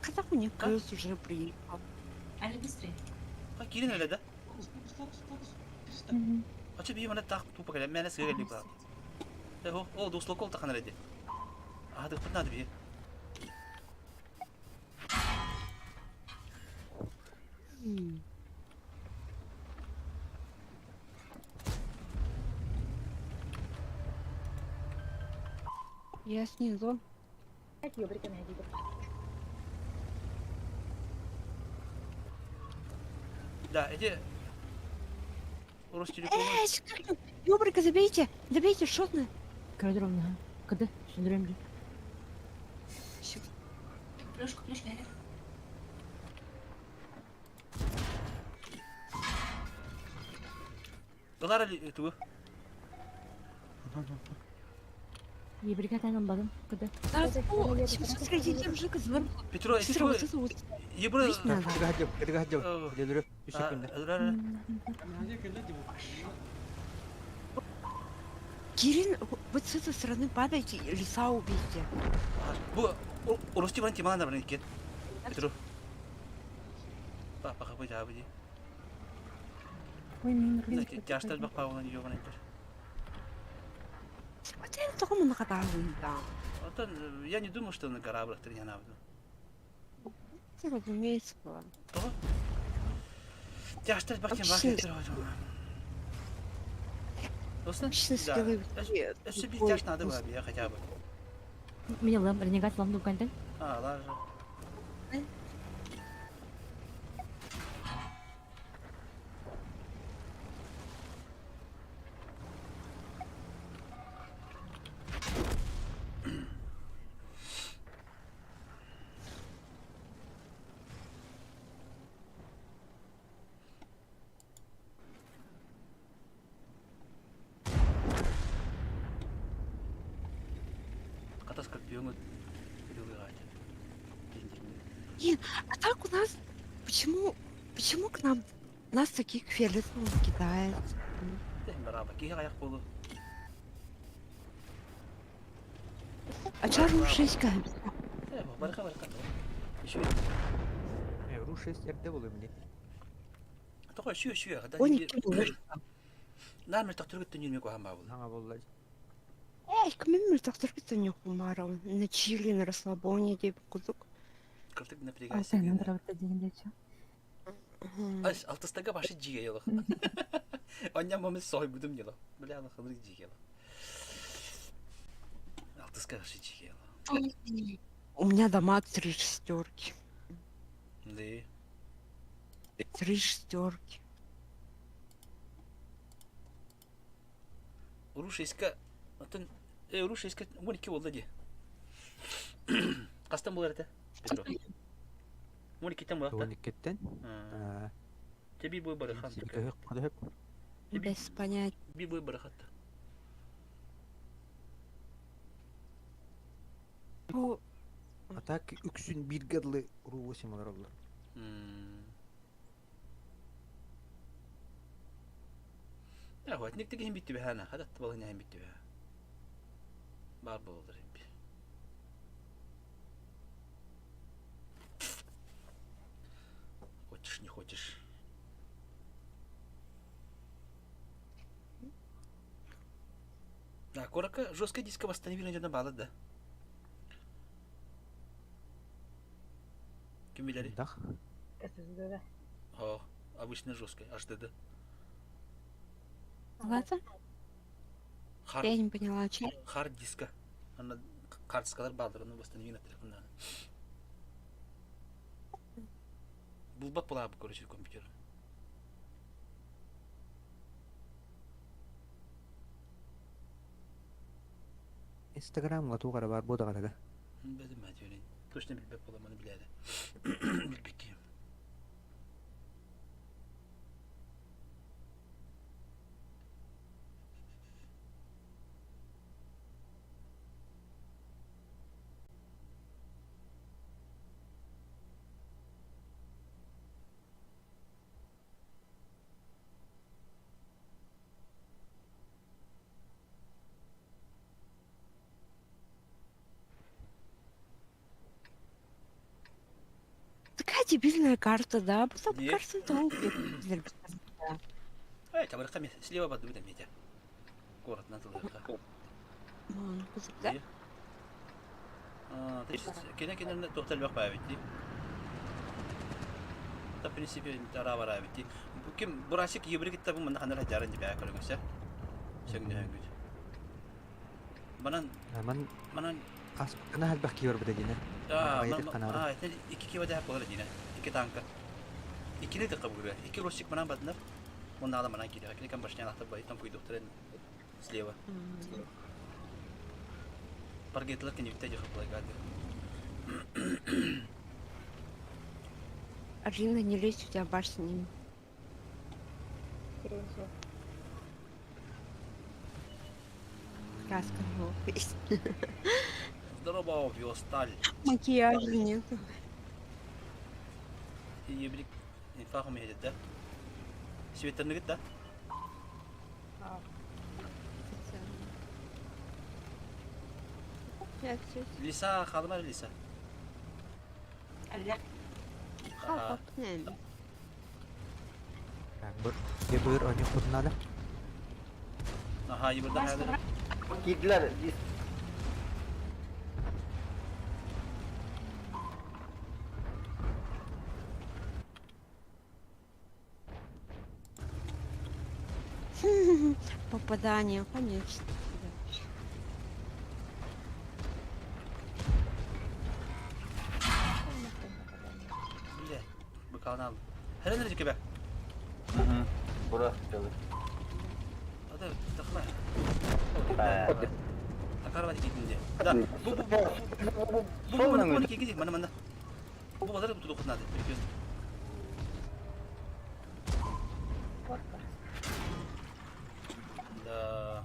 Казах у них кыз уже приехал. Али быстрее. А кирин эле да? Ачы би мана так тупо келе. Мене сыгы келип ба. Э, о, о, дуслокол тахан эле. А, дык надо би. Я снизу. Да, эти Ростелеком. Э, Ёбрика, забейте! Забейте, шотно! Кадровна. Когда? Сүндүрөм Плюшка, плюшка, Ылар тугу. Ебрика тан ылбатым. Кыды. Да, 737 уже кызлар. Петро, эти Петро, вот это вот. Ебра... Бить надо. Кытыга кытыга хадьыл. Лелөрө үс секунда. Кирин, вот с этой стороны падайте, леса убейте. Бу Урусти баран тималан баран иккен. Петро. Папа хапы жабы ди. Ой, мин руль. Тяжтар бак павлан йоган энтер. Вот я только мы накаталуем, да. Отон я не думаю, что на кораблях ты не надо. Это разумеется было. То? Тяжтар бак тем бак Вообще- Петро. Осна? Обычно Да. скиллы Өссө бир тяж надо было я хотя бы. Меня лам, ренегат лам дукантен. А, лажа. Хата скорпиону переливать. Блин, а так у нас... Почему... Почему к нам... Нас таких фиолетовых кидает? Бараба, киһи аяк болу. А чару 6 Э, барыха барыха. Еще Ру 6 эрде болу эмне. Тоқой шүйе шүйе. Он не Намер тоқтыргыт түнүнмек охан бабыл. Хаңа болла. Эй, кімім тақтыргыт не хумара. На чили, на расслабоне деп кудук. Кыртык напрягайся. Алтайнан дравта дегенде чё. Ас алтыстага башы жиге ялах. Анням мамы сой будум ялах. Бля, ана ханрык жиге ялах. Алтыска башы жиге ялах. У меня дома три шестерки. Да. Три шестерки. Уруш иска атын э уруш иска 12 болду ди. Кастан болар это? Петро. 12-тен болар. 12-тен. Тебе бой барахан. Көһөк, Без понятия. Би бой барахат. Бу А так үксүн бир гадлы ру 8 алар олар. Я вот ник деген битти бәһәнә, хадат балын яһын битти бәһә. Бар болдыр инде. Хочешь, не хочешь. Да, корака жесткая диска восстановили на балад, да. Ким билери? Да. ССД. О, обычно жесткая, HDD. Ладно? Хард, Я не поняла, че. хард диска. Ана карточкалар бардыр, оны восстановили на телефонда. Булбак була бу, короче, компьютер. Инстаграмга тугара бар бу да. Бәдем мәтүрин. Точно билбек була, моны биләде. Билбек. Такая дебильная карта, да? Потом Не. кажется, долго. Эй, табарка ме, слева баду да метя. Город надо лыха. Да? А, то есть, кене кене доктор бак бабит ди. Та принципе тара бара бит ди. Ким бурасик ебри китта бу мында ханар хажарын ди бә көргөсә. Сәгне хәгүт. Манан Аман манан кас кана халбах киер бу дигене. а Айдык канары. а это iki кива да болар дина. Iki танка. Икини de kabul Iki росик манан баднар. Онда да манан киде. Кини кам башня лахта бай там куй доктор слева. Паргетлар кини битте жакып кылай Арина, не лезь, у тебя башня не... Скорее всего. Краска есть. Здорово, Виосталь. Макияжа нету. Ебрик инфа хомуйа да? Светтерныгыт да? Лиса хаалымар Лиса. Ага. Ебыр ойнуохпутун наада. Аха, ебырдан хаалыр. Киирдилэр. Попадание, конечно. Бля, быкалын алды. Хәрен эрэ кебе. Бура çalır. Ады тахма. Такарва дикитинде. Да. Бу бу бу бу бу мана кики мана мана. Бу базар бу тудук надо. Да.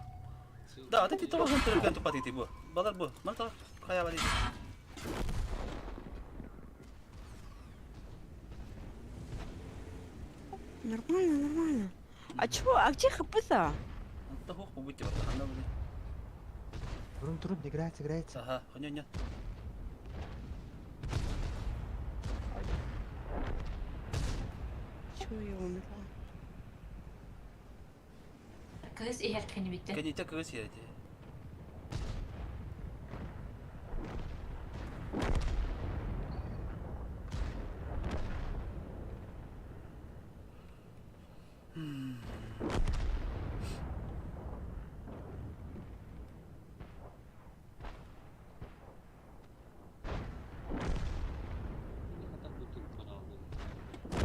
Да, аты ти тоҕо төргөн тупат ити бу. Балар бу. Мана тоҕо хайа бар ити. Нормально, нормально. А чё, а где хп-то? Онто хух бу бути бар. Ханна бу. Турун турун играется играется. Ага, хоня ня. Чё я умерла? Кыз иһэр кэнибиттэн. Кэнитэ кыыс иһэр ити.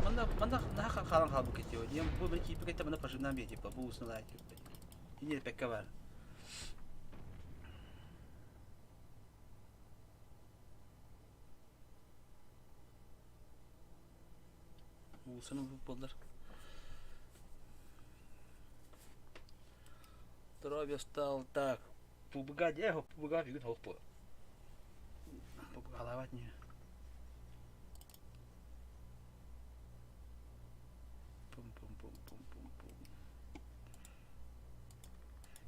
Манна манна наха хаалан хаалбыт кэтио. Диэн бу бир киипи кэтэ манна поживнан бие типа бу усналаа типа. Тини пекка бар. Уулсаны боллар. Здоровье стал так. Пубга де, пубга бүгүн хоқ бу. Пубгалават не. Пум-пум-пум-пум-пум-пум.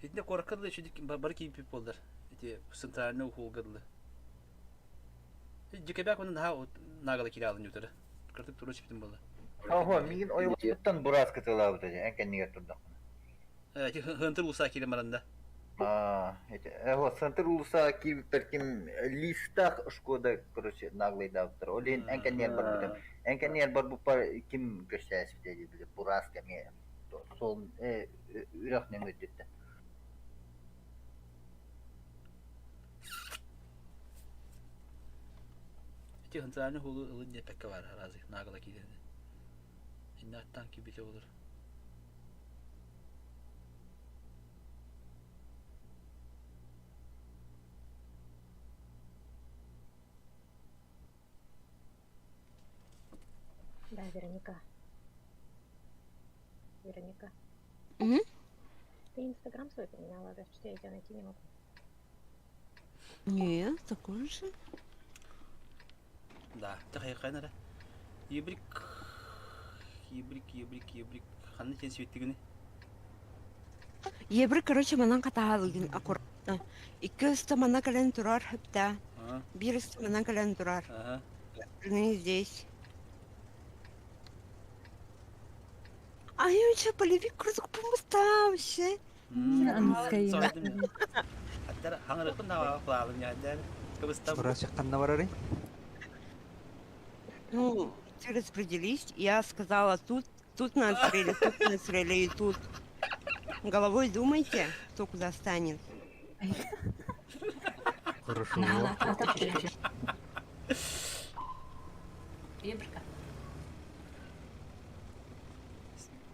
Итинне куоракка дылы үчүдүк бары кииппит буоллар. Ити центральный ухуулга дылы. Дьикэбэк онон наһаа наагала киирэ аалын утары. Кыртык туруо сипитин буолла. Оһо, миигин ойоҕоспуттан бураас кытылаабыта дии, эн кэннигэр турдахпына. Э, ити Хантер улуса киирэн баранда. Аа, ити, эһо, Центр улуса киирбиппэр ким листах Шкода, короче, наглыйдаабыттар. Ол иһин эн кэннигэр барбытым. Эн кэннигэр барбыппар ким көстөөспүтэ дии, били, бураас кэмиэ сол үрэх нөҥүөттүттэн. Ити центральный хулу ылын диэппэккэ баар аразы наагала киирэн. Инне аттаан киирбитэ болор. Да, Вероника. Вероника. М? Ты Инстаграм свой поменяла, да? Что я тебя найти не могу. Нет, такой же. Да, тэхайхайна эрэ. Ебрик, ебрик, ебрик, ебрик. Ханна тен сүйеттигини? Ебір, короче, манан хатаалыгын аккуратно. Икки өстө манна кэлэн турар хөптө. Биир өстө манан кэлэн турар. Остальные здесь. А я что, полевик курдук помустам вообще. Аттар хаҥырыкпын наҕа кулаалым яадэр. Кыбыстам. Бурасик ханна барарый? Ну, ты распределись. Я сказала, тут, тут на отстреле, тут на отстреле и тут. Головой думайте, кто куда станет. Хорошо. Ебрика.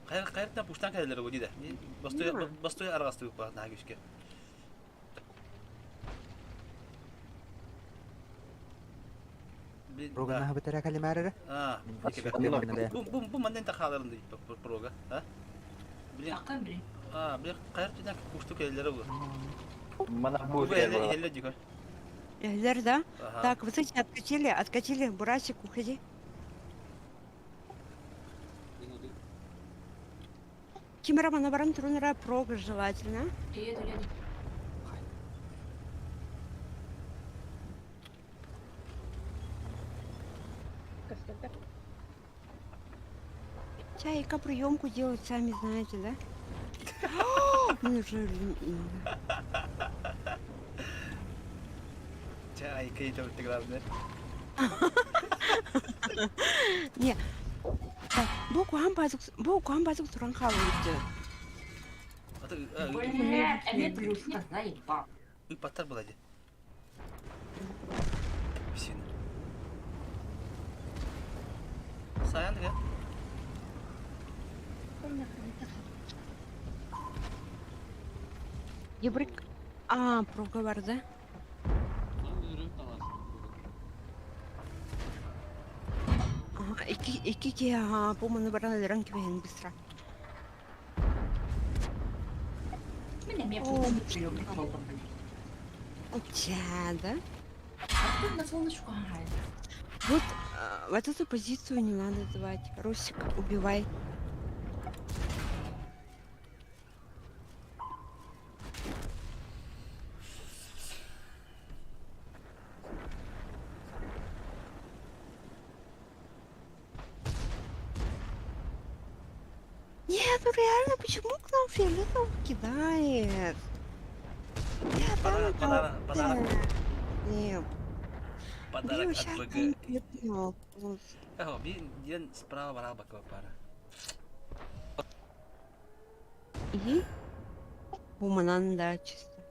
Хайр хайртан пуштан кэлэлэр бу диде. Бастуй бастуй арҕастыбыт ба наһаа күскэ. Рогана хабытара калимарара? Аа, бу бу бу маннан тахаларын ди прога, а? Блин. Акын блин. Аа, блин, хайр түнә пушту кэлэлэр бу. Мана Бу бу иһэллэр дикор. Эллер, да? Ага. Так, вот эти откатили, откатили. Бурасик, уходи. Кимера манабаран трунера прога желательно. Еду, еду. Көстөрдөр. Чайка приемку делать, сами знаете, да? Мне уже Чэ, айка это главное. Не. Так, бу куһаан баазык бу куһаан баазык туран хаалбыт. Бля, эмиэ плюска заебал. Ыппаттар была дии. Псина. Сайан гэ. Ебрик. А, проговор, да? Ага, икки икки киһи аһаа бу маны баран өлөрөн кэбиһэн быстро. Мин эмиэ О, приемник буоллум блин. Ча, да? Откуда на солнышко ага. Вот, вот эту позицию не надо давать. Русик, убивай. Нет, ну реально, почему к нам фиолетовый кидает? Я там Подарок, подарок, подарок. Нет. Подарок Блин, от щас ВГ. там пятно. Эхо, бин ден справа барал бакова пара. И? Буманан, да, чисто.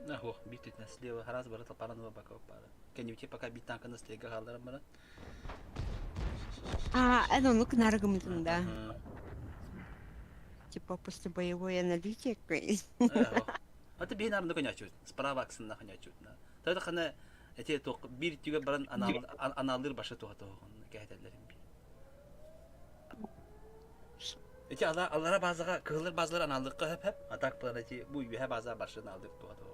Ахо, бит үтнә слева, раз барат пара бакова пара. Кенюте пока бит танка на слега халлар бара. А, это ну-ка наргамытын, да. Типа после боевой аналитики. Эхо. А ты бин арны конячут. Справа аксына конячут. Тогда хана эти ток бир түгә баран аналыр башы туга тогон кәһәтәләр. Эти ала алара базага кылыр базалар аналыкка хәп хәп атак план эти бу юһә база башын алдык туга тогон.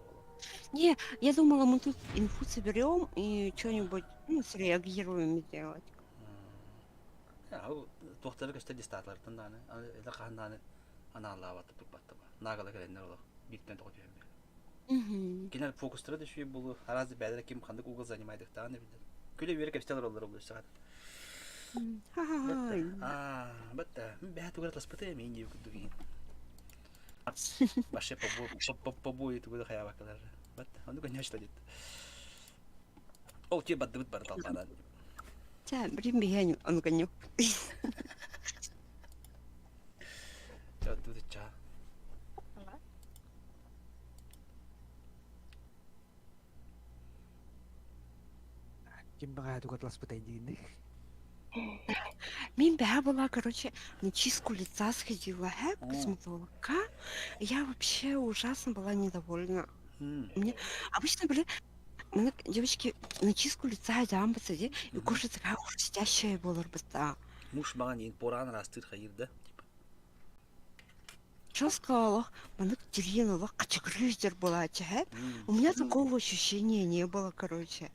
Не, я думала, мы тут инфу соберем и что-нибудь, ну, среагируем сделать. Ау тохтары көстә дистатлартан даны, эла каханданы аналлаватты турбатты ба. Нагала келеннер олар. Биттен тоқы түйембе. Мгм. Кинер фокустары да шүй булу, харазы бәдер ким хандык угыл занимайдык тагын билер. Күле бері кепстелер олар булу сагат. Ха-ха-ха. А, бәтті. Мен бәһә түгел таспыты мен де күдүгин. Башы побои түгел хая бакалар. Бәтті. Аны конечно дит. Ол те баддыбыт бар талпадан. Ча, блин, я не, он коню. Ча тут ча. Ким баҕа тугат диин. Мин бэһэ была, короче, на чистку лица сходила, хэ, к косметолога. Я вообще ужасно была недовольна. Мне обычно, блин, мне, девочки, на чистку лица идем, посади, и кожа такая хрустящая была бы. Муж маған ең поран растыр хайыр да. Что сказала? Маннык тирен олох качыгырыыр буолааччы, хэ? У меня такого ощущения не было, короче.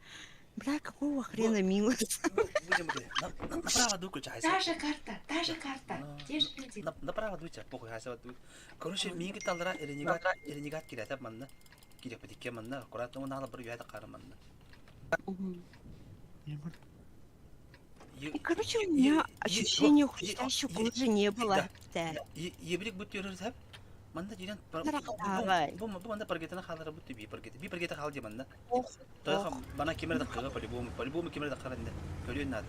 Бля, какого хрена милость? Направо дуй, короче, Та же карта, та же карта, те же люди. Направо дуйча, похуй хайса дуй. Короче, минги таллара ренегат, ренегат кирәтәп манна. Кирәк бит манна, аккуратно оны алып бер юәдә кары манна. И, короче, у меня ощущения хрустящей кожи не было. Да. Ебрик бут йөрөр Манда дигән Давай. бу бу манда паргетена халара бут би паргет. Би паргета хал ди манда. Тойха бана кемер дакка по-любому, по-любому кемер дакка инде. Көрүн надо.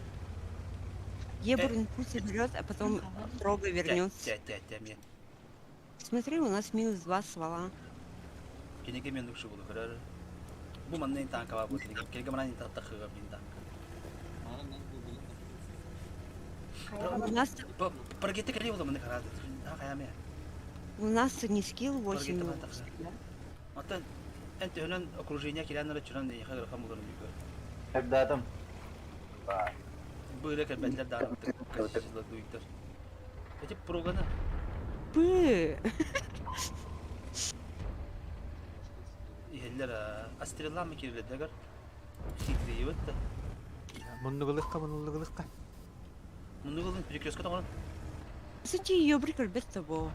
Ебрин пусть заберет, а потом строго вернется. Тя тя тя мен. Смотри, у нас минус два ствола. Кенеге мен дукшы булу көрөр. Бу манна танка бар бу кенеге. Кенеге мана танка хыга бин танка. У нас, Паргетте кели булу манда карады. Та каяме. у нас не скилл 8 Паргетте ну, бар да? Ата эн төһөнөн окружение киләннәр чуран не хагыр хам булыр бик. Тогда Быра кәбәтләр дары дуйдыр. Эти проганы Пы. Кириллер Астреллама кириллердэгэр хитрийбит да. Муннугулыкка, муннулугулукка. Муннугулун перекрестка тоҥорон. Кстати, ее прикольбет того.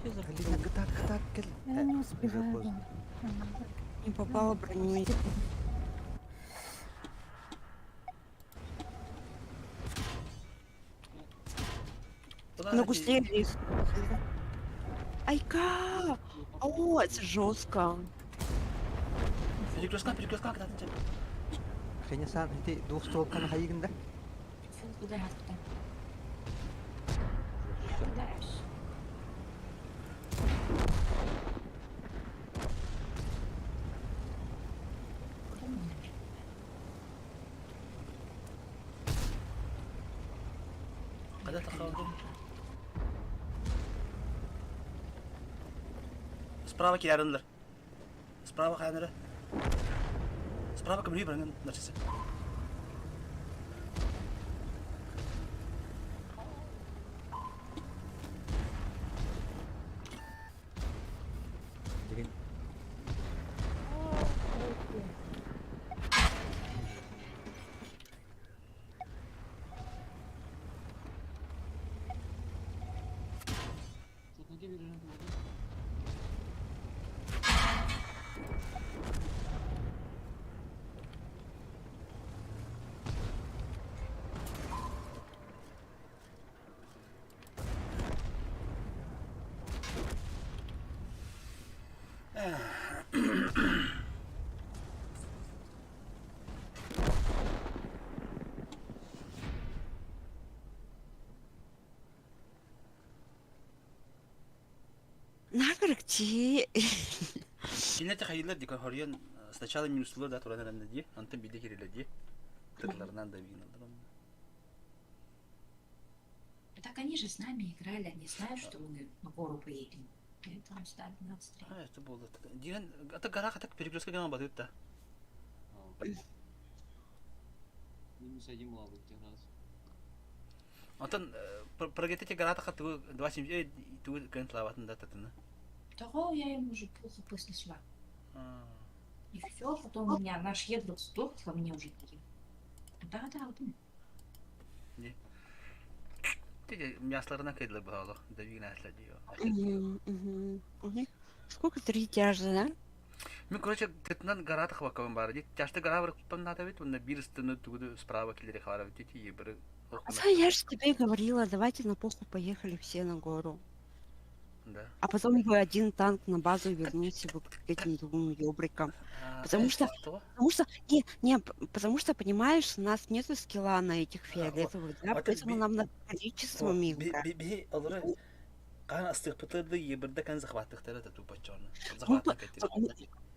Алина, кытаат, кытаат, кэл. Я не успеваю. Не попала броню. На гусле лис. Айка! О, это жестко. Перекрестка, перекрестка, кытаат. Хеня сан, ити двухстволканы хайыгын да? Куда Кидаешь. Хата тахалдым. Справа киярынлар. Справа хайанары. Справа көмүрүй барыңын нарчысы. Деген Накаркти. Кинилэр хайыылар дии хоруйан сначала минуслар да туран эрэннэ дии, онтон биирдэ кирилэ дии. Тылларынан да биин Так они же с нами играли, они знают, что мы на гору поедем. Поэтому стали нас встречать. А, это было. Диэн, ата гора хатак перекрестка гана батыт да. Минус один была бы раз. Онтон прогетете гора хатыгы 2.7 тугу көн тлабатын да татыны. Того я им уже плохо снесла. И все, потом у меня наш едрук сдох, ко мне уже приехал. Да, да, вот он. Мясларына кайдылар баалы, давигин аслар диyor. У них сколько? Три тяжа, да? Мен, короче, тытынан гора тахвакабын бары дит. Тяжты гора бар куттан надо бит, онда бир стыны тугуду справа килери хавара бит, и бір А я же тебе говорила, давайте на похуй поехали все на гору. Да. А потом бы один танк на базу вернулся бы к этим двум ёбрикам. Потому что, потому что, не, не, потому что, понимаешь, у нас нету скилла на этих фиолетовых, да, поэтому нам надо количеством играть. Би олары кан астыпытырды ебірді кан захваттықтары да тупо черно.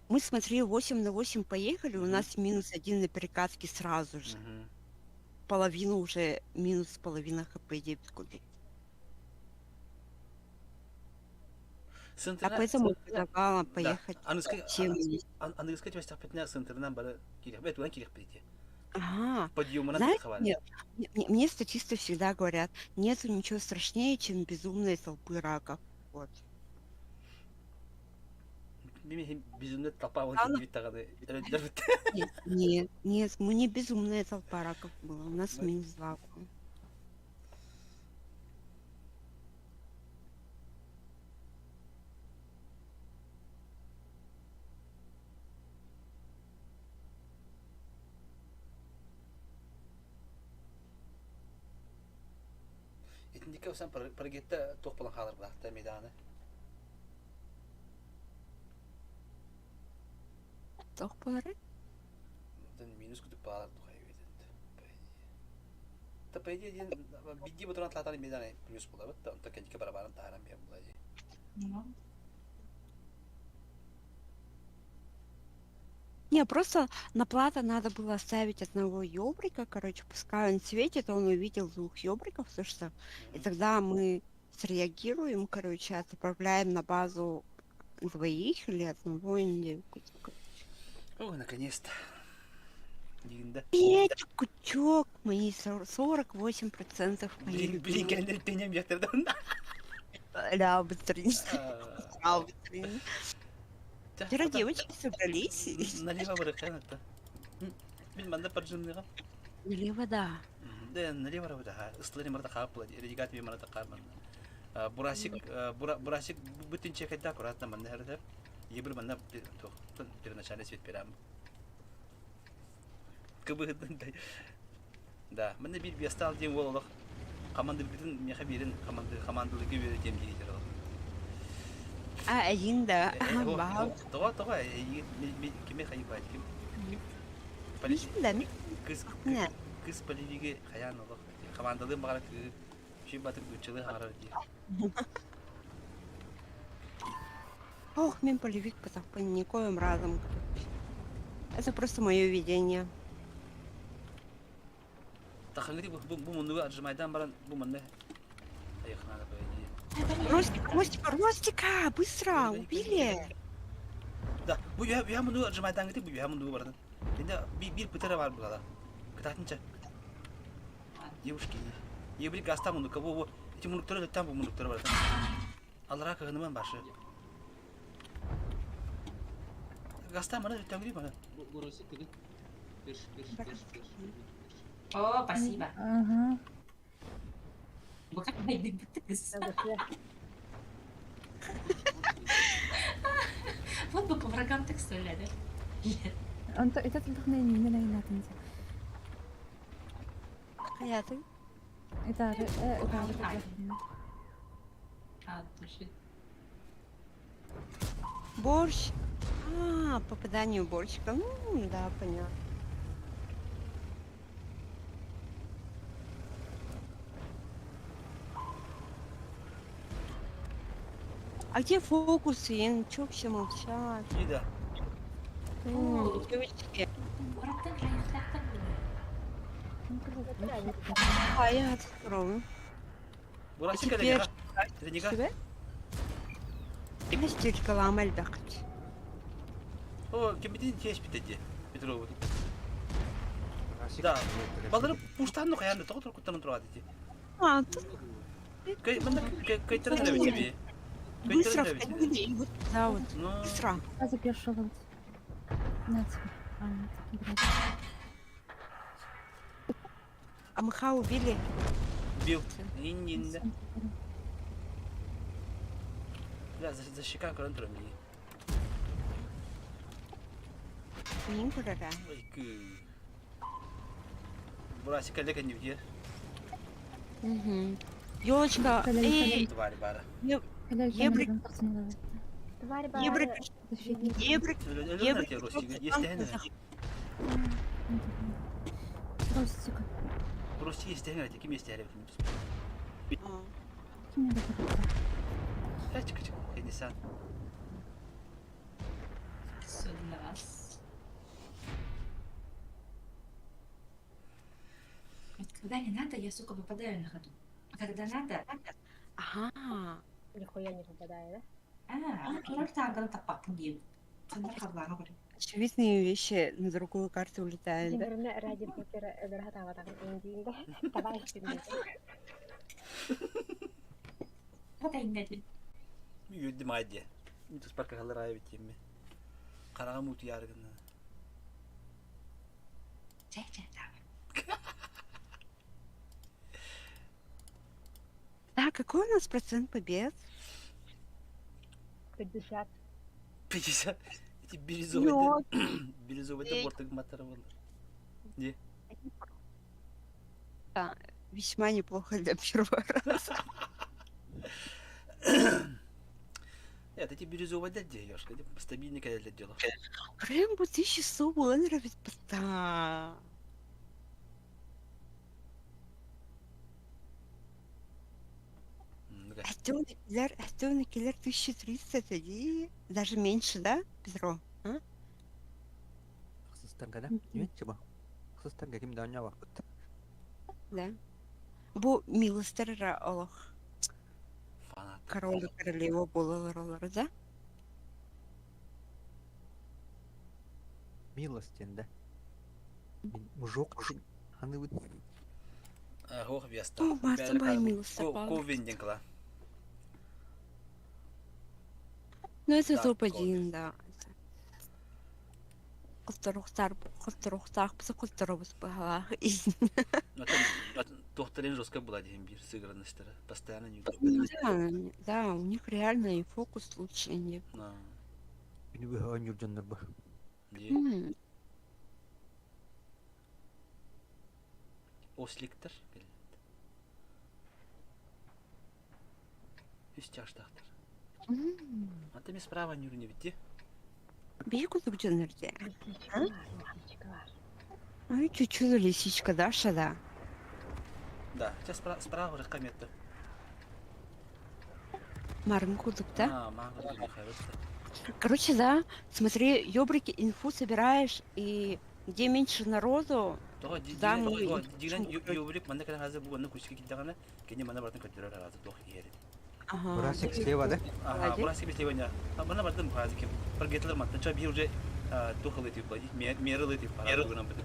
Мы, смотри, 8 на 8 поехали, у нас минус один на перекатке сразу же. Половину уже, минус половина хп 9 кубик. А поэтому предлагала поехать всем вместе. Аныгыска тебе центрынан бары кирих, бет уан кирих прийти. Ага. Подъемынан Знаешь, мне, мне, мне статисты всегда говорят, нету ничего страшнее, чем безумные толпы раков. Вот. Безумная толпа вот Нет, нет, нет, мы не безумная толпа раков была, у нас минус два. Итиндикке усан прогетте туох болан хаалар булаахта меданы. Туох болары? Минус күтүп баалар тухай бит. Та по идее дин бидди бутуран тлатан меданы плюс була бит, онто кентике барабарын тааран бер була ди. Не, просто на плата надо было оставить одного ёбрика, короче, пускай он светит, он увидел двух ёбриков, потому что и тогда мы среагируем, короче, отправляем на базу двоих или одного, или... Ой, наконец-то. Петя, кучок, мои 48% мои Блин, блин, кэлэн пенем яктырдан. Да, быстрее. Да, быстрее. Вчера девочки собрались. Налево барыхтан это. Мин манна паржынныга. Налево, да. Да, налево работа. Ыстылары марта хаап була. Редигат би марта хаап манна. Бурасик бурасик бүтүн чекайда аккуратно манна херде. Ебір манна первоначальный свет берем. Кыбыһытын Да, манна бир биастаал диэн уол олох хамандыргытын миэхэ биэрин хаманды хамандылыгы үөрэтиэм диэхитэр ол. А, эйин да. Баал. Тоҕо тоҕо кими хайбаат ким? Мин да, мин. Кыс кыс полевиги хайаан олох хамаандалыын баҕара кыы ши батыр гуччалы хаҥарар дии. Ох, мен полевик потаппын никоим разом. Это просто мое видение. Тахаңы бу бу муннугу отжимайдан баран бу манна айых надо по идее. Ростика, Ростика, Ростика, быстро, убили. Да, бу я я муннугу отжимайдан гити бу я муннугу бардан. Енді бир пытара бар бугала. Кытатынча. Девушки, ебри гаста муннука бу бу. Эти муннуктары там бу муннуктары бар. Аллара кыгыныман башы. Гаста мана төңгүрүй мана. Бурасы кыды. Перш, перш, перш, перш. О, спасибо. Ага. Бу как найдыбытыгыз. Вот бы по врагам так стрелять, да? Нет. Онто это тылдыхна иннинен айнатын. Хайатын? Это это А, души. Борщ. А, попадание уборщика. Ну, да, понятно. А где фокусы? Чё все молчат? Ида. М, Девочки, Кураттан райықтақтан а я открою. Бурасы Теперь кэлэ Себе? Настолько элбэхт. О, кимбитин чеш битеди. Петрова. Да. Балары пуштан ну хаянды тоҕо туркуттан турат ити. А, тут Кай манда кайтаран да бити. быстро входили и вот туда вот. Ну, Быстро. Сразу першого. На тебе. А, нет, блядь. А мха убили. бил. Иннинде. Да, за за щека көрөн турам мии. Мин көрөрө. Ой, кы. Бурасы кэлэ кэннибитиэр. Угу. Елочка, Кэлэ, эй, Тварь бара. Кэлэл Ебрик. кэмэрин тахсыналабыт. Тварь Ебрик, бары. Защитник. ебрик, Өлөр ебрик. нәрте Ростик. Естеһен. Ростик. Ростик естеһен нәрте ким естеһен бит. Ким это такой? Э, чик чик. Хенисан. Все для вас. Вот когда не надо, я, сука, попадаю на ходу. А когда надо... Ага. Нихуя не попадаю, да? А, турар таңгын таппаккын диэн. Хандар халлаана көрүм. Очевидные вещи на другую карту улетают, да? Димирне ради покера эдерха таватан индиинде. Давай синде. Хата иннеди. Үйдүм айде. Митус парка халар айбит тимми. Карага мут яргын. Чай чай таа. Да, какой у нас процент побед? 50. 50. Эти бирюзовый. Бирюзовый бортык матара болар. Не. Да, весьма неплохо для первого раза. Нет, эти бирюзовые дядя, Ёшка, стабильный для дела. Рэмбо 1100 было нравится. Да. Артём киллер 1300 тоді, даже меньше, да, Петро? А? Хсыстарга да? Неме чыба? Хсыстарга ким да оня бакпыт. Да. Бу милостер олох. Фанат. Король и королева болалар да? Милостен да. Мужок аны бит Ох, веста. О, Марта бай милостер. Ковинден кла. Ну это Да, топ-1, да. Хотторуохтаар хотторуохтаахпыт хотторобут быһалаах. Туохтарын жестко была диэн биир сыгранностара. Постоянно не Да, да, у них реально и фокус лучше не. Күнү быһа оонньуур дьоннор бу. Осликтар Үс чаштаахтар. Ата мен справа нюрне битти. Биһи курдук дьоннор дии. Ой, чуть-чуть лисичка, Даша, да. Да, сейчас справа, справа рыкка Марын курдук, да? А, марын курдук, Короче, да, смотри, ёбрики инфу собираешь, и где меньше народу, Тоҕо туда мы... дигэн ёбрик манна кэлэн хазы бу онно күскэ киирдэҕинэ кини манна барытын көрдөрөр араазы туох иһэрин. Ага. Бурасик слева, да? Ага, Бурасик слева не. Манна бардым хазы ким. Прогетлер мантан ча бир уже туох ылы тип мер ылы тип пара тугунан бит.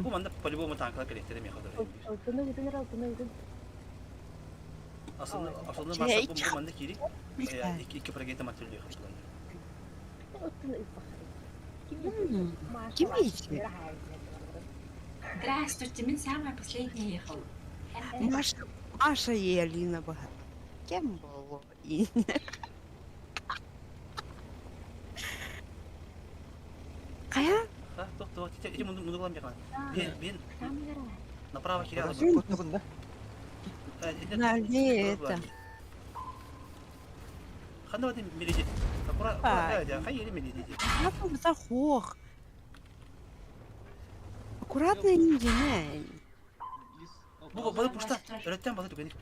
Бу манна по-любому танкалар кэлиэхтэрэ миэхэ дөрөйүн. Алтыны ыытын эрэ, алтыны ыытын. Основной основной масса бу манна киири. Икки прогета матүллү хатылан. Оттон ыыппахтар. Ким ичи? Здравствуйте, мен самая последняя ехала. Маша, Маша и Алина была. Кем было? Хайа? А, тох, тох, ити мундуглам яхан. Бен, бен. Направо хиряла. да? Нале это. Ханда батын миледи. Акура, акура, хай ели миледи. Аккуратно, хох. Аккуратно не динай. Бу балы пушта. Өрөттен балы түгени.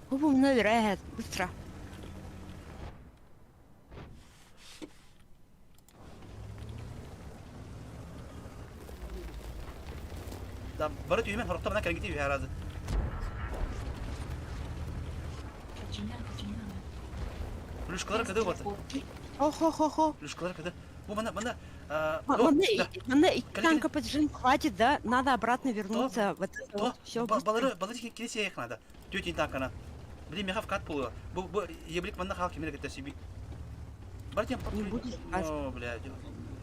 Бу набирает быстро. Да, бары түймен хорохто мына кэлгити үһэ аразы. Плюшкалар кыды вот. Хо-хо-хо-хо. Плюшкалар кыды. Бу мана мана Мана танка поджин хватит, да? Надо обратно вернуться. Вот это вот все. Балары балары киресе ек надо. Тетин танкана. Блин, меха вкат полула. Бу бу еблик манна хал кимер кетте сиби. Бартем Не будет. О, блядь.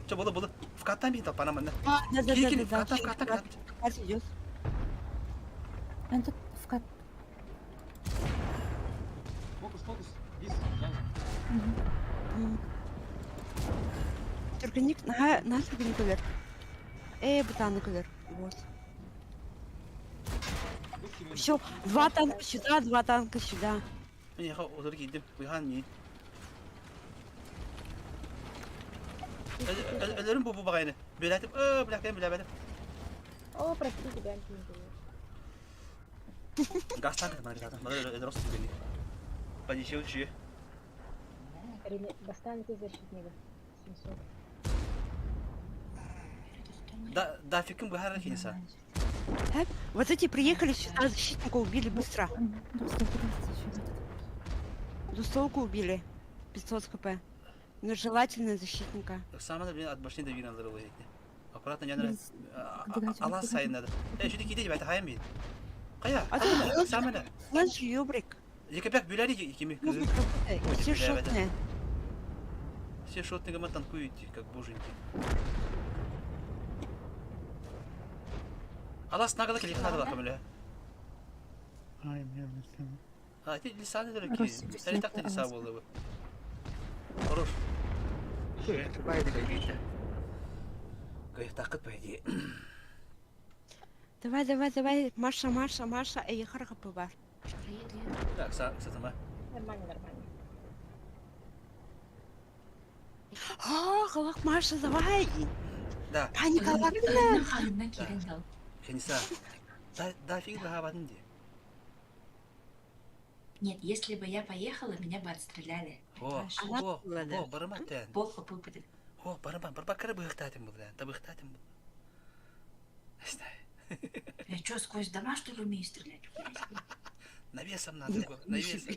Что было было? Вкаттан бин толпана манна. Да, да, да, да, да. Вкаттан, вкаттан, вкаттан. Вкат идет. Этот вкат. Фокус, фокус. Вис, Түргенник, на, на түргенник өлөр. Э, бутаны өлөр. Вот. Все, два танка сюда, два танка сюда. Мен яха одыр кийдим. Буйхан ми. Өлөрүм бу бу багайны. Бөләтип, э, биләкән биләбәдим. О, простите, Бянки не было. Газ танк мана газ. Мана өлөр ос түгенник. Падиши учи. Достанете защитника. 700. Да, да, фиким бухара кинеса. Так, вот эти приехали сюда, защитника убили быстро. Двустволку убили. 500 хп. Но желательно защитника. Самое, блин, от башни до вина надо было Аккуратно, не надо. Алла сайын надо. Э, что ты кидай, это хайм бит. Кая? А Самое. Ланч юбрик. Екепек бүләри кими. Все шотные. Все шотные гама танкуете, как боженьки. Алас нагала келик надо камеля. Ай, мне лисаны. А, ты лисаны дороги. Сали так-то лиса было бы. Хорош. Кайфтакыт по идее. Давай, давай, давай, Маша, Маша, Маша, эй, харгапы бар. Так, сатама. Нормально, нормально. А, Галак, Маша, давай. Да. Паника, ладно. Хениса. Да, да, фиг бы хабатын ди. Нет, если бы я поехала, меня бы отстреляли. О, о, о, барыма тен. Пол хп будет. О, барыма, барба кыры быхтатым был, да, быхтатым был. Не знаю. Я что, сквозь дома, что ли, умею стрелять? Навесом надо было, навесом.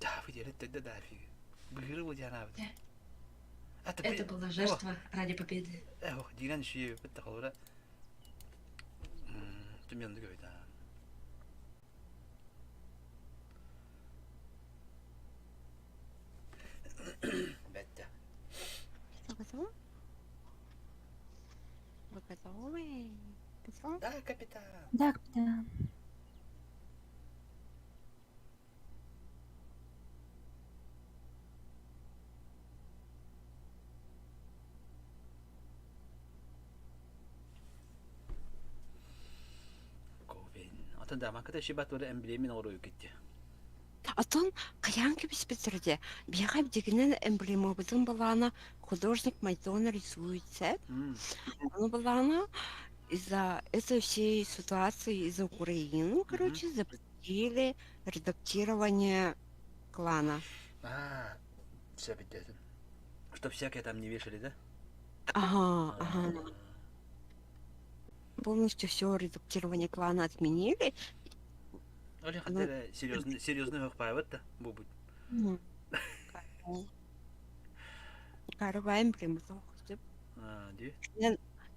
Да, выделить, да, да, фиг. Быгыры дяна. Это была жертва ради победы. Эх, дигән ши битте калбыра. Түмәнде көйдә. Да, капитан. Да, капитан. Ковен. Атын да маката шибат ура эмблемин оруйу кетти. Оттон хайаан кэбиспиттэрэ биһиэхэ дьигинэн эмблемабытын былаана художник Майдона рисует. Ону былаана из-за этой всей ситуации, из-за Украины, короче, запретили редактирование клана. А, все бедятин. Чтоб всякое там не вешали, да? Ага. Полностью все редактирование клана отменили. Оля хотела серьезно, серьезно хохпаеват да, бубут. Карабай эмблема деп. А, ди.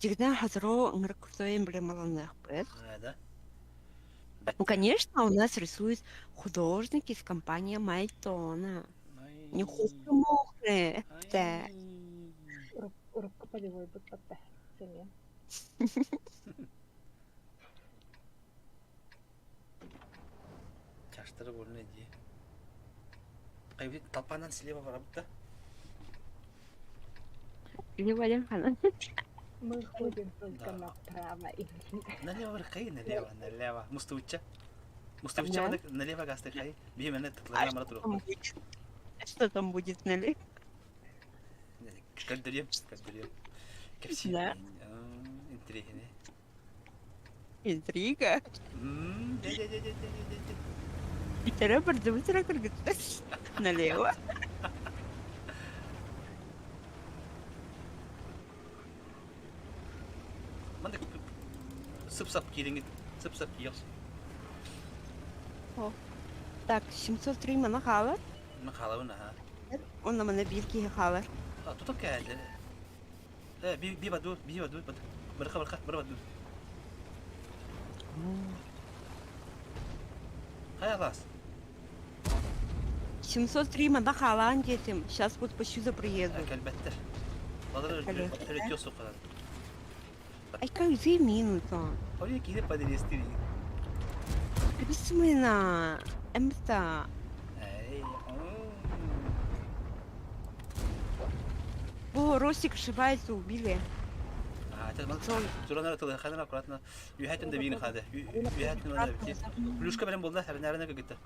Дигнен хазро ыңырык крутой эмблемаланыахпыт. А, да? Ну, конечно, у нас рисуют художники из компании Майтона. Не хухры-мухры. Да. Урукку полевой бут батта. Сэмиэн. Чаштары больно ди. Кайбит толпанан слева барабыт да? Лево хана. Мы ходим только Да. направо и Налево баркай, налево, налево. Мустуча. Мустуча Да. мана налево гасты хай. Би мене А татлана что мара там турук. будет? Что там будет налево? Кадырем, кадырем. Кепси. Да. Интриги. Интрига. Де-де-де-де-де-де. Питера бардыбытыра кыргыттар. Налево. Манда сып-сап кириңит, сып-сап киёс. Так, 703 мана халар. Мен халабын аха. Онна мана бир киһи хаалар. А, тутан кээлде. Э, би би баду, би баду, бат. Барха барха, бар баду. Хай алас. 703 мана хаалаан диэтим. Сейчас вот посюда приеду. Кэлбэттер. Балар Кэлбэттэр. өрөтүө суккалар. Ай, как минуту. Ори киһи паделестири. Бессмысленно. Эмта. Эй. О, Ростик ошибается, убили. А, это туранар тылы ханар аккуратно. Юхәтен дә бигин хады. Юхәтен дә бити. Плюшка белән булды, хәбәр гитте.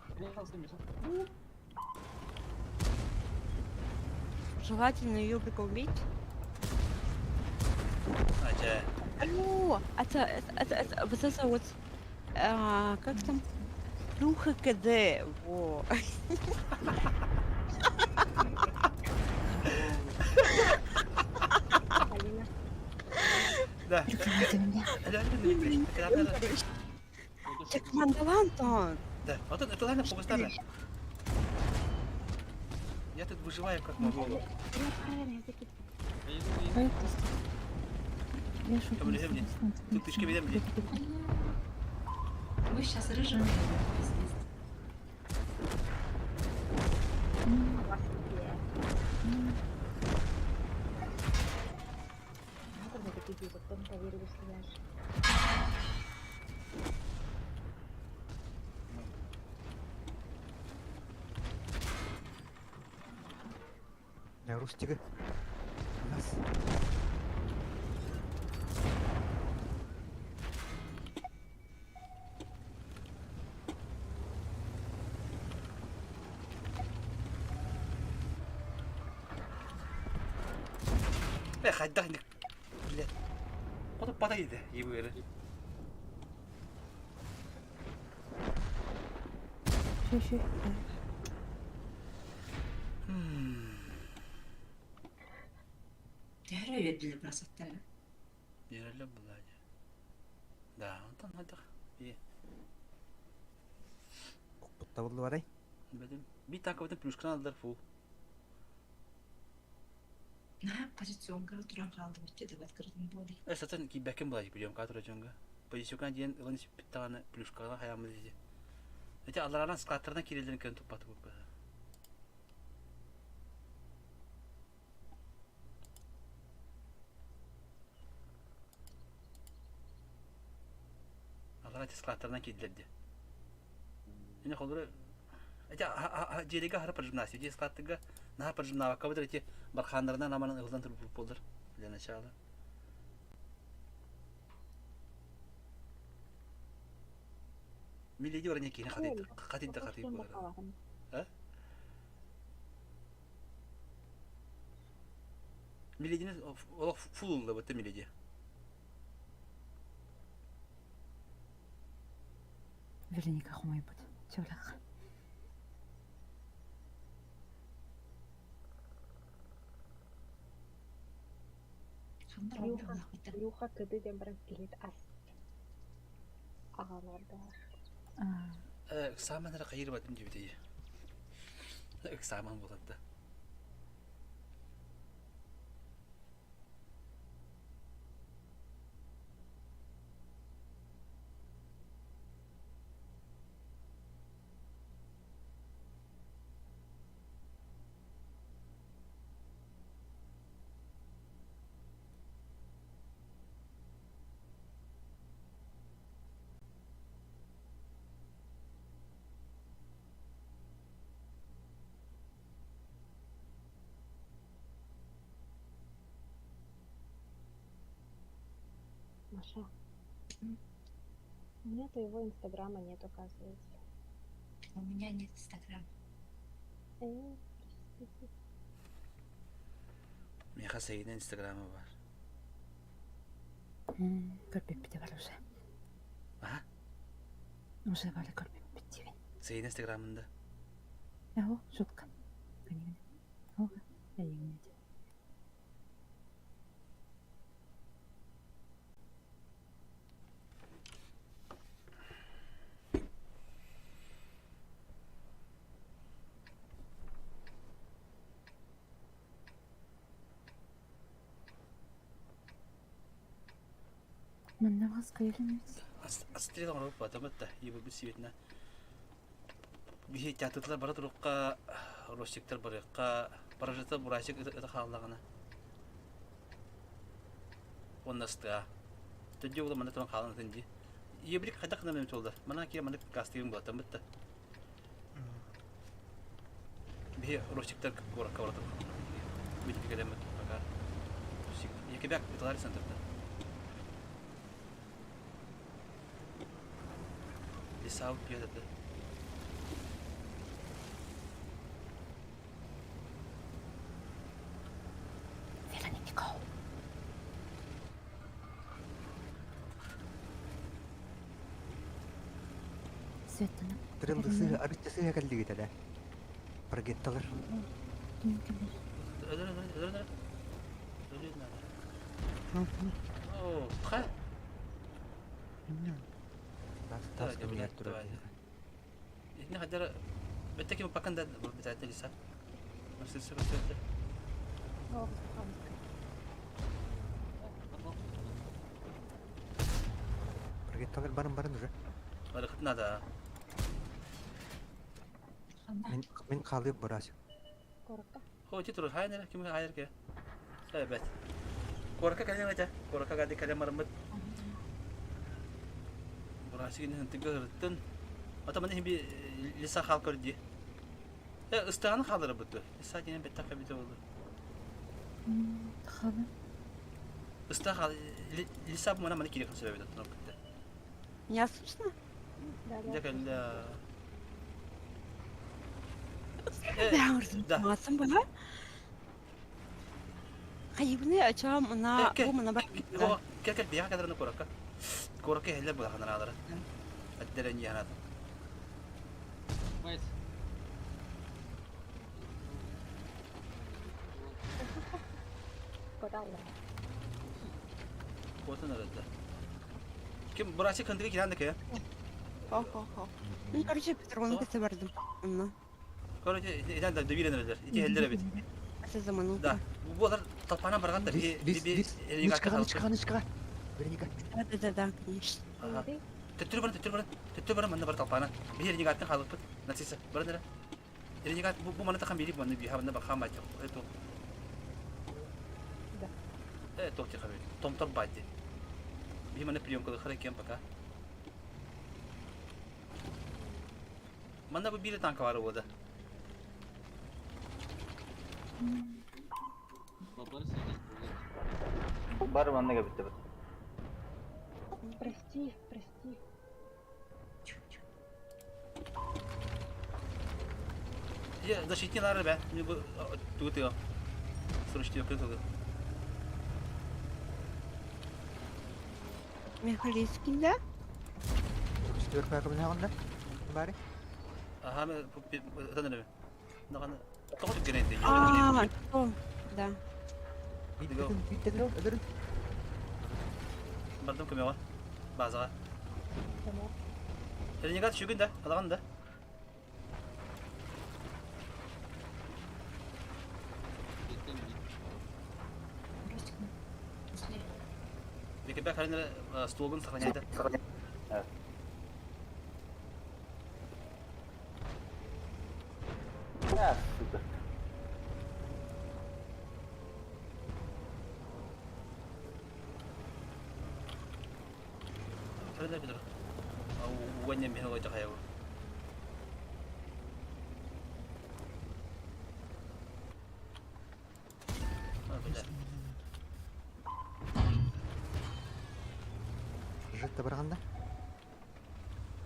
Желательно ее убить. Ача. Алло, это, вот это вот, а, как там? Плюха КД, во. Алина. Да. Прикрывайте меня. Алло, алло, алло. Так Мандалантон. Да, вот это ладно, погостана. Я тут выживаю как могу. Тут тышки ведем где? Вы сейчас рыжим пиздец. Надо мне такие потом поверили, что я же. Я Рустига. У нас. Э, хайдах Блядь. Вот падай да, ебы. Шү шү. Төһөрө үөрдүлэр бросаттара. Береле булади. Да, онтон хайдах. Би. Буттабылды барай. Бедим. Би так вот плюшканы алдар фу. На позиционка туран хаалды битте деп открытым болду. Э, сатын ки бәкем булади билем катыр жонга. Позиционка диен ылын питтаганы плюшкага хаямы диди. Эти алардан складтардан кирелдерин көн тупаты бу. Аллара складтарынан киирдилэр дии. Ини холобура ити дьиэлигэ аһара прожимнастия дии складтарга наһаа прожимнаабакка бытар ити бархааннарынан аманан ыһыллан турбут буоллар для начала. Миледи баран киһини хатыйда хатый буолар. А? Миледини олох фул ылла бытта Миледи. Вероника хомойбут. Чөлөх. Илюха кыды диэн баран киһит ас аҕалардаах. Экзамен эрэ хайыр бардым диэбитий. Экзамен буолар да. Маша, у меня твоего инстаграма нет, оказывается. У меня нет инстаграма. Э, простите. Миэхэ Саина инстаграма баар. Көрбүппүтэ бар уже. А? Уже бары көрбүппүт диибин. Саина инстаграмында. Эһо, шутка. Эйигин. О, эйигин Манна хаскайылын Астрел оҥоробут батамат да ебылбыт сибэтинэ биһи театрдылар бара турукка ростиктар барыахха паражита бурасик ыта хааллаҕына уонна ыстыа төддү була манна туран хаалан ытын дии Ебрик хайдах гынан туолда мана киэ маннык гастыгын булатаммыт да биһи ростиктар куоракка бара турукка модификалеммит пока Якобяк ыталар центрда Лесау пьет это. Вероника. Светлана. Трылды сыһы арычча сыһа кэллигит элэ. Прогетталар. Өлөр, өлөр, өлөр, өлөр. Өлөр надо. О, ха. Тас тас көмүлэр турар. Итини хадара беттеки паканда битаата лиса. Насылсы басты. Прогетталар барын барын уже. Барыхыт надо. Мин мин хаалыып барасик. Коротко. Хо ити турар хайнера ким хайер ке. Эбет. Куоракка кэлэн этэ. Куоракка гады кэлэн бараммыт. Бурасигин хантыга ырыттын. Ата маны химби лиса хаал көрдү. Э ыстааны хаалара буту. Лиса диэн беттах эбите болду. Халы. Ыста хаал лиса бу мана маны кире хасыра бит оттон бутта. Меня слышно? Да, Дэ да. кэллэ. Да. Да. Масын была? Хайыбны ачам мына бу мына бар. Кел кел бияга кадарны куоракка. Куоракка иһэллэр булаханараалара. Аддерен яханат. Вайс. Куда Куотан арада. Ким бурасы кындыгы киран да Хо хо хо. Ну, короче, Петровна кесе бардым. Онно. Короче, идан да дөбирен эрэлэр. Ити иһэллэр эбит. Аса заману. Да. Бу алар талпанан баргаттар. Лис лис лис. Нычкаға нычкаға нычкаға. Вероника. Да да да, да, конечно. Ага. Төттөрү баран, төттөрү баран, төттөрү баран манна бар талпана. Биһи ренегаттан хаалыппыт. Нациса, баран эрэ. Ренегат бу бу маны тахан бири манны биһа манна бахан баати. Это. Да. Э, тоқ тихо Томтор баати. Биһи маны приемка хара кем пока. Манна бу биир танка баар буолда. Бар манна кэбиттэ Прости, прости. Я защити нары бә. Не бу тугу тыга. Срочно кытылды. Михалискин, да? Четверка кабинагында. Бари. Аха, мен ытан Наганы тоҕо түргэнэй А, то, да. Биттен өлөрүн. Бардым көмөҕө. Базаҕа. Ренегат сүгүн да, алаган да. Бекебе харин столун сохраняйда. А, сука. Харин бедер. Угоння михайло тахаева. Житті барғанда.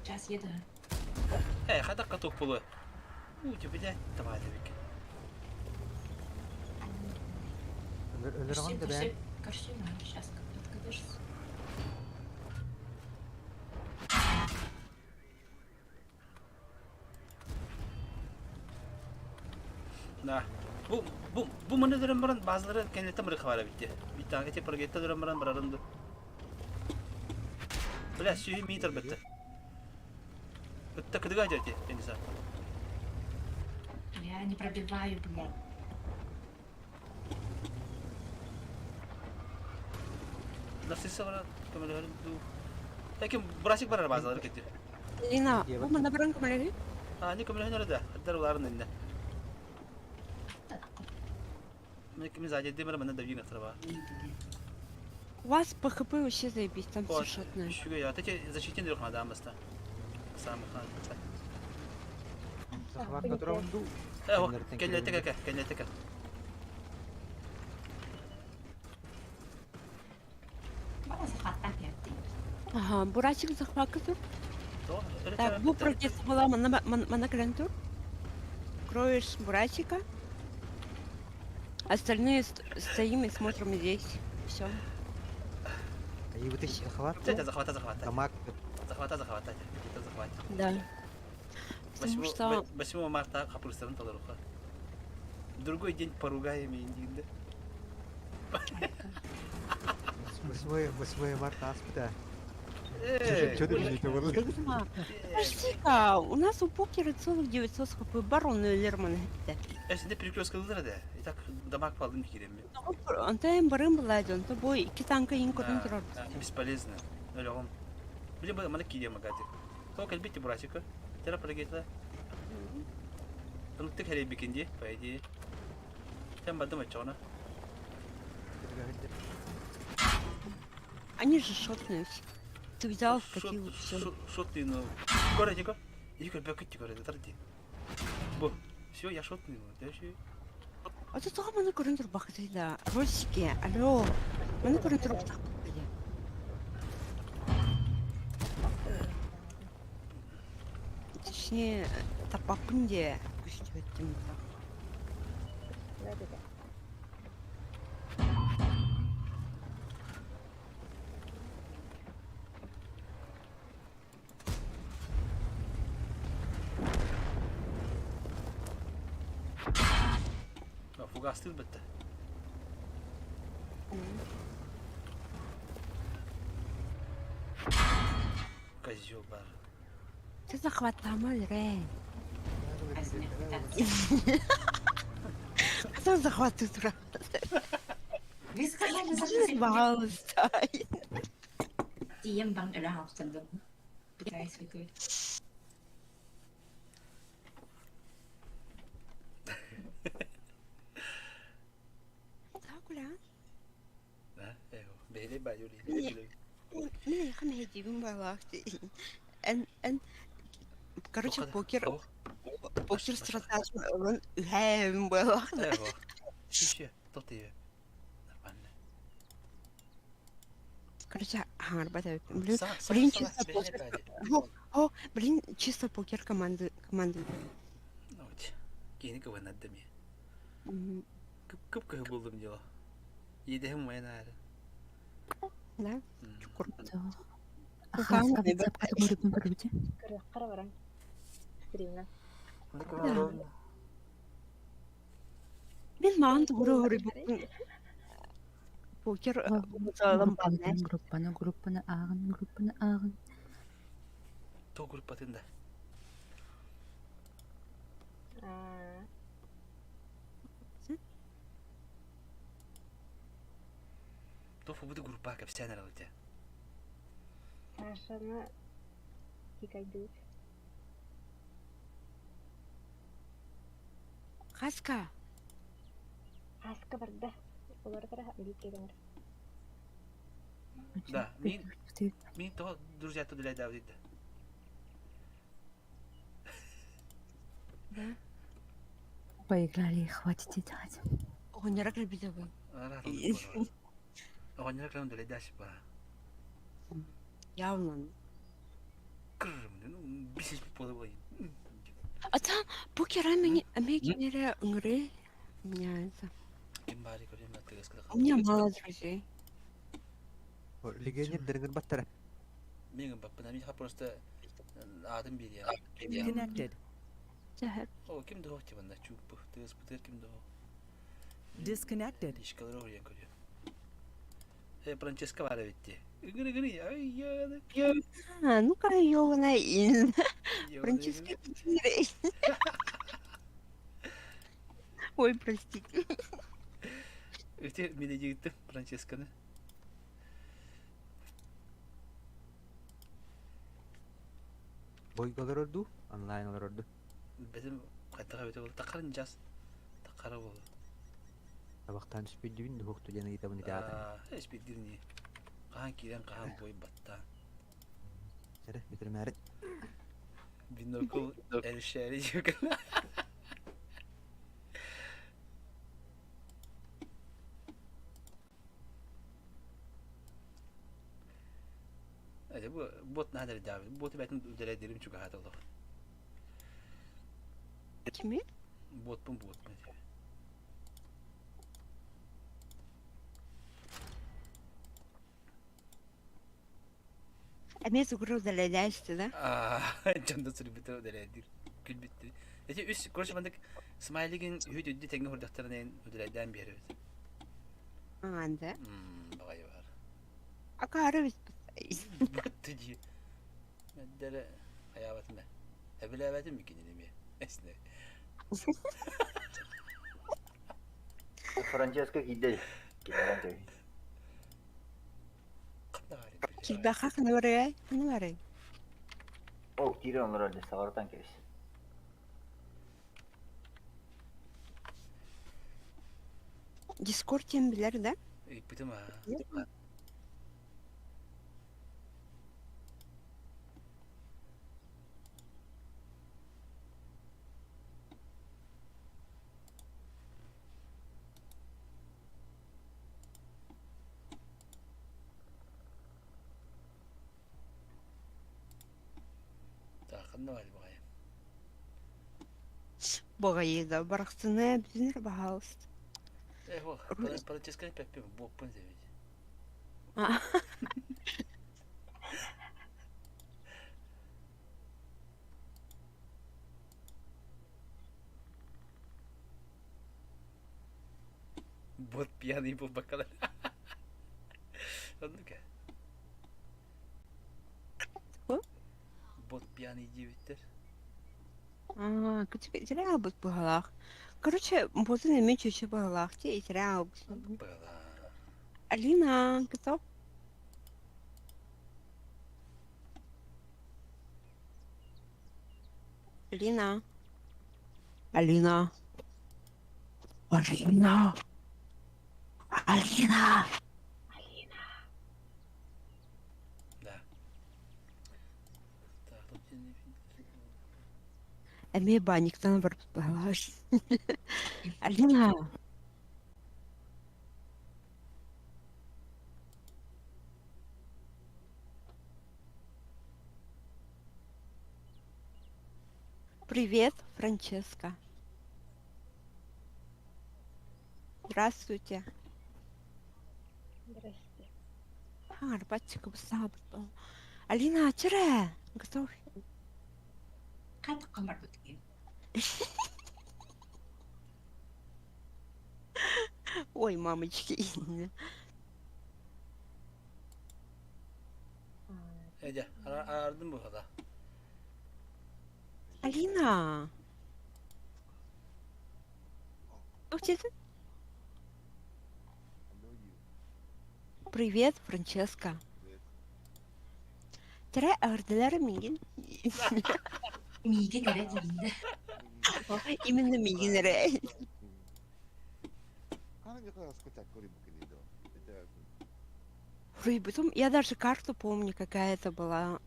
Сейчас еду. Э, хата каток полу. У, тебе давай давик. Өлөргөн да бән. Корсина, сейчас откадешься. Да. Бу бу бу маны дөрөм баран базылары кенеттен бир хабара битти. Битти эти прогетте дөрөм баран барарынды. Бля, сүйі метр бітті. Бітті кыдыга жерде, Дениса. Я не пробиваю, блядь. Нарсиса бара көмөлөрүн ду. Таким брасик барар базылары кетти. Лина, бу манна баран көмөлөһү? А, не көмөлөһүн өрөдө. Аддар уларын инде. Мен ким сзади демер мына да вина трава. У вас по ХП вообще заебись, там все шотное. Шүгө я, тете защитен дөрөх мадам баста. Сам хан. Захватка туравынду. Э, келлетек эке, келлетек. Мама захватта пятый. Ага, бурачик захватка тур. То, Так, бу прогресс была мана мана тур. Кроешь бурачика. Остальные стоим и смотрим здесь. Все. И вот эти захват. Тете захвата захвата. Дамаг. Захвата захвата. Это захват. Да. Потому что 8 марта хапырыстарын толоруха. Другой день поругаем индигинде. 8 марта аспыта. Э, Что ты мне это было? Подожди-ка, у нас у покера целых 900 хп, барон Лерман. Э, сенде перекрестка ылдыр да. Итак, дамаг палдым кирем. Антайым барым была, он тобой ики танка ин көрін тұрар. Бесполезно. Өлөгөм. Биле бу мана киде магати. То кэлбити бурасика. Тера прогетла. Ынтык хәрей бикинди, по идее. Тем бадым отчона. Они же шотные все. Ты взял, вкатил, все. Шотный, ну. Кора, тихо. Иди, бэкэт, тихо, это тарди. Бу. Все, я шотный, ну. Дальше. А ты тоға маны көрін тұр бақыты да. Росике, алло. Маны көрін тұр бақыты. Точнее, тапапын де күштіп Да, да, да. Фугастыр бітті. Козел бар. Ты захватама, Рен. Кто захватывает тұра? Вы сказали захватить. Пожалуйста. Тием бан öyle haftadım. Пытаюсь выкурить. Так, Уля. Да, бейли ба юли. Мен хам хедибин байлақты. Эн, эн, короче, покер. Покер стратегия ылан үһээм буоллах. Еще, тот и нормально. Короче, хаҥарбат эбиппин. Блин, блин, чисто покер. О, блин, чисто покер команды команды. Ну вот, киһини кыбыннардым я. Кып-кыһыл булдум дело. Идэһим майнаары. Да? Чукур. Хаска ватсапка тугуруппун көрбүтү. Көрүөххэ баран. Стримҥа. Мин маан тугуру хоруйбуппун. Покер музалам баннай. Группаны, группаны ааҕын, группаны ааҕын. То группатын да. То фубуду группа кэпсээн эрэлите. Сашаны кикайдыыр. Хаска. Хаска барда. Олордора биир кэлэн. Да, мин мин то друзья то для Давида. Да. Поиграли, хватит играть. Оҕонньоро кэлбитэ бу. Оҕонньоро кэлэн дэлэйдээсип баа. Явно. Кырм, бисис буолуой. А там покера мени эмиэ ыҥырыы меняется. Ким баары көрүм аттыгаскыда У меня мало друзей. Легионер дырыгыр баттара. Мен баппын, мен просто аатын бириэ. Connected. О, ким да хоох тибанда чууппу. Тыас бытыр ким да хоох. Disconnected. Ишкалар оруйан көрүө. Э, Франческа баар эбитти. Ыгыр-ыгыр, ай, я. А, ну-ка, ёлана ин. Франческа Ой, простите. Эти Бенедикты Франческаны. Бойга олорорду, онлайн олорорду. Бэтим хайдах эбитэ буолла. Тахарын жас. Тахара буолла. Табахтаан түспүйдүбүн дуһукту диэн ыйытабын ити аата. Эспиддир ни. Хаһан киирэн хаһан бой баттаан. Эрэ, бүтүрмээрин. Бинокл элшэри дьүкэн. Эти бу бот наһаа дэрдээбит. Бот бэтин үдэрэ чугаһаата олох. Кими? Ботпун ботпун. Эмиэ сугуру дэлэдээсти да? Дьонно сүрбүтэ үдэрээдир. Күлбүттү. Эти үс короче мандык смайлигин үһү дүддү тэҥҥэ хурдахтарынан үдэрээдээн биэрэбит. Аанда. Баҕайы бар. Акаары бит. Бытты дии. Мэддэрэ хайаабатым ээ. Эбилээбэтим микинин эмиэ. Эсне. Франческо киирдэ. Киирэн көй. Килбэхэ ханы барай? Ханы барай? Ол киирэн олорор дии саҕарытан кэбис. Дискорд диэн билэр да? Ыйыппытым аа. Так, ханна бар баҕайы. Баҕайы да барахсаны бүтүнэр баһаалыста. Э, ох, Франческо пеппи буоппун дебит. Бот пьяный был бакалар. Ну-ка. Бот пьяный диэбиттэр. Аа, итирэн аҕалбыт быһалаах. Короче, ботун эмиэ чүчү быһалаах дии итирэн аҕалбыт. Быһалаах. Алина, готов? Алина. Алина. Алина. Алина. Алина. Да. Так, тут Эмиэ баанньыктан барбыт баһылаах. Алина! Привет, Франческа. Здравствуйте. Здрасте. Арбатчик Алина, чырэ! Готов? Хатыкка барбыт киһи. Ой, мамочки. Эдя, ардым бу хата. Алина! Привет, Франческа. Тәрә әгерделәр мигин. Миигин эрэ диигин да. Именно мигин эрэ. Потом я даже карту помню, какая это была.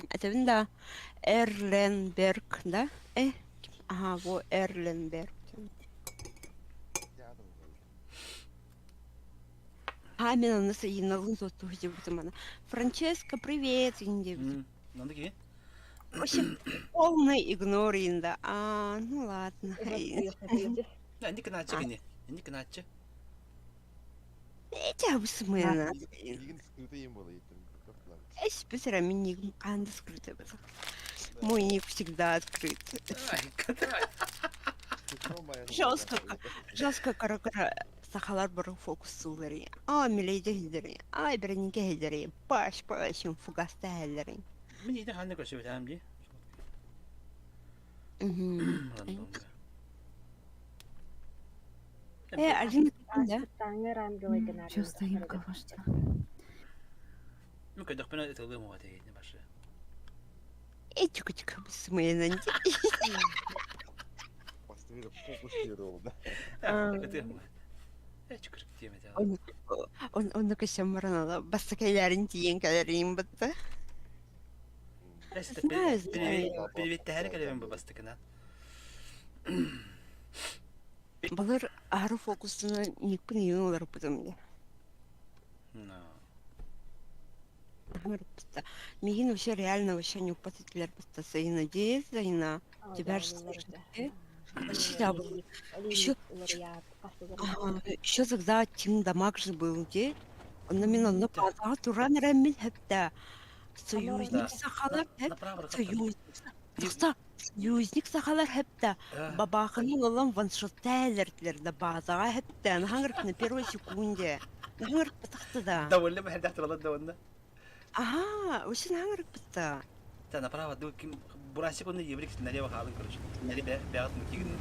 Это, да, Эрленберг, да? Ага, во, Эрленберг. А, мен аны сайыналын сотту диэбитим ана. Франческа, привет, диэбитим. Надо ки? Вообще полный игнор да. А, ну ладно. Да, инди кынааччы кини. Инди кынааччы. Эти абысмена. Эс бисера мин нигим канды скрыты был. Мой ник всегда открыт. Жестко, жестко кара сахалар бары фокус суулары. А, милейде хилдери. Ай, беренике хилдери. Паш, паш, фугаста хилдери. Мин ити ханны көрсөбүтээм дии. Алина, да? Чё стоим, кого ждём? Ну, көдөхпүнэ ытылыым уҕа тиһини башы. Эчик-чик, смыйнан. Ытыам. Эчик тиэмэ Он кышамаранала бастакайларын тиен каларин батта. Знаю, знаю. Привет, кэлэбин бу бастыкынан. Балар ары фокусuna никпин юнолар бутым. Но. Мигин вообще реально вообще не упатытлер баста сайына дез сайына. Тебя же Вообще да был. Еще еще тогда Тим Дамаг же был, где? Он на меня на паза туран рэммин хепта. Союзник сахалар хеп. Союзник. Союзник сахалар хепта. Бабахының олам ваншоттәлертлер да базаға хепта. Нахангыр на первой секунде. Нахангыр пытақты да. Довольно бы хәдәх туралар довольно. Ага, вообще нахангыр пытта. Та направо ду ким бурасик оны еврик налево халын короче. Налево бягат мутигин.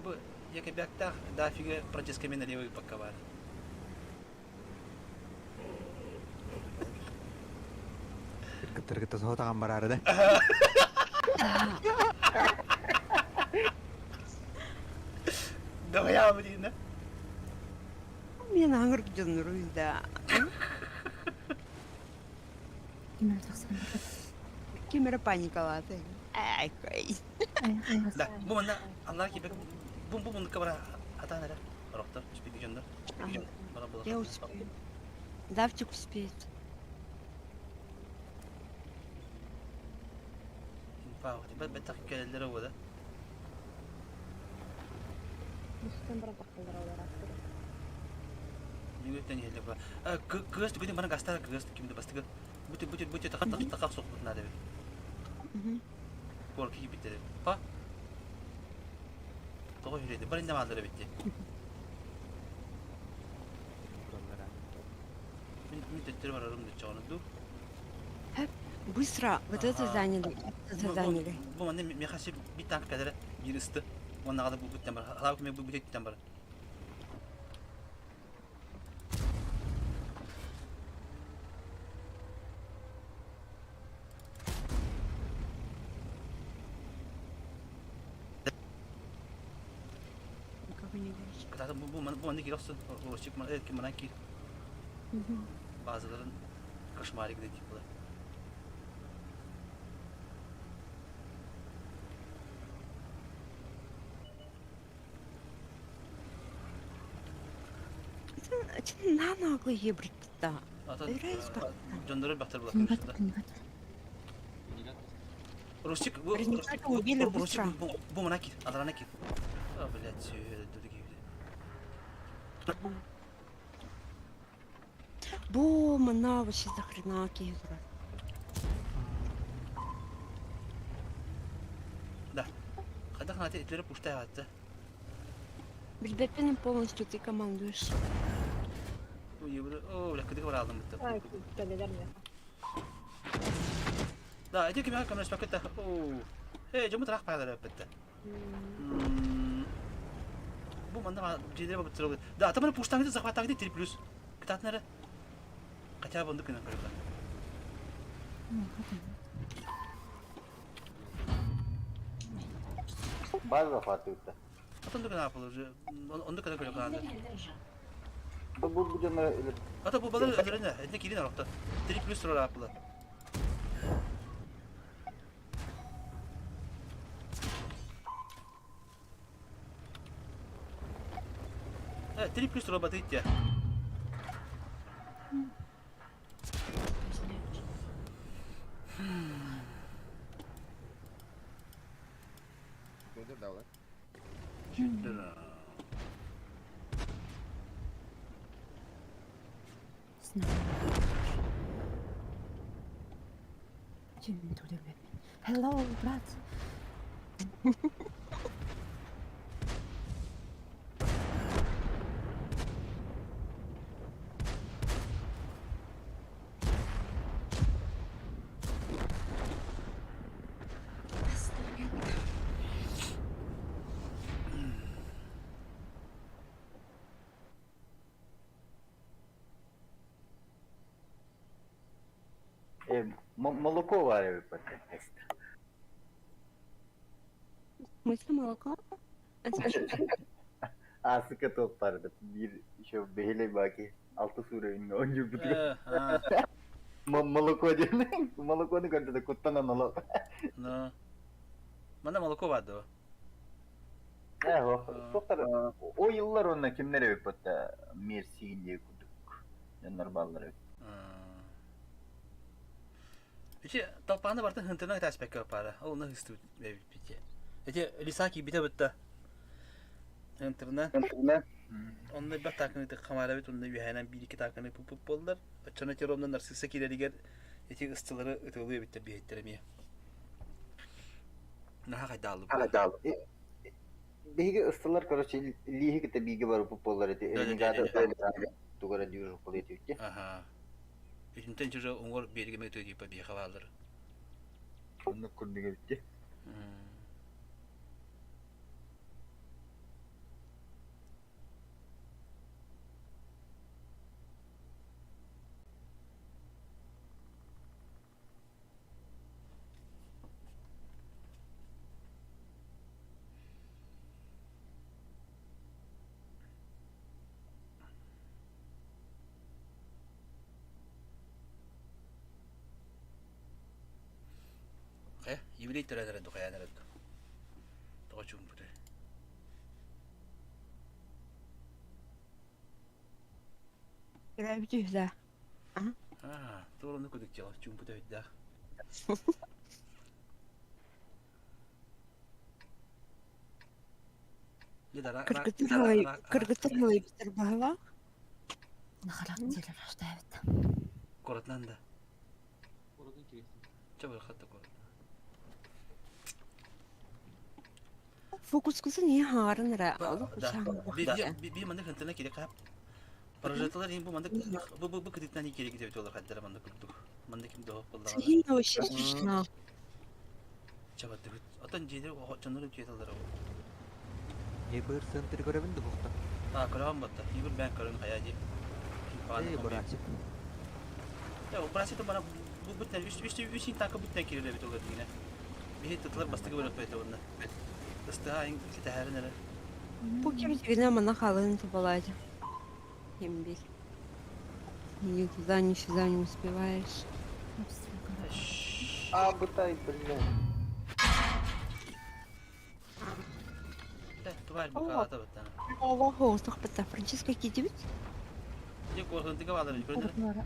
Бу яке бяктах дафиге протест мен налево паккавар. Кыргыттар соһотаҕан бараары да. Давай амрина. Мен аңыр дьоннору да. Кимер тахсан Кемера паникалаты. Ай, кой. Да, бу манна Аллах кибек бу бу муну кабара атан эре. Роктор, спиди жондар. Бара була. Я успею. Давчик успеет. Инфа, бет бет келелер ода. Минуттан еле ба. Кыгас түгүн бана гастар кыгас кимде бастыгы. Бути бути бути така така така соқпут надо. Корки битте. Па. Тоҕо хүреді. Бар инде маалдара битти. Мин мин төттөрү барарым дыччаҕына ду. Быстро, вот это заняли, это заняли. Бу манна мехаси бит танк кәдәрә бир ысты. Оннага да бу буттан бар. Халабы кеме бу буттан бар. Никого не вижу. Кытаты бу бу бу манна кир оксун. Урочик мана кир. Базаларын Кошмарик да типа. На наглый ебритта. Дьоннору бахтар булат. Русик, бу Русик, бу мана кир, адарана кир. А, блядь, дурги. Бу мана вообще за хрена киһи турар. Да. Хайдах наата итлери пуштай аатта. Билбэппин полностью ты командуешь. О, бля, кыдык бар алдым битте. Да, эти кимге көмөс пакетта. О. Э, жому трах пайдалар битте. Бу манна жедер бабыт сырылы. Да, там пуштаңды захватаңды 3 плюс. Кытатнары. Хотя бы онды күнөн көрөкө. Бар захватывают. Атын күнө апыл уже. Онды күнө көрөкө анда. Бу бу дьоннор Ата бу балар өлөрөнө, этне кирин орокто. 3 плюс роль апылы. 3 плюс роботы идти. Hello, брат. Молоко варили В смысле молоко? Асыка топ барды. Bir şu behile baki. Altı sure oyuncu bu. Молоко диэн. Молокону көрдө да куттанан олох. Ну. Мана молоко барды. Тоқтар, о yıllar онна кимнер өп батта Мерсин диye курдук. Yanlar баллар өп. Ити талпааны бартын хынтына таспекке пара. Ол на хысты бите. Эти лисаки бите битта. Хынтырна. Онны бир такыны тык хамара бит, онны үһәнен бир iki такыны пуп болдar. Очона теромна нарсыса килеригер эти ыстылары ытылы битте биһеттеремие. Наха кайдалы. Биһиги ыстылар, короче, лиһи ките биге бар пуп болар эти. Ренегада тугара дюжу полети. Аха. Үтүнтен чужо оңор бергеме төдү па бихавалар. Онны курдуга битти. Еврей төрәнәрен духаянәрен. Тоҕо чуумпута. Гравитюда. Аа, туораны кудук дьала чуумпута өйдөөх. Кыргыттар халай битер баһала. Нахалак делер аштабыт. Коратнан да. Коротун киресин. Чабыр хатта корот. Фокус кусы не харын ра. Да. Би би мандык хынтына керек кап. Прожекталар им бу мандык бу бу бу кредитнан керек деп олар хаддара мандык курдук. Мандык ким доп болдаган. Син вообще смешно. Чабат Атан жедер чоннор жеталар. Ебір центр көрөбүн духукта. А, көрөм батта. Ибир бән көрөн хаяди. Эй, братик. Я, братик бана бу бүтнен үч үч үч танка бүтнен киреле бит олар дигене. Бихи тытлар бастыгы бөлөп байта онна. Ыстыга ин китәһәрен әле. Бу кем дигене мана халын табалайды. Кем бил. Ни туда, ни сюда не успеваешь. А, бытай, блин. Тварь букалата баттан. Аллах оостох бата Франческо кидибит. Дьэ куорсантыга баалар көрдөрө.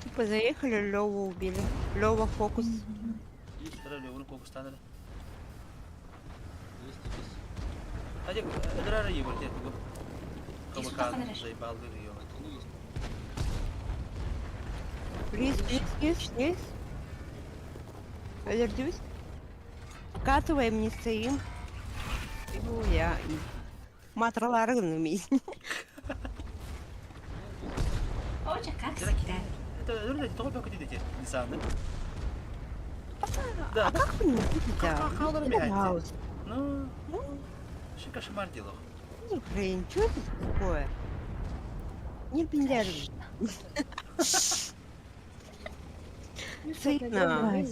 Тупо заехали, Леву убили. Лева фокус. Леваны фокустаан эрэ. Hadi ödür iyi bu bu. Кабакан заебалды ее. Рис, рис, рис, рис. Өлөрдүбүт. Вкатываем, не стоим. Ну, я матралары гынным Очень, как всегда. Это öyle тоҕо бөкү диэти Нисаны. Да. А как вы не видите? Ну, что кошмар дело. Ну, хрень, что это такое? Не пиндяр. Сытно.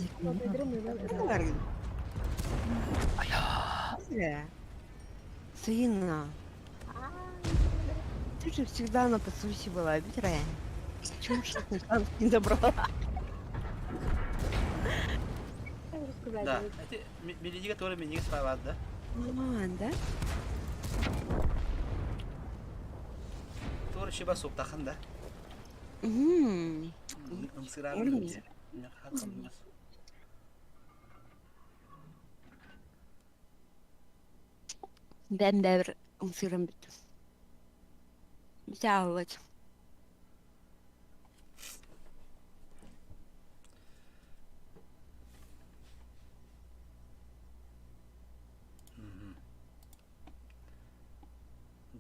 Сына. Ты же всегда на подсусе была, Витра. Чего ж ты шанс не забрала? Да, это меледига тоже меледига спават, да? А, да? Тоже шиба суптахан, да? Мм. Ымсырар. Бәм бәбір ымсырым бит. Взялать.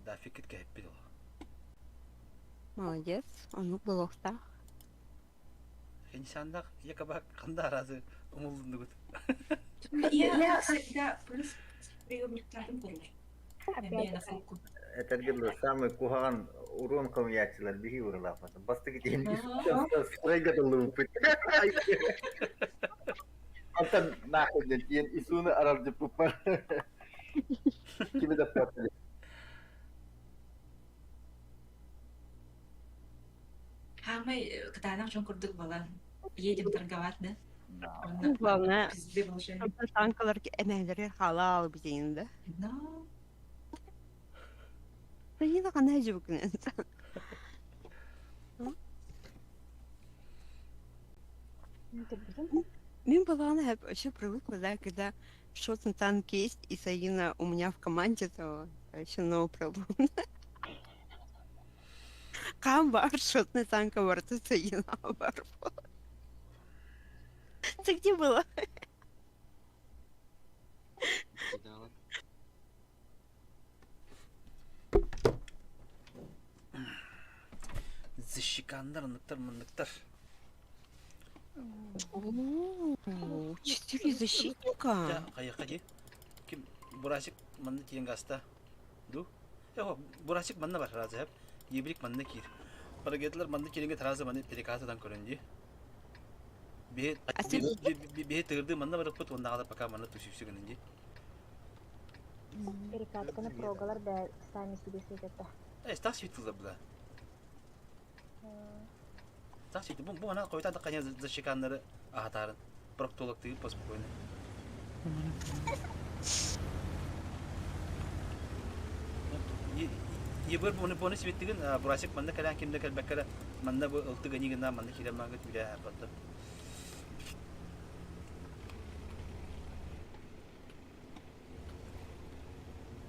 Да, фикет кэппил. Молодец, он был охтах. Хенсандах якобы канда разы умулдугут. Я всегда плюс приемниктарым көрөр. Это было самый кухан урон комьячилар биһи уралаапата. Бастыгы тиһин стройга лупит. Антон нахуй ден тиен исуны аралжы пупар. Кими да патли. Хамай кытаанах дьон курдук балан. Едем торговать, да? Ну, главное, танкалар эмэлери халал бизин, да? Да. Сына кандай жубукнен. Мин была вообще привыкла, да, когда шотный танк есть, и Саина у меня в команде, то вообще no problem. Кам бар шотный танк бар, то Саина бар. Ты где была? Защекандар, ныктар, мыныктар. О, четыре защитника. Кайыкка Ким Бурасик манны тиен гаста. Ду? Эо, Бурасик манна бар разы хеп. Ебрик манны кир. Парагетлер манны киринге таразы манны переказадан көрөнди. Бе бе тырды манна бар пут онда пока манны түшүпсү гынынди. Перекатканы прогалар да сами себе светят. Э, стас светило была. Стас светил. Бу бу ана койта да каня защеканнары ахатарын. Проктолог ты поспокойно. Ебір бұны бұны светтигин бурасик манна калан кимде калбаккара манна бу ылты гани гына манна киле манга түлә батты.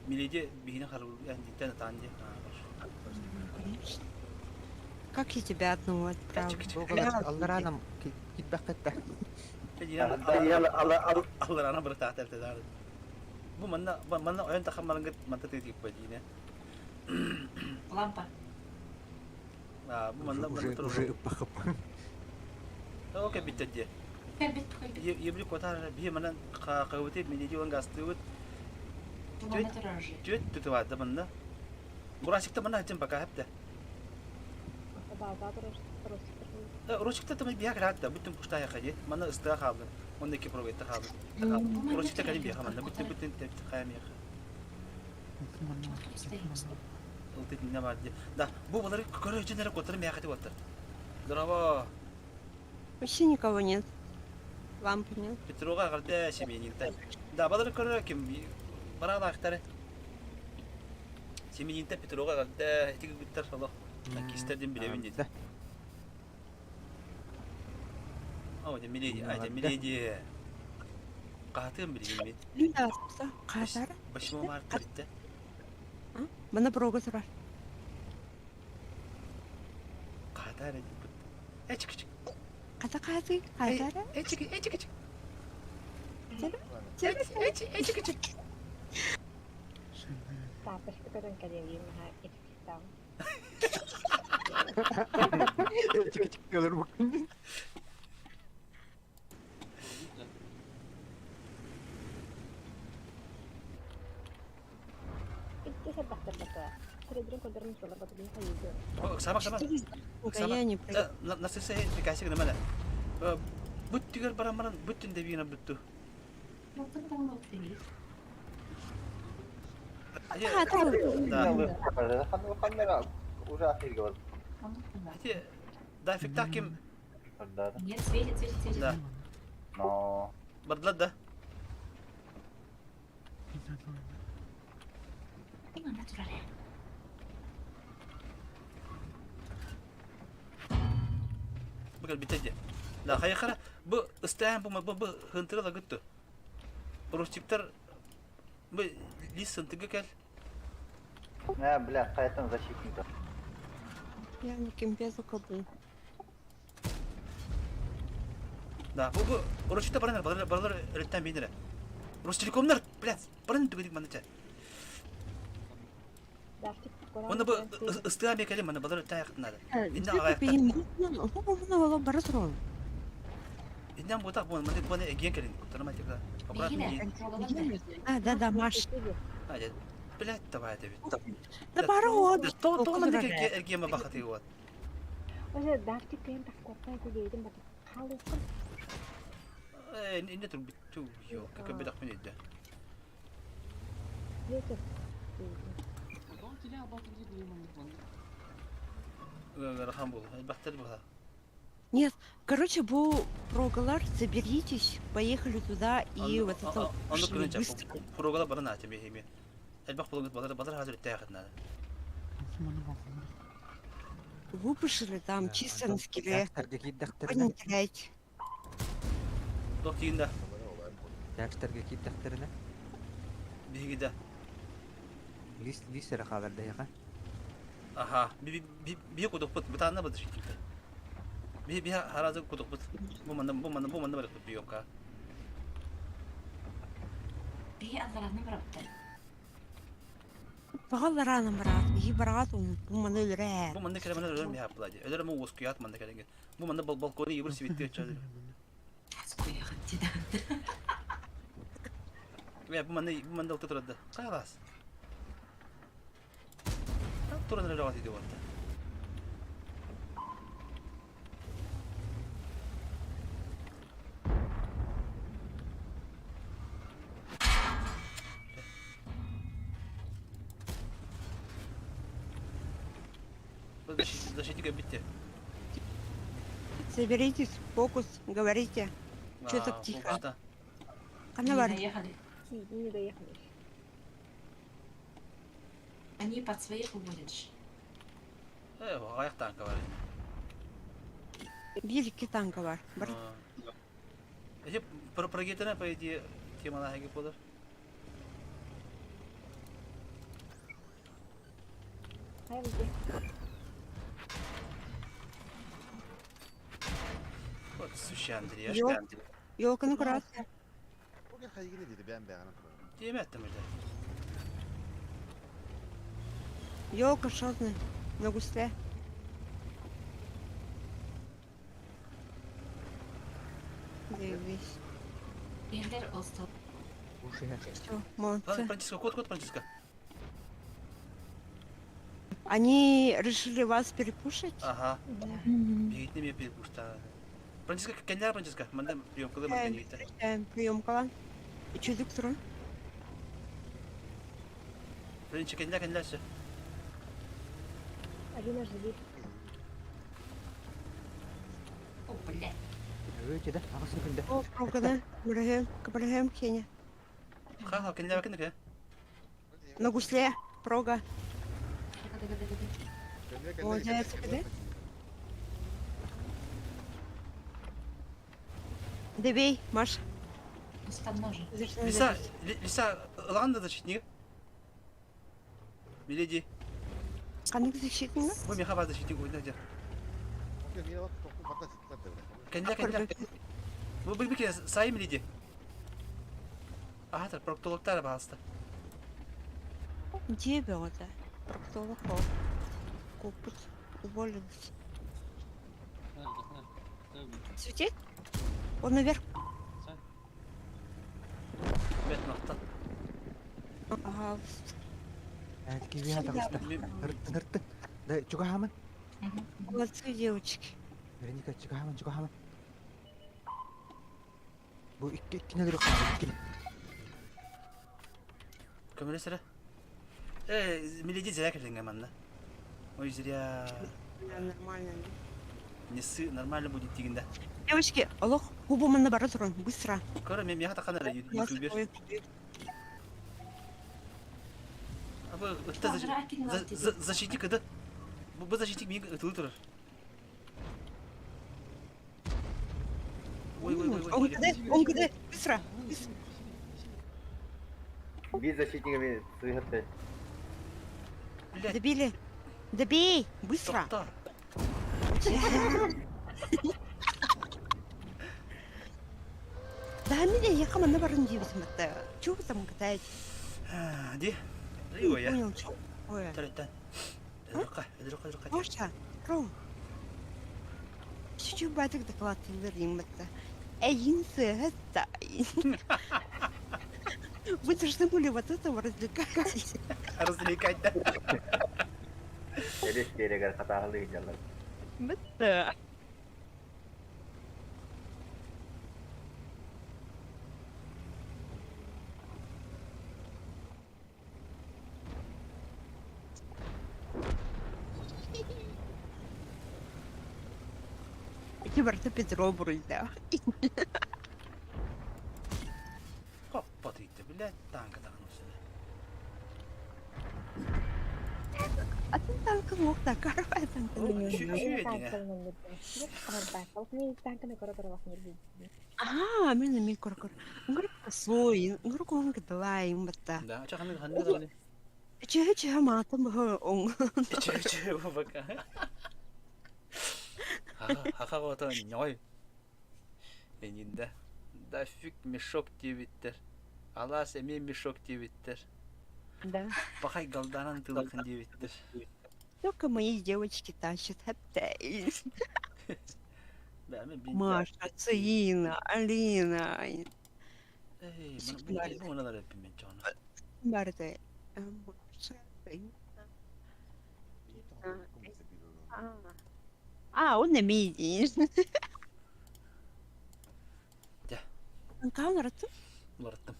Миледи бихин хару дитен танди. Конечно. Как я тебя одного отправлю? Алларанам китбаккатта. Алларана бір тахтар Бу манна манна ойын тахаммарынгыт манта тетип бадине. Лампа. А, бу манна Уже уже пахап. Окей биттеди. Кэлбит, кэлбит. Ебли котар би манан кабыты миледи он гастыбыт. Манна турар же. Түт түтү манна. Бурасикта манна хатым пока хапта. Да, да, Рочикта там бия градта, бүтүн пушта яхади. Манна ыстыга калды. Онно икки прогетта хаалбыт. Урочита кэлин биэхэ манна бүттүн бүттүн тэбит хайа миэхэ. Ылты итиннэ бар дии. Да, бу балары көрө өчен эрэ куоттары миэхэ буолтар. Здорово. Вообще никого нет. Лампы нет. Петрога эҕэрдэ Семенинтэн. Да, балары көрө ким бараалаахтары. Семенинтэн Петрога эҕэрдэ ити кыргыттар олох танкистар диэн билэбин диэтэ. О, дьэ миледи, а, дьэ миледи. Хаһатыам билигин мин. Люда, хаһатара? 8 марта bitti. Мана прога турар. Хаһатара диэбит. Эчик чик. Хата хаһатый? Хаһатара? Эчик эчик чик. Эчик эчик чик. Тапочка көрөн кэлиэбин наһаа итиктаам. Эчик чик кэлэр бу. Икки сэрбэхтэрбэтэ. Көрөдөрүн көрдөрүн суоларбатыгын хайыыгын. Саба саба. Я не Насыса пикасик намана. Бут түгэр баран баран буттун дэбиина бутту. Да, фиктаким. Нет, светит, светит, светит. Да. Но. Бардылар да. Бу битеде. Да, хайхара бу ыстаан бу бу бу хынтыры лагыттı. Ростиптар бу лис сынтыгы кел. Не, бля, қайтан защитник. Я не кемпе закабыл. Да, бу бу Ростипта баранар, балар балар өрөттен бейнере. Ростелекомнар, блядь, баран түгедик маныча. Оны бу ыстыа мекеле мана балар өрөттен аяқтын Инна аяқтар. Иннан бутак бу маны бу эгиен келин. Куттарма тека. Аккуратно. А, да, да, Маш. А, блядь, давай это ведь. Да пару То то маны эгиен бахаты вот. Уже давти кыйын таккуоттай күлейдин бата хаалыыккын. Э, инне тур битту йо, как бедак мен иде. Ветер. Рахан бул. Бахтар бу. Нет, короче, бу прогалар, соберитесь, поехали туда и вот это Аны күнүн быстро. Прогала барын аты бехими. Элбах булгут балар балар хазыр тәхет надо. Выпушили там чисто на скеле. Тәктерге кииддэхтэринэ. Не теряйте. Тох тиинда. Тәктерге кииддэхтэринэ. Биһигиде. Лис лис эрэ хаалар дэйэҕэ. Аха. Би би би кудукпут бутаанна быдыр шитикте. Би би харазы кудукпут. Бу манна бу манна бу манна бар биёка. Би аллараны барабыттар. Бағалараны барат, биһи бараат бу маны өлөрэ. Бу манна келе мана өлөрм яап булади. Өлөрм уус куят манна келенге. Бу манна бал балконы ебір сибитте чады. Бу манна бу манна алты турады. Кайлас. Туран рагат иде ватта. Защитника битте. Соберитесь, фокус, говорите. Че так тихо? Она Не бар. доехали. Не доехали. Они под своих уводят же. Э, аяк танка бар. Бир икки танка бар. Бар. Эти про прогетена по идее тема на хаги болар. Вот суща Андрей. Елканы курат. Тема аттым уже. Елка шотная. На гусле. Заебись. Берлер остал. Все, молодцы. Франциска, кот, кот, Франциска. Они решили вас перепушить? Ага. Бегит не мне перепушта. Франциска, кэннээр Франциска, манна приемкалыы манна кэннигиттэн. Приемкалан. Үчүгдүк турун. Френчи кэннэ кэннэ өссө. Алина, живи. О, блядь. Өй, да, аҕыс секунда. О, прогана, Мураһым, Кабараһым, Кеня. Ха, кэннэ кэннэ. На гусле, прога. О, дядя, Добей, Маш. Лиса, Лиса, ылаҕан да защитник. Миледи. Ханнык защитник? Бу миэхэ баар защитник уйна дьэ. Кэннэ кэннэ. Бу бу бу сай миледи. Аһатар проктологтар баҕаста. Дьиэ бөҕөтө. Проктолог ол. Куппут уволился. Светит? Он наверх. Бэт махтал. Ага. Киһи таҕыста. Ырыттын, ырыттын. Да, чугаһаамын. Молодцы, девочки. Вероника, чугаһаамын, чугаһаамын. Бу икки иккини өлөрү хаалар, иккини. Көмөлөс эрэ. Э, миледи зря кэллиҥ манна. Ой, зря. Нормально. Не сы, нормально будет дигин да. Девочки, олох губу манна бара турун, быстро. Көрө, мен миэхэ таххан эрэ ютубер. Абы ытта защитник ыды. Бу защитник миигин ытылы турар. Ой, ой, ой, ой. Он где? Он где? Быстро. Биир защитниками сыһытты. Блядь. Добили. Добей! Быстро! Тоқта. Да, меня я хамана барын диэбитим это. Чего вы там катаете? Ди. Ой, я. Понял, что такое. Төрөттөн. Өлөрөххө, өлөрөххө, өлөрөххө. Маша, Ром. Чуть-чуть батык доклад это. Эйин это. Вы должны были вот этого развлекать. Развлекать, да? Элес берегер хатаалыы дьаллар. Да. Ити барыта Петро буруйдаах. Хоппа тыйды, блядь, танка тахын үстүнэ. Атын танка мох такар Аа, мен эми көр-көр. Ыңгырык косой, ыңгырык оң кыдылай, ымбатта. Да, ча ханнык ханнык даҕаны. Чөһө-чөһө маатым быһы оң. Чөһө-чөһө бака. Хаха оҕото ньой. Энинде. Да фиг мешок диэбиттэр. Алаас эмиэ мешок диэбиттэр. Да. Пахай галданан тылыкын диэбиттэр. Только мои девочки тащат опять. Маша, Цина, Алина. Эй, бу мына эппин чоно. Барды. Маша, Цина. А, он эмиэ Дьэ. Хаһан уларыттым? Уларыттым.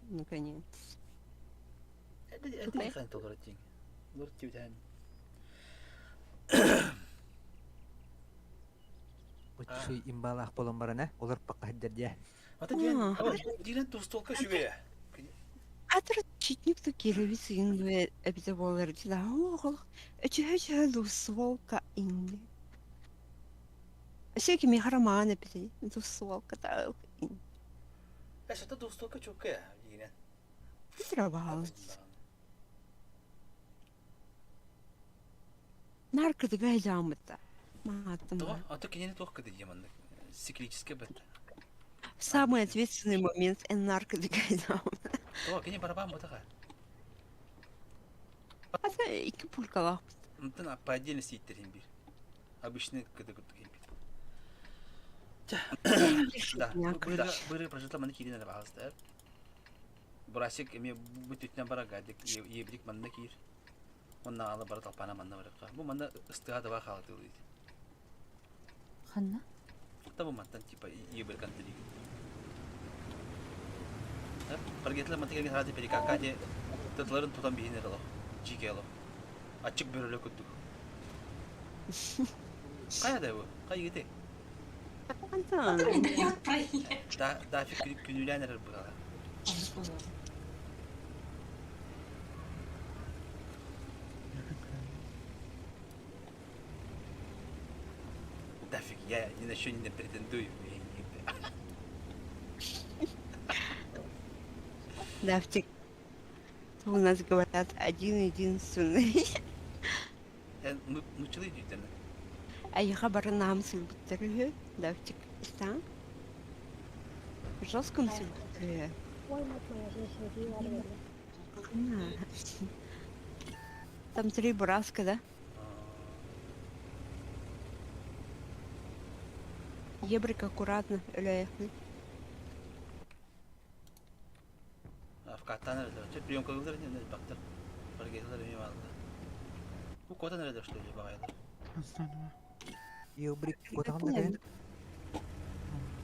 Наконец. Это хайын толору тиң. Уларыт тиүтэн. Оччуй имбалаах буолан баран э, олорпакка сылдьар дии. Ата диэн, диэн тустолка сүгэ. Атыр читник ту кирэби сыйын эбитэ буолар дии оҕол өчөһө-чөһө двустволка инни. Өссө кимиэхэ роман эбитий двустволка Э, что двустволка чукка диинен. Быстро Наркотыга дьааммыта. Мааттым. То, а то кинини туох кыды диэманнык. Циклический бет. Самый ответственный момент наркотыга дьааммыта. То, кини барабан бутаха. Ата икки пулькалаахпыт. Онтон по отдельности ииттерин биир. Обычный кыды курдук иһин Да, быры прожитла манна киирин эрэ баҕастар. Бурасик эмиэ бу түтүнэн барага ебрик манна киир. Онна ала бара талпана манна барыкка. Бу манна ыстыга таба хаалатылый. Ханна? Оттон бу мантан типа ебыркан тилигин. Паргетлар мантыга хаати перекакати тытларын тутан биһин эрело. Жикело. Ачык бөрөлө курдук. Кая да бу? Кай гите? Антон. Не дает проехать. Да, дафик күнүлээн эрэр быһала. Дафик, я ни на что не претендую. Дафтик, у нас говорят один единственный. Нуччалыы дүүтэн. Айыха барынаам сылбыттар үһү, Дафтик, истаң? Жестком сылбыттар үһү. Ой, мать моя, женщина, Там три бураска, да? Ебрик аккуратно, өлөйөхмүн. Вкаттан эрэлэр. Чэ, приемкалыылар иннинэ элбэхтэр. Баргеталар эмиэ бааллар. Бу куотан эрэлэр что ли баҕайылар? Елбрик куотаҕын да кэлин.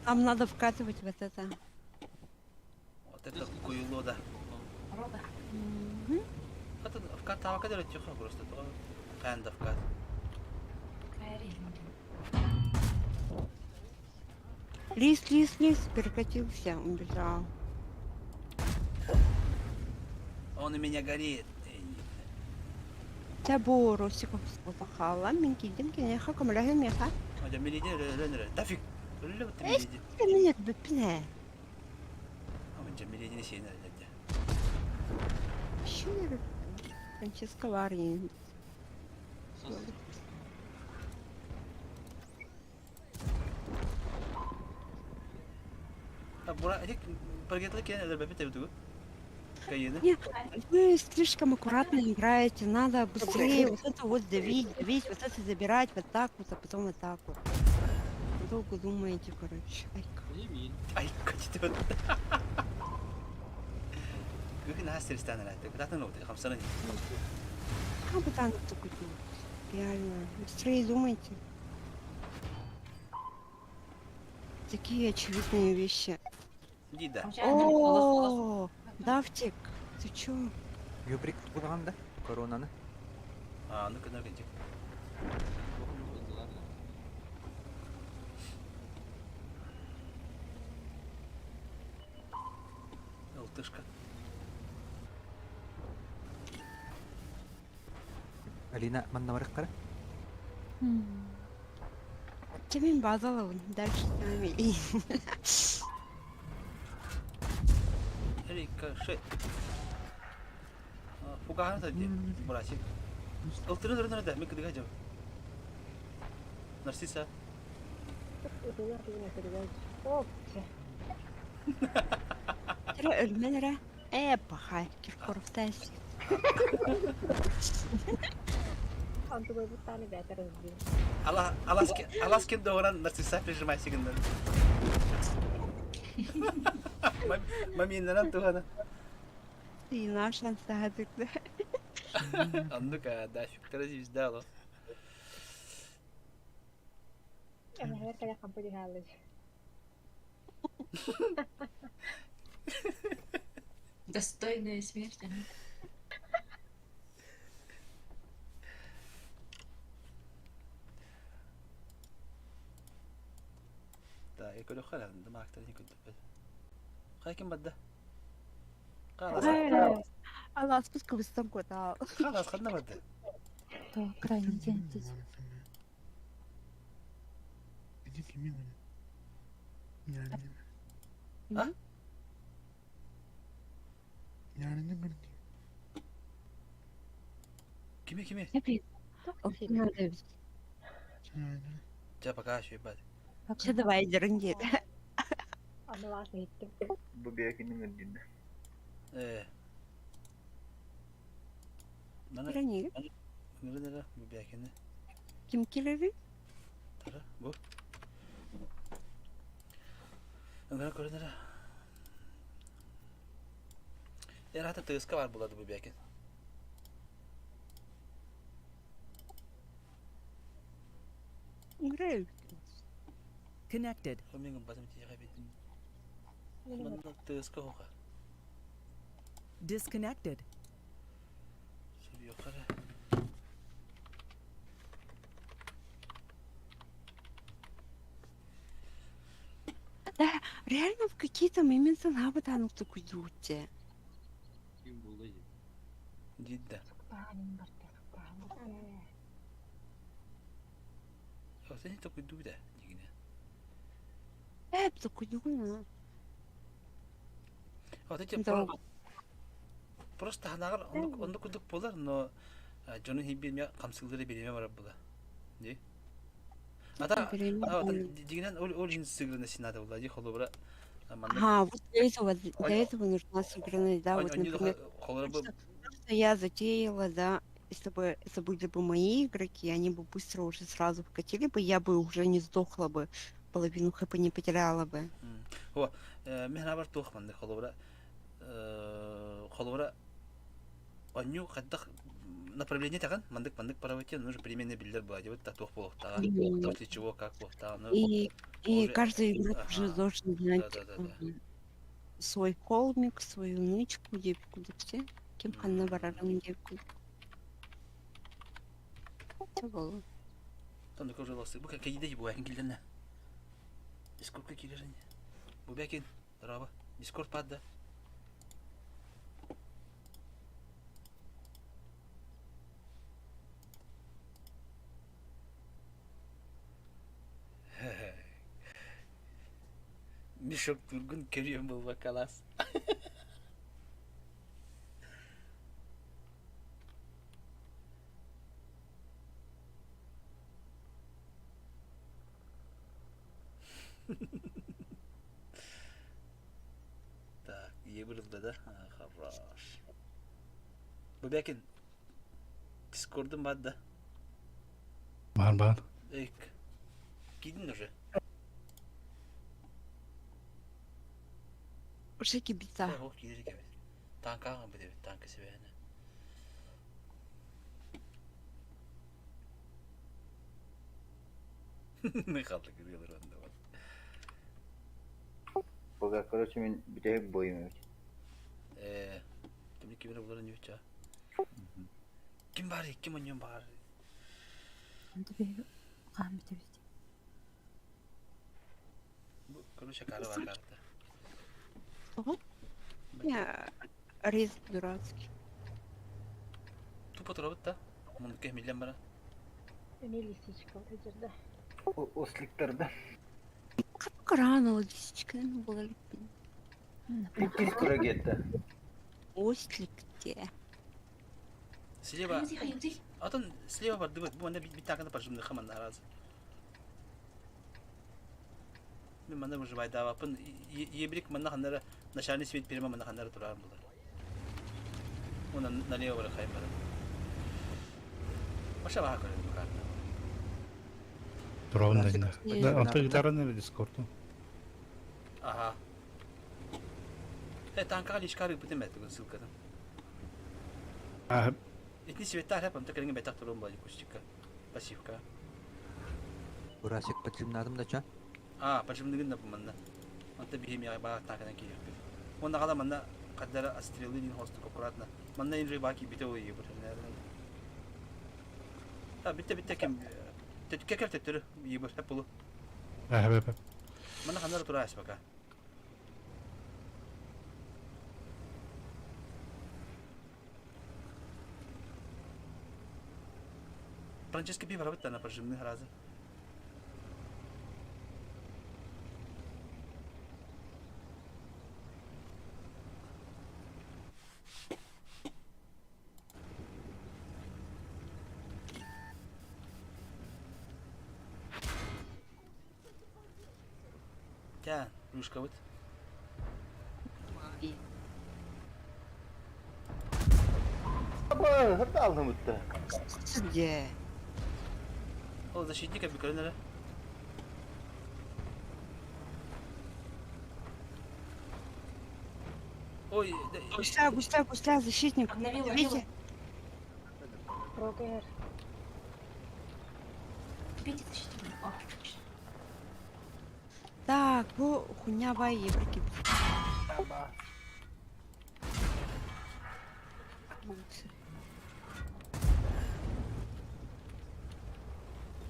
Нам надо вкатывать вот это. Вот это куйло да. Рода. Хата вкат тавака дэрэ тихо просто то. Kind of вкат. Лис, лис, лис, перекатился, убежал. Он у меня горит. Табу Росиков сахала, мин киидим киниэхэ көмөлөһүм миэхэ. Одя милиди өлөн Дафик. Өллө бутта милиди. Мин бүппүнэ. Амынча милидини сиэн эрэлэрдэ. Щенер. Франческо Варни. Бура паргетлы кен элбэпит эбитигу. Кайыны. Нет, вы слишком аккуратно играете, надо быстрее вот это вот давить, давить, вот это забирать, вот так вот, а потом вот так вот. Долго думаете, короче. Айка. Ай, качты. Күхүн аас сиристан эрэ. Кытатын оҕут, хамсанан. Как бы там только делать? Реально. Быстрее думайте. Такие очевидные вещи. Ди да. О, Давтик, ты чё? Юбрик тугунаҕын да? Коронаны. А, ну-ка, ну-ка, Алтышка. Алина манна барыхтара. Кемин базалабын, дальше сами. Рикошет. Фугахан садди, братик. Ылтырын ырын да, мен кыдыга жап. Нарсиса. Тирэ өлмөн эрэ. Ээ, пахай, Киркоровтай. Аласкин доҕоран Нарсиса прижимайся гыннар. Маминнаран туһана. Ты наш ансаадык да. Оннук да, фиктара звезда ло. Достойная смерть. Да, я خلا ما أكثر كنت خاي كم بده خلاص خلاص بس كبستان كوتا خلاص خدنا بده То крайний день здесь. А? Кими кими? Ча пока еще ебать. Ча давай дернге. Бу бэкинин үрдүнэ. Э. Нана. Кирани. Нара бу бэкини. Ким килери? Тара бу. Нгара көрөнөрө. Эрата тыска бар булады бу бэкин. Грей. Disconnected. Мен гымбатым тиэхэ битин. Манна тыаска хоха. Disconnected. Суруйуохха эрэ. Да, реально в какие-то моменты навык такой Ким буолла дии? Диир да. Сукпаанын барда, сукпаан барда. Оттон такуйдуу да дигинэ. Эп такуйдуу. Вот эти Да. просто ханаҕар оннук оннук курдук буолар, но дьону хибиме хамсыылары бириэмэ барар була. Ди. Ата дигинен ол ол иһин сыграна синада була ди холобура маннык Ага, вот для этого нужна сыгранность, да, вот, например, холобура просто я затеяла, да, если бы это были бы мои игроки, они бы быстро уже сразу вкатили бы, я бы уже не сдохла бы, половину хп не потеряла бы. О, мен бар туох маннык холобура холобура онню хайдах направление таҕан мандык мандык парабытен нужно примерно биллер була дебит та туох буолуохтааҕа после чего как буолуохтааҕа ну И уже каждый игрок уже ага должен да знать да да да свой холмик, свою нычку, девку все. Ким ханна барарын девку. Все было. Тонду уже лосы. Бу кайда бу әкин килдәнә. Дискордка килерин. Бу бәкин. Дороба. Дискорд падда. Мешок тургун көрүөн болба калас. Так, ебырылды да. Хорош. Бу бәкин. Дискордым бадда. Бар бар. Эк. Кидин уже. Уже кибита. Ох, кидер кебит. Танка бу дебит, танка себәне. Не қалды кіргелер онда бар. Пока, короче, мен бүтэһик бойум эбит. Түмлік кибер булар не өтча. Ким бар, ким оньон бар. Онто биһиги хаһан бүтэбит? Бу, короче, кары бар карта. Я рез дурацкий. Тупо турабыт да. Мундук миллен бара. Эми лисичка вот да. Осликтарда. Как рано лисичка была липин. Иккис курагетта. Ослик те. Слева. Хайымды, хайымды. Атын слева бар дыбыт. Бу манда бит такында пожимны хаман наразы. Мен манда выживай давапын. Ебрик манда ханнара начальный свет перема манда ханнара турар булар. Оны налево бар хайм бар. Маша баха көрөм бу карта. Турабын да. Анты гитараны или Дискорду? Ага. Э, танкага лишкары битем этигин ссылкадан. А, Итни светтар хеп амта кереңе бетак турун була кустикка. Пассивка. Бурасик поджимнадым да ча. А, пожимныгын да бу манна. Анта бихим я ба танкадан кирек. Онда кала манна каддара стрелы дин хостук аккуратно. Манна инжи баки бите ой бу Та битте битте кем Тетке кел теттери ебір хеп булу. а, бе. Манна ханнара турас бака. Франческо би барабыт на пожимны разы. Тя, рюшка вот. Аба, хырда алдым утта. Где? О, защитника бикөрөнөрө. Ой, да, Гусля, гусля, гусля, защитник. Обновила, Видите? Рогер. Бейте защитника. О, отлично. Так, бу хуйня бай еврики.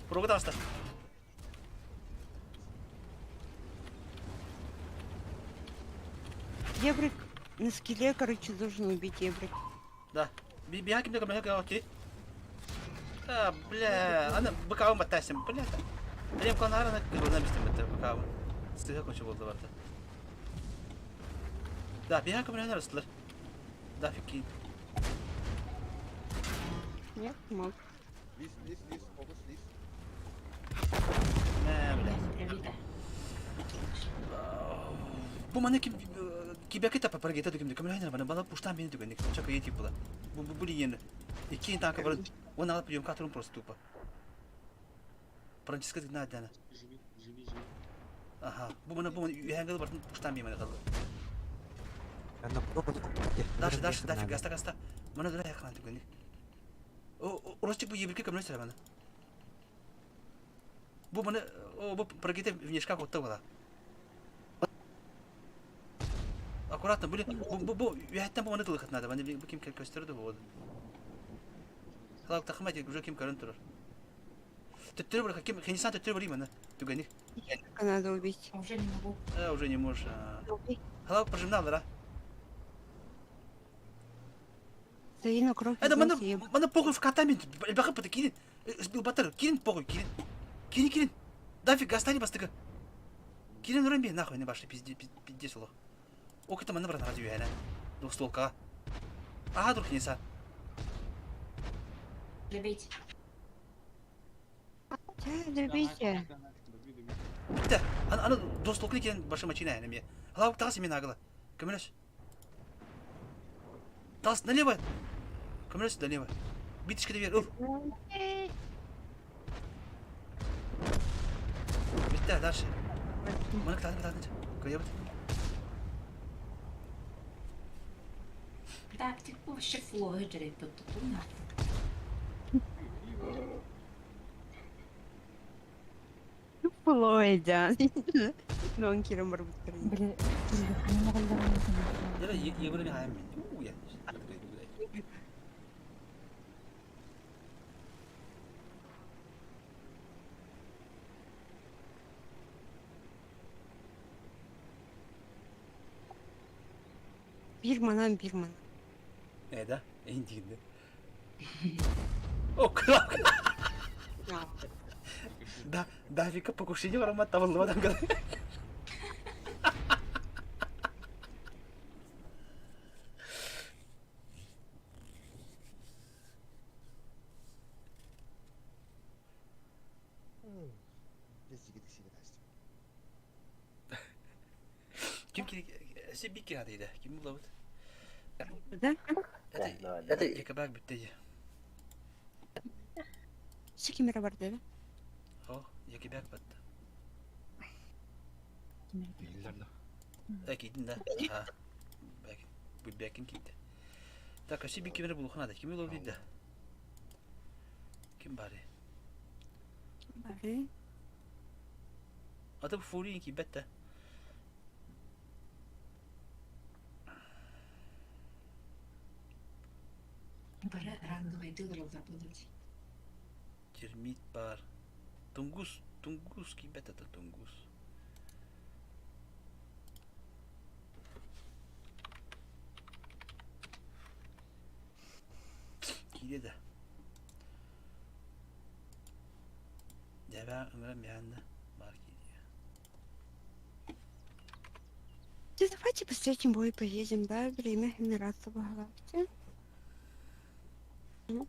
Пробы таҕыста. Еврик на скеле, короче, должен убить Еврик. Да. Биһа кимде көмөлөһө кэлэ А, бля, аны быкаабын баттаасым, бля. Элем конарана кылына бистим битте быкаабын. Сыһа кончу болду барда. Да, биһа көмөлөһө арыстылар. Да, фикки. Нет, мог. Лис, лис, лис, фокус, лис. Мэ, бля. Пробита. Бу маны ким кибеки тапа паргета дүкүмдү көмөлөһө бана бала пуштан бени түгенник чак ети була. Бу бу бу линияны. Икки танка бар. Он алып прием катырым просто тупо. Франческо на дана. Живи, живи, живи. Аха. Бу маны бу маны үйәнгел бартын пуштан бени калды. Аны Дальше, дальше, дальше, гаста, гаста. Мана дура якалан түгенник. О, Ростик бу ебилке көмөлөһө бана. Бу маны о бу паргета внешка котта була. Аккуратно, были, бу бу бу үйәттен бу маны тылыхат надо. Баны бу ким көстөрдү бу. Халак тахма уже ким көрөн турар. Төттөрү бар ким хенисан төттөрү бар именно. Түгенник. Еврика надо убить. Уже не могу. Э, уже не можешь. Убей. Халак прожимнал, да? Заина кровь. Это мана из носа, мана похуй в катами. Баха пата кирин. Батыр, кирин похуй, кирин. Кирин, кирин. Дафиг, гастани бастыка. Кирин рымби нахуй не башли пизде пизде соло. Ок это мана брат радио яна. Двухстволка. А, друг не са. Добейте. Чай, добейте. Добей, добей. Да, ана ана двухстволка кирин башы мачина яна мне. Халак тагас мен агла. Көмөлөс. Тас налево. Көмөлөс налево. Битишке бер. Ыл. Битте дальше. Мана кытаатын кытаатын. Көйөбүт. Так, типа вообще флоя джерепет. Флойда. Нон кирен бар буттар. Били, били, ханна Яра ебүрү мен хаям мен. У я. Бир манан, бир манан. Э, да? Эйин дигинде. О, кулак. Да, Давика покушение барамат табылды адам. Ким ки се бик кира дейdi. Ким булабыт? Да? Это это якобак бүтте. Шикимера бар да? О, якобак батты. Биллер да. Э, кийдин да. Аха. Бәк, бу бәкин кийди. Так, өсө бик кимер булухна да. Ким булабыт дейdi? Ким бары? Бары. Ата бу фурин ки бетте. Бары ранговый дылар будет. Термит бар. Тунгус, тунгус ки бет это тунгус. Киде да. Дәбә ыңра мянда бар киде. Да давайте последний бой поедем, да? Время генераться по головке. Ну,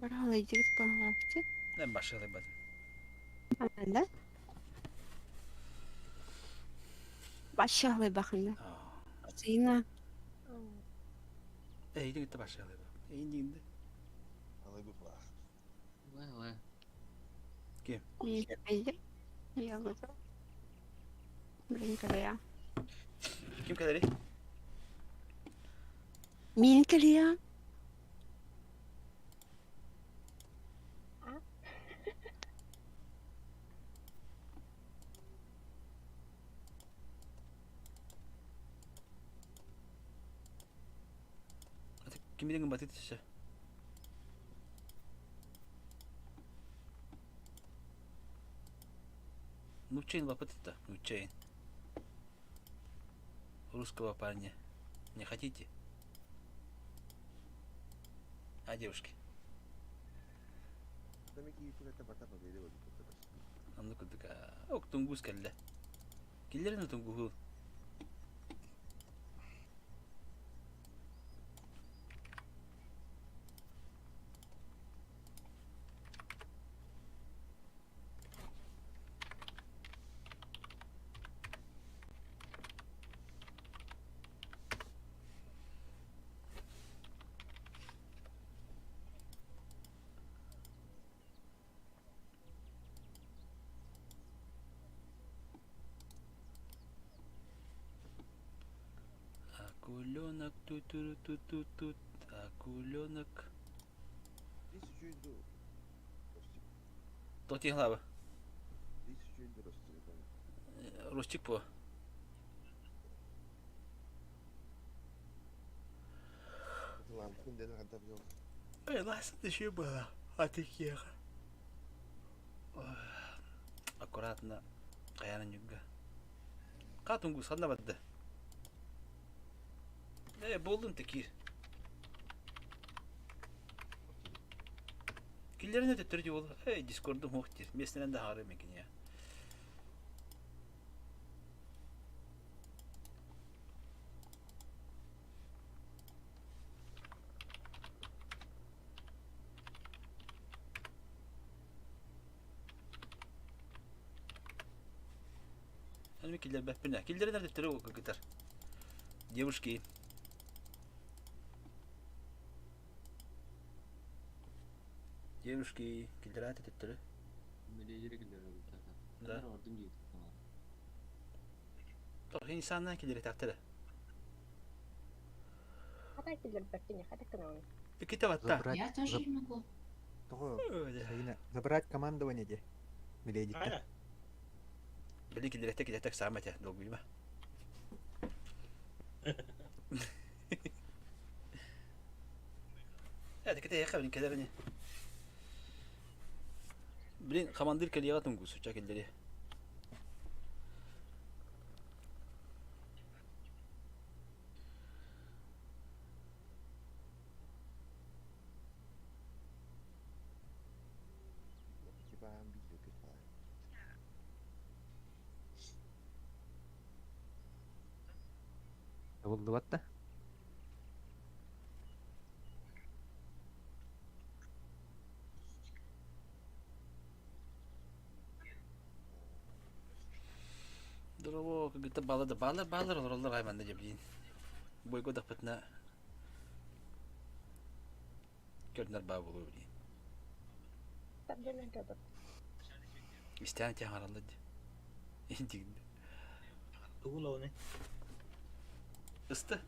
Барала, иди по головке. Да башылы бат. А, да? Башалай бахында. Сина. Э, иди гитте башылы ба. Инди инди. Алай бу ба. Ле, ле. Ким? Я готова. Блин, я. Ким кэлэри? Мин кэлия. Кимирин гымматыт өссө. Нуччайын лапытыта, нуччайын. Русского парня не хотите? А девушки? Оннук курдук ок тунгус кэллэ. Киллэрин тунгуһу. Акуленок ту-ту-ру-ту-ту-тут, акуленок. Тотиһлаба. Ростик по. Еще было. А ты кеха. Аккуратно. Каяна нюгга. Катунгу санна бадды. Э, болдун таки. Киллерine төттөрү ол. Эй, дискордум хуох дир. Местенен да хары мекине. Аны киллербэппин. Киллеринер төттөрү кытар. Девушки. Девушки, киллерати төттөрү. Да. Тоқ инсаннан киллеретактара. Хата киллербэппин, хата кынаҕын. Иккитэ батта. Я тоже не могу. Того, забрать командование де. Миледиттен. Били киллерете киллертек саама те долгуйма. Это кете яха блин кедерни. Блин, командир кэлиэҕэ тунгус уча киллери. Табыллыбат да. Дорово, как бала да балар балар олороллор айманда же блин. Бойго дапытна көрнөр баа болуу блин. Табдelen кабыр. Истээн тяхаралла ди. Интигинде. Тугулауны. Ысты.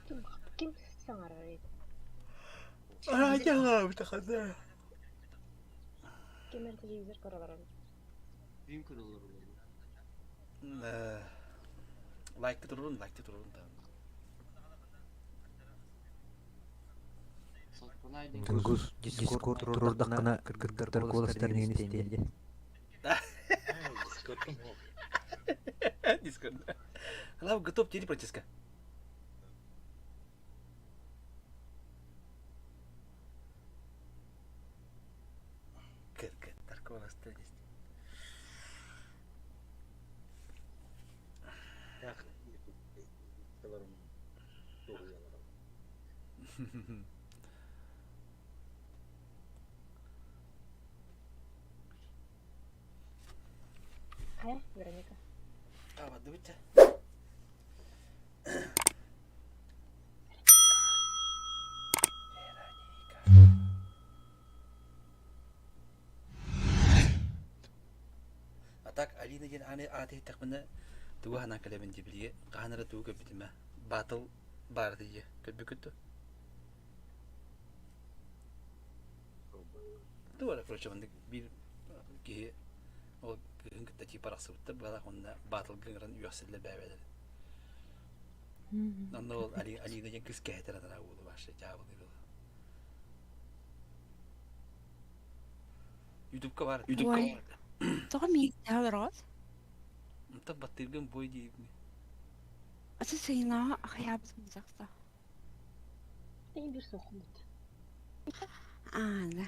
Ким ким саҥарар эбит? Аа, тяхарабыта Ким эр телевизор көрө олорор? Стрим көрөлөр олору. Лайкты турурун, лайкты турурун да. Тунгус Дискорд турурдаххына кыргыттар куоластарын истиэн дии. Дискорд. Лав готов теперь протеска. Кыргыттар куоластарын истиэн. Так, Хайа, Вероника. А, бадыбытча. А так Алина диэн ааны ааты иһиттэхпинэ тугу санаан кэлэбин дии билигэ хаһан эрэ тугу көрбүтүм ээ батл баар дии көрбүккүт дуо? Тугу эрэ короче маннык биир киһи ол Кыыһын кытта типа арахсыбыттар быһалаах уонна баатылга ыҥыран үөхсэллэр бээбэлэр. Онно ол Алина диэн кыыс кэһэтэр анараа уолу вообще дьаабылыыр ол. Ютубка бар. Ютубка бар. Тоҕо миигин олороҕут? Онтон баттыыргын бой диибин. Аты сыйнаҕа ахайаабыт музакта. Эн bir соқмут. А, да.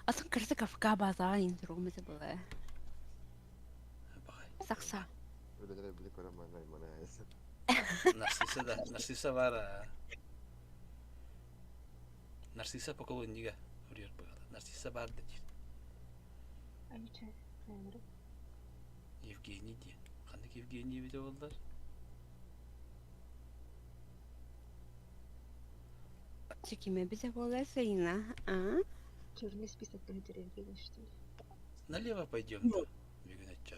Атын кырсы кафка базаҕа интругумата была. Сакса. Үлэлэр били көрө манай манай. Нарцисса да, Нарцисса бар. Нарцисса поклоннига уруйар быһыыта. Нарцисса баар да диир. Евгений диэн. Ханнык Евгений эбитэ буоллар? Киме эбитэ буолла Сайына, а? Черный список Евгений, что ли? Налево пойдем то, бүгүн оччо.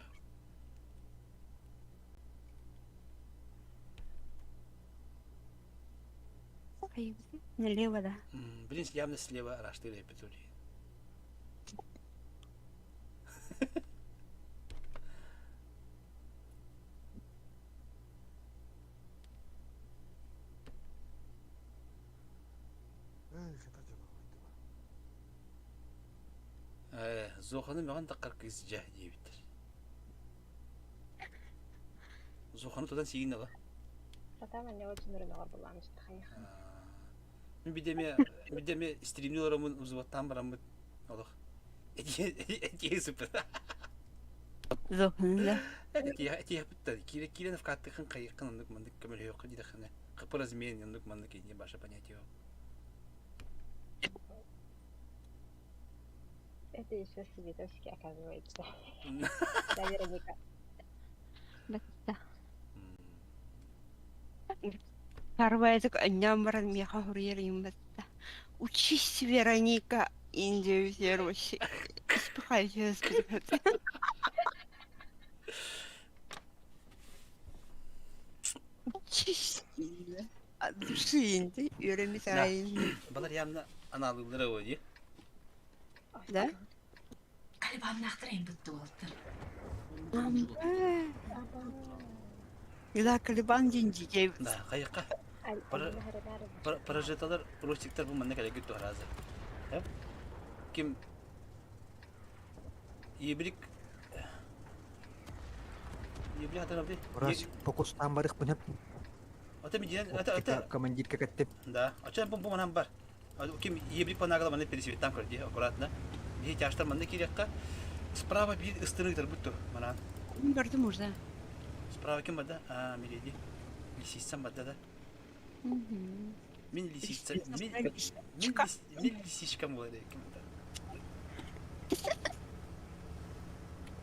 Налево, да. Блин, явно слева раштыра петули. Зоханы маған таққар кыз жа диэбиттэр. Зоханы тутан сиигин ала. Сатаан анньаҕа чунурун булаан устахайах. Мин бидеме бидеме стримни олоромун узубаттаан бараммыт олох этиэ сыппыт. Зоханы да. Этиэхпиттэн киирэ киирэн вкаттыхын хайыххын оннук маннык көмөлөһүөххэ диэтэххинэ хапы размен оннук маннык инни баша понятие. Это еще Световский, оказывается. Да, Вероника. Бэтта. Парвайдык анньаан баран миэхэ суруйар бэтта. Учись, Вероника, Индию сервиси. Испыхайся, Учись. От души инди, үөрэммит Да. аайын. Балар явно аналыыллара о дии. Да? Кальбаннаахтар эйбытты уолтар. Ила Калибан диэн дьиэ Да, хайыкка. Паражиталар, ростиктар бу манна кэлэгит туһаразы. Ким Ебрик Ебрик хатан абди. Раз покустан барых бынып. Ата миден ата ата Командирка кеттеп. Да. Ачан бу бу манан бар. Ким ебрик панагала манна пересветтан көрди аккуратно. Бии тяштар манна кириэххэ. Справа биир ыстырыытар бутту манан. Көрдүм уже. Справа ким барда? А, миледи. Лисицам барда да. Мин лисица, мин, мин, мин лисичкам буолар ким да.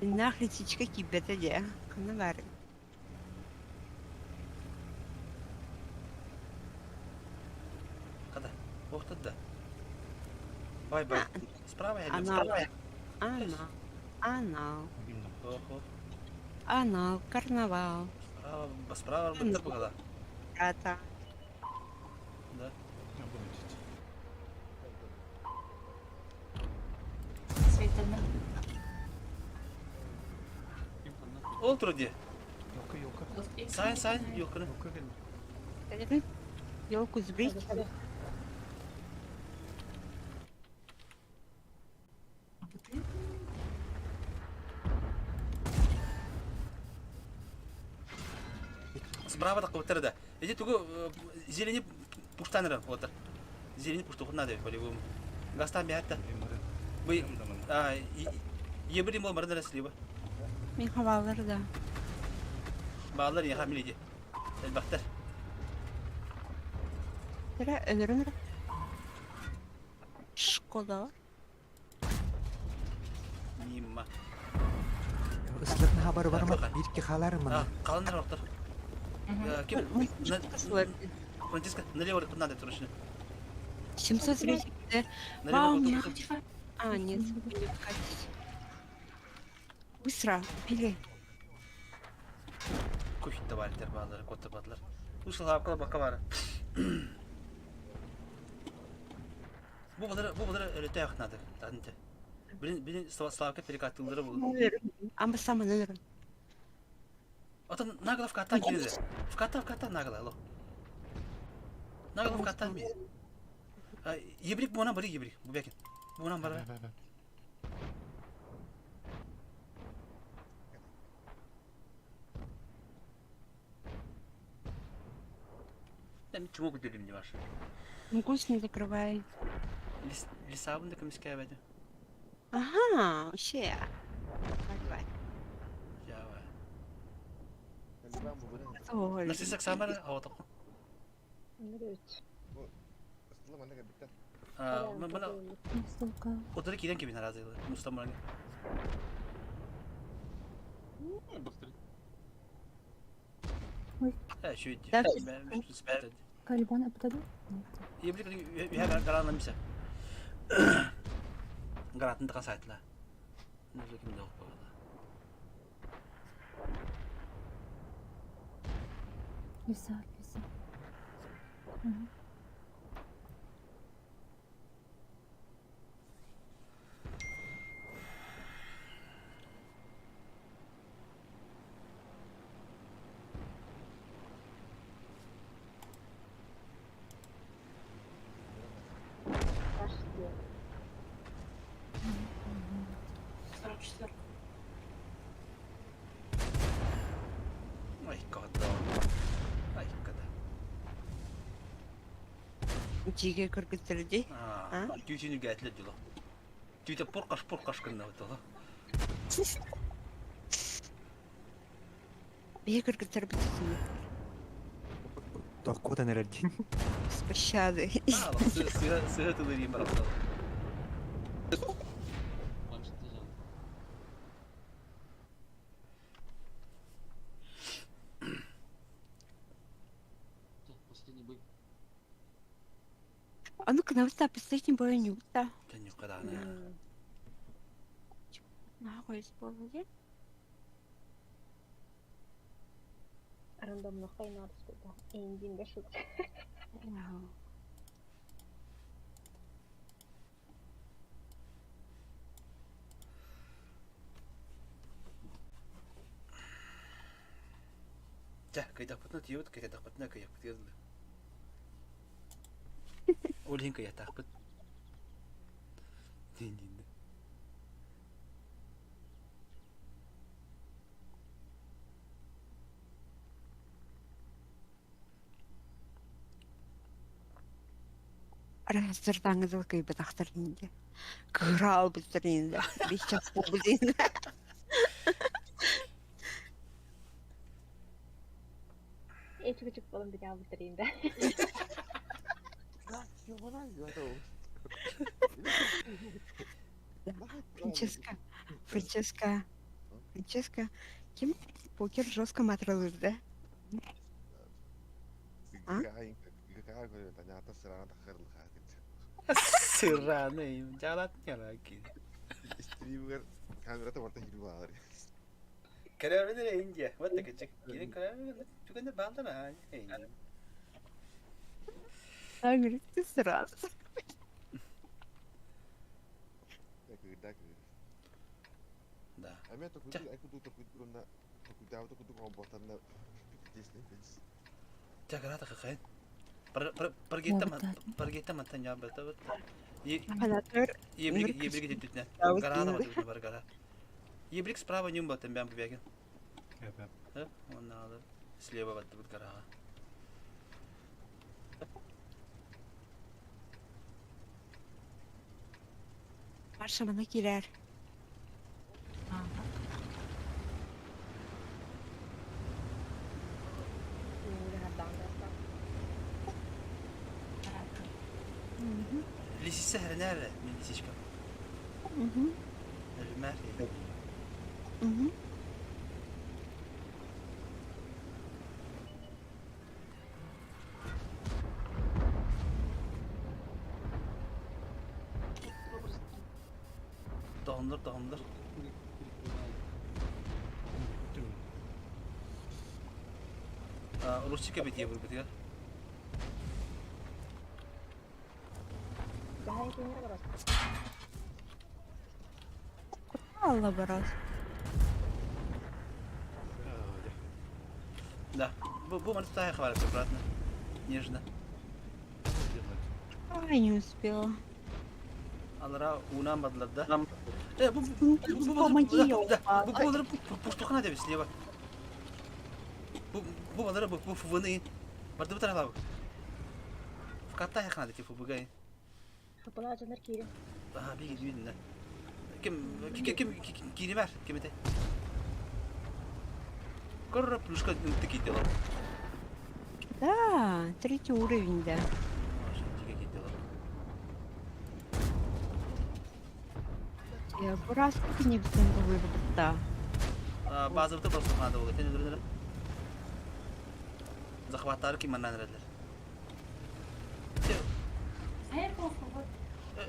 Нах лисичка киирбэтэ дии. Ханна баар? Хата, охтот да. Бай бай. Справа я Анал. Анал. Анал. Охо. Анал, карнавал. Справа, справа быттар бугала. Рата. Да. Светлана. Ол тур дии. Ёлка, ёлка. Сайн, сайн, ёлканы. Ёлка кэллэ. Елку сбить. Справа такой да. Иди тугу зелени пуштанырын отыр. Зелени пуштухун надо по-любому. Гастан бятта. Бы а ебри мол мардара слива. Мин хабалар да. Баалар я хамили Элбахтар. Тара өлөрөн Шкода. Мимо. Ыстырны хабары бар ма? Бирки халар мына. Каландар октор. Ким? Франциска, налево надо срочно. 730. Налево. А, нет, не вкатить. Быстро, пили. Кухит товарищтер баалар, котта баалар. Услаб кала бака бар. Бу былыр бу былыр өрөтөөх надо. Танты. Билин билин Славка перекатыллары бу. Ама саманы ырын. Отон нагло в кота киирде. В кота, в кота нагло, алло. Нагло в кота ми. Ебрик буонан бары ебрик. Бу бекин. Буонан бары. Мен чума күтүрүм не бар. Гусь не закрывай. Лисабын да көмүскээбэти. Ага, вообще. Давай. Давай. Нарцисс Самара оҕотоку. Мына Отыры киирэн кэбин араазыйлы. Мустан баран. Ой. Шүйт. Калибан эптеди? Еблик үһэ гараанна мисэ. Гаратын така сайтла. Нужно ким дох багала. Лиса, лиса. Ай, когда. Ай, когда. Дьигэ кыргыттар дии. Түүтүн үгээтилер дьоло. Түүтэ пуркаш пуркаш гынна бутоло. Биһи кыргыттар бүтүтүнү. Токкутан эрэр дии. Без пощады. Сыһа тылы барахсан. Последний бой. А ну-ка, на последний бой Нюта. Нюкадана. Нахуй исполнили. Рандомно надо что-то. Индин да шут. Чэ, кыйдахпытына тиийэбит, кыйдахпытына кыйахпытыгар дылы. Ол иһин кыйатаахпыт. Диин Арастыртаңызыл кыйбатахтар инде. Кыра албыттар инде. Беш час болду инде. Эчүгүчүк болон бит албыттар инде. Франческа, Франческа, Франческа, ким покер жестко матралырды? А? Сыраны, жалат нялаки. Стример камерата барта хил баар. Көрөбүн Индия. Вот так чек. Кирин көрөбүн. Түгэнде баалдана. А, говорит, ты сразу. Да. Чагарата хахайн. Паргетта мантан я бата бат. Ебрик ебрик түтнә. Гарада бат бар гара. Ебрик справа нюм батын бәм бәген. Он надо. Слева бат бут гара. Марша мана килер. Лисисе хренәре, мин лисичка. Мэр. Dağındır, dağındır. Rusçika бит ебір бітігер. Эн кинилэр барар. Алла барас. Да. Бу манна тутаах бар аккуратно. Нежно. Ай, не успела. Алара уунан бардылар да. Э, бу Помоги, да, я да, упала. бу балары пуштухана деп слева. Бу балары бу ФВны. Барды бу тарафа. Вката яхана деп ФВГ. Хапыла дьоннор киирин. Аха, биги дүйдүн да. Ким ким ким кири бар, ким эте? Корра плюшка тики дела. Да, третий уровень, да. Тики дела. Я раз не да. Базовты просто надо было. Тени дұрын Захваттары ким маннан эрэллэр. Хайа буолбут.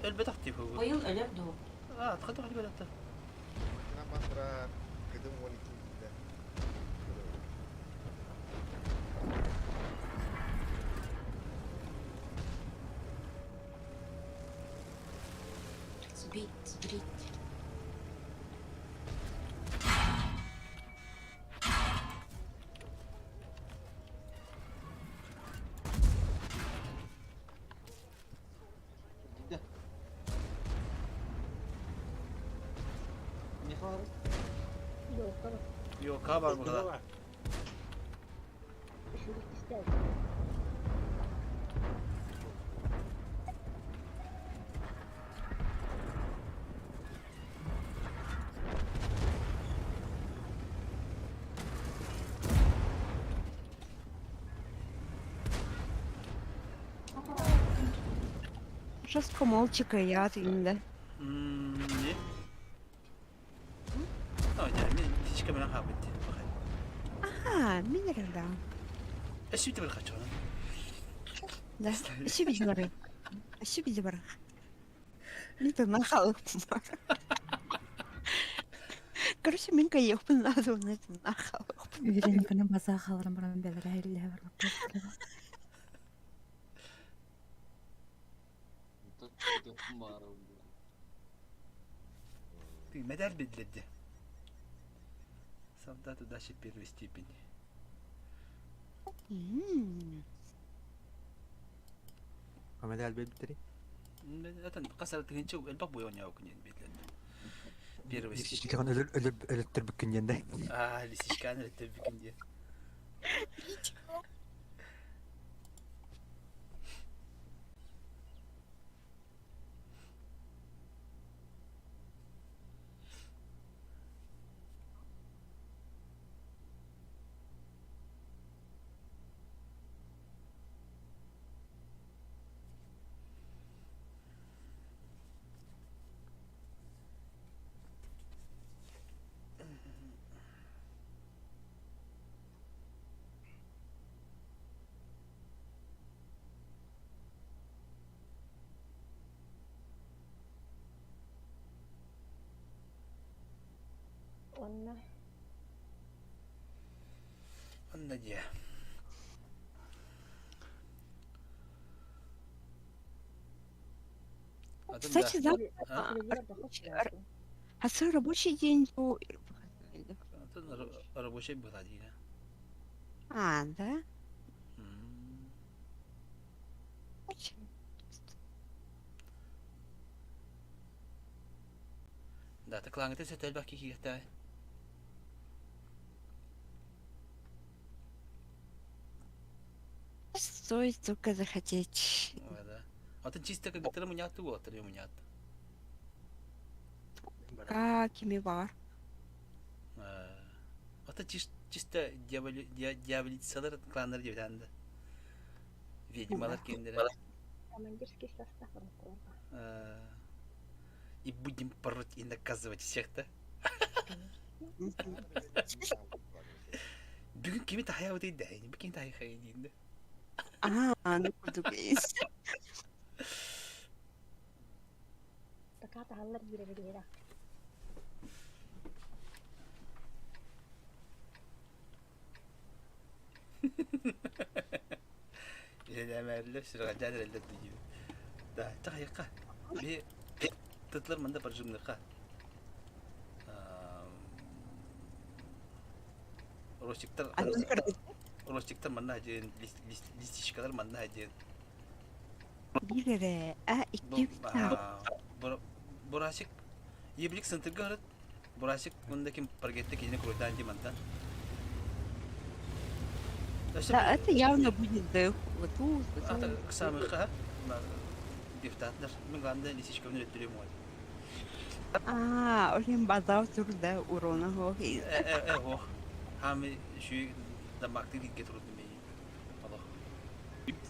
Өлбөтөх тип бу. Быйыл өлөр дуу. А, тхата өлбөтөх. Мастера кыдым 12 да. Сбить, сбрить. Да. Не хватает? Йолка. Йока бар бу. Үшүрүк истээл. Жестко молчика я да. Не. А, я мен птичка менен хабыт. А, минерал, да. Эсүтө бир качан. Да. Еще бар. Еще бар. Не то нахал. Короче, мен кайыппын надо на это нахал. Верониканы база халарым баран бәләр әйлә бар. Ты медаль бедледи. Солдат удачи первой степени. Медаль бедтери. Это касар тыгынчы элбак буйон яу күнен бедледи. Первой степени. Лисичканы өлөр өлөр өлөттөр бүккүн да. А, лисичканы өлөттөр бүккүн де. Онна. Онна дия. Кстати, да. А свой рабочий день то... Рабочий была дия. А, да? Да, так лаңыты сөтөл бак кикигеттай. Стоит только захотеть. Ой, да. А ты чисто как будто муняту, вот, или мунят. Как ими бар. А ты чисто дьяволицалар кланнар деп танды. Ведьмалар кендер. Командирский состав он И будем пороть и наказывать всех-то. Бүгін кими тахая өтей дәйін, бүгін тахая дейін. А, ну кудугейс. Пока тахаллар киирэ Илэмэрлер сүргәжәдер әлдә дигән. Да, тахаяка. Би тытлар манда прожимныха. Ростиктар Ростиктар манна диэн листичкалар манна диэн. Биир эрэ, а икки Бурасик Ебрик сынтырга ырыт Бурасик мында ким паргетте кинини круйтаан ди мантан. Да, это явно будет дых. Вот тут, вот тут. Самыха депутаттар. Мен главное лисичка өнөр өттүрүм ол. А, олем базар турда урона хох. Э, э, э, хох. Хами шүй дамакты дикке турду ми. Аллах.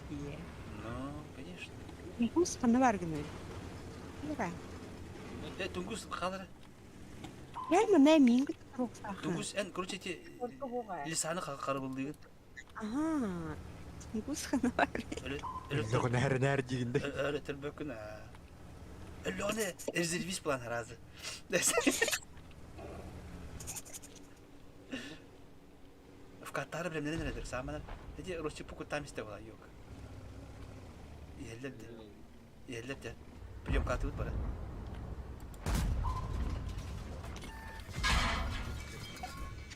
Ну, конечно. Тунгус ханна бар гыны. Ира. Э, Тунгус халары. Гel мына мин күтүп Тунгус эн, короче, эти лисаны карабылдыгын. Ага. Тунгус ханна бар. Өлөҕүнээр нээр диигинде. Өлө төрбөкүн. Өлөне резервист план разы. В Катаре билемнерин эрэдер сааманан. Эти Росипу куттаам истэ була юк. Иһэллэр де. Иһэллэр де. Прием катыбыт бара.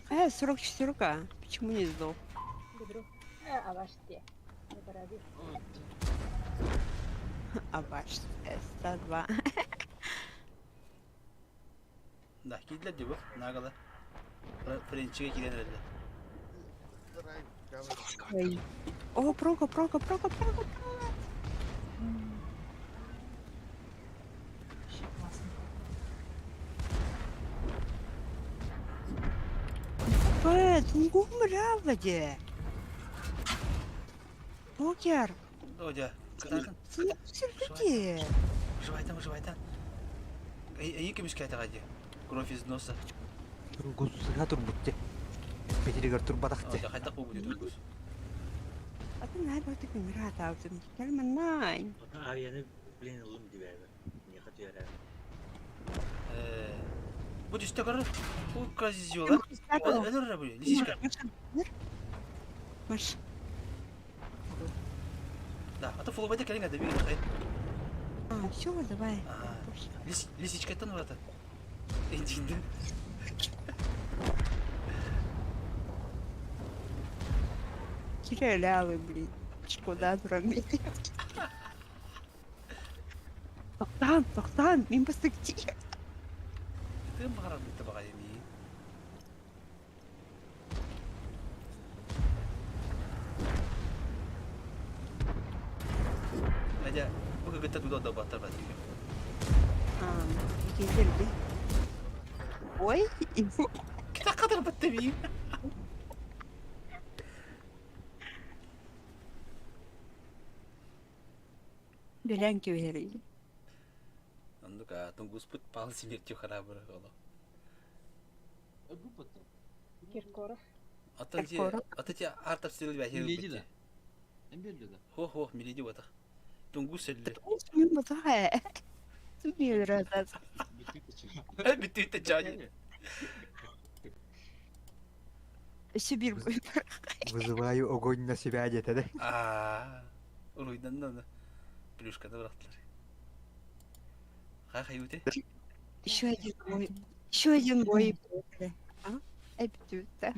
Э, 44 а. Почему не сдох? Добро. Э, аваште. Аваш, 102. Да, киирдилэр дии бу, наагала. Френчигэ киирэн эрэллэр. Ой. О, прога, прога, прога, прога, прога. Вообще классно. Э, тунгум браво Покер. Одя, кытаатын. Сирбити. Выживайтан, выживайтан. Эйи көмүскэтэҕэ дии. Кровь из носа. Тунгус сыҥа турбут дии. Петеригэр турбатах дии. Одя, хайдах буолбут Тунгус? Атын наһаа бөтүк ыҥыраатаабытым. Кэлмэннай. Авианы блин ыллым дибээбэ. Миэхэ түһэрэ. Бу түстэ көрөр. Бу козёла. Өлөр бу, лисичка. Маш. Да, а то фулбайда кэлиҥ это били. А, все, давай. Лисичкаттан урата. Эндинди. Кирелялы, блин. Шкода дурами. Тоқтаан, тоқтаан, мин бастык тиийэ. Тыын баҕарар битте баҕайы миигин. Надя, бу кыргыттар туда отдалбаттар ба диигин. Киирди. Ой, Кытаккатар битте миигин. Билэн кэбиһэрий. Оннук тунгуспут пал смертью храбрых оло. Киркоров. Ата ти ата ти арт обстрел бәһи Миледи да. Эмбелли да. Хо хо миледи ватах. Тунгус элле. Мин батаха. Түмүрэ. Бүтүтэ чаани. Өссө биир Вызываю огонь на себя диэтэ да. Аа. Уруйдан да плюшканы бырахтылар. Хай хаюте. Еще один бой. Еще один бой. А? Эбитүүтэ.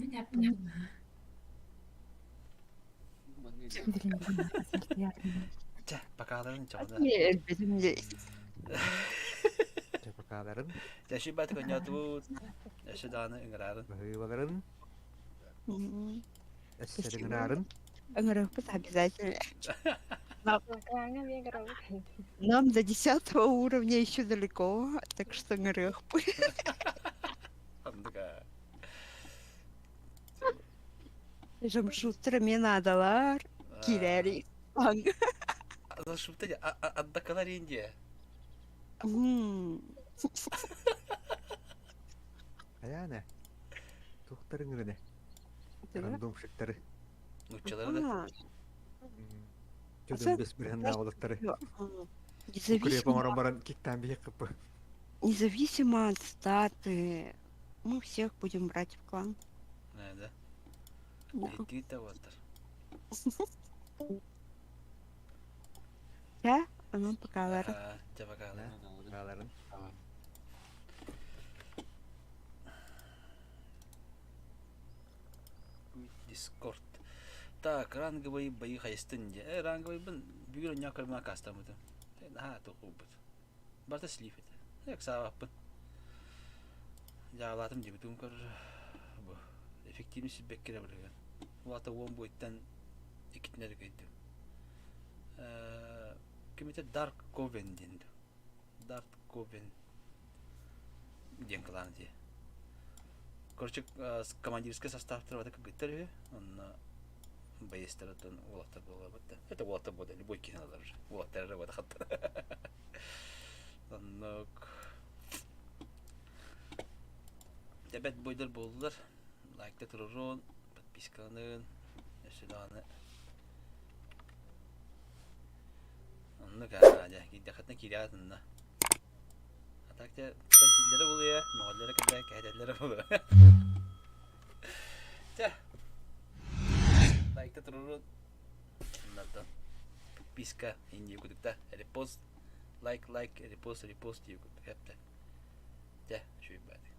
Чэ, покаларын чоҕуна. Элбэтим дии. Чэ, покаларын. Чэ, шибат коньятубут. Өссө даҕаны ыҥырарын. Баһыыбаларын. Өссө ыҥырарын. Ыҥырыахпыт обязательно. Нам до 10 уровня еще далеко, так что ыҥырыахпыт. Андыга. Жамшутра наадалар киирэри. Шутта ардакалар Индия. Хайаана. Туохтар ыҥырыны. Рандомщиктары. Нуччалары да. Чудом бес бирһаннаабылыктары. Независимо, оҥорон баран киктаан биһик кыппы. независимо от статы, мы всех будем брать в клан. Да. Итиитэ буолтар. Чэ, Онон покалара. Чэ покалара. Покаларын. Дискорд. Так, ранговый бои хайыстын дии. Э, ранговыйбын бүгүн онньоо көрмө акаастаммытым. Наһаа тохуйбут. Барыта слив этэ. Ыксаабаппын. Дьаалаатым дебютум көр бу эффективность сирбэккэ эрэ барыган. Улаата уон буойтан иккитин эрэ кыйдым. Э, ким этэ Dark Coven диэн Dark Coven диэн кылаан дии. Короче, командирскай составтара бата кыргыттар үһү. Онно боецтар оттон уолаттар буолабыт да. Это уолаттар буолда, любой киһи алар уже. Уолаттар эрэ буолда Оннук. Дебет бойдар буоллулар. Лайкта турурун, подпискаланын, өссө даҕаны Оннук аа, дьэ, киирдэххитинэ киирэҕит онно. А так дьэ, тутан кииллэрэ буолуо, мөҕөллөрө кэллэ, кэһэтэллэрэ буолуо. Чэ, лайкта турурун, оннортон подписка иннии кудукта, репост, лайк, лайк, репост, репост дии кудук, эптэ. Дьэ, үчүгэй баады.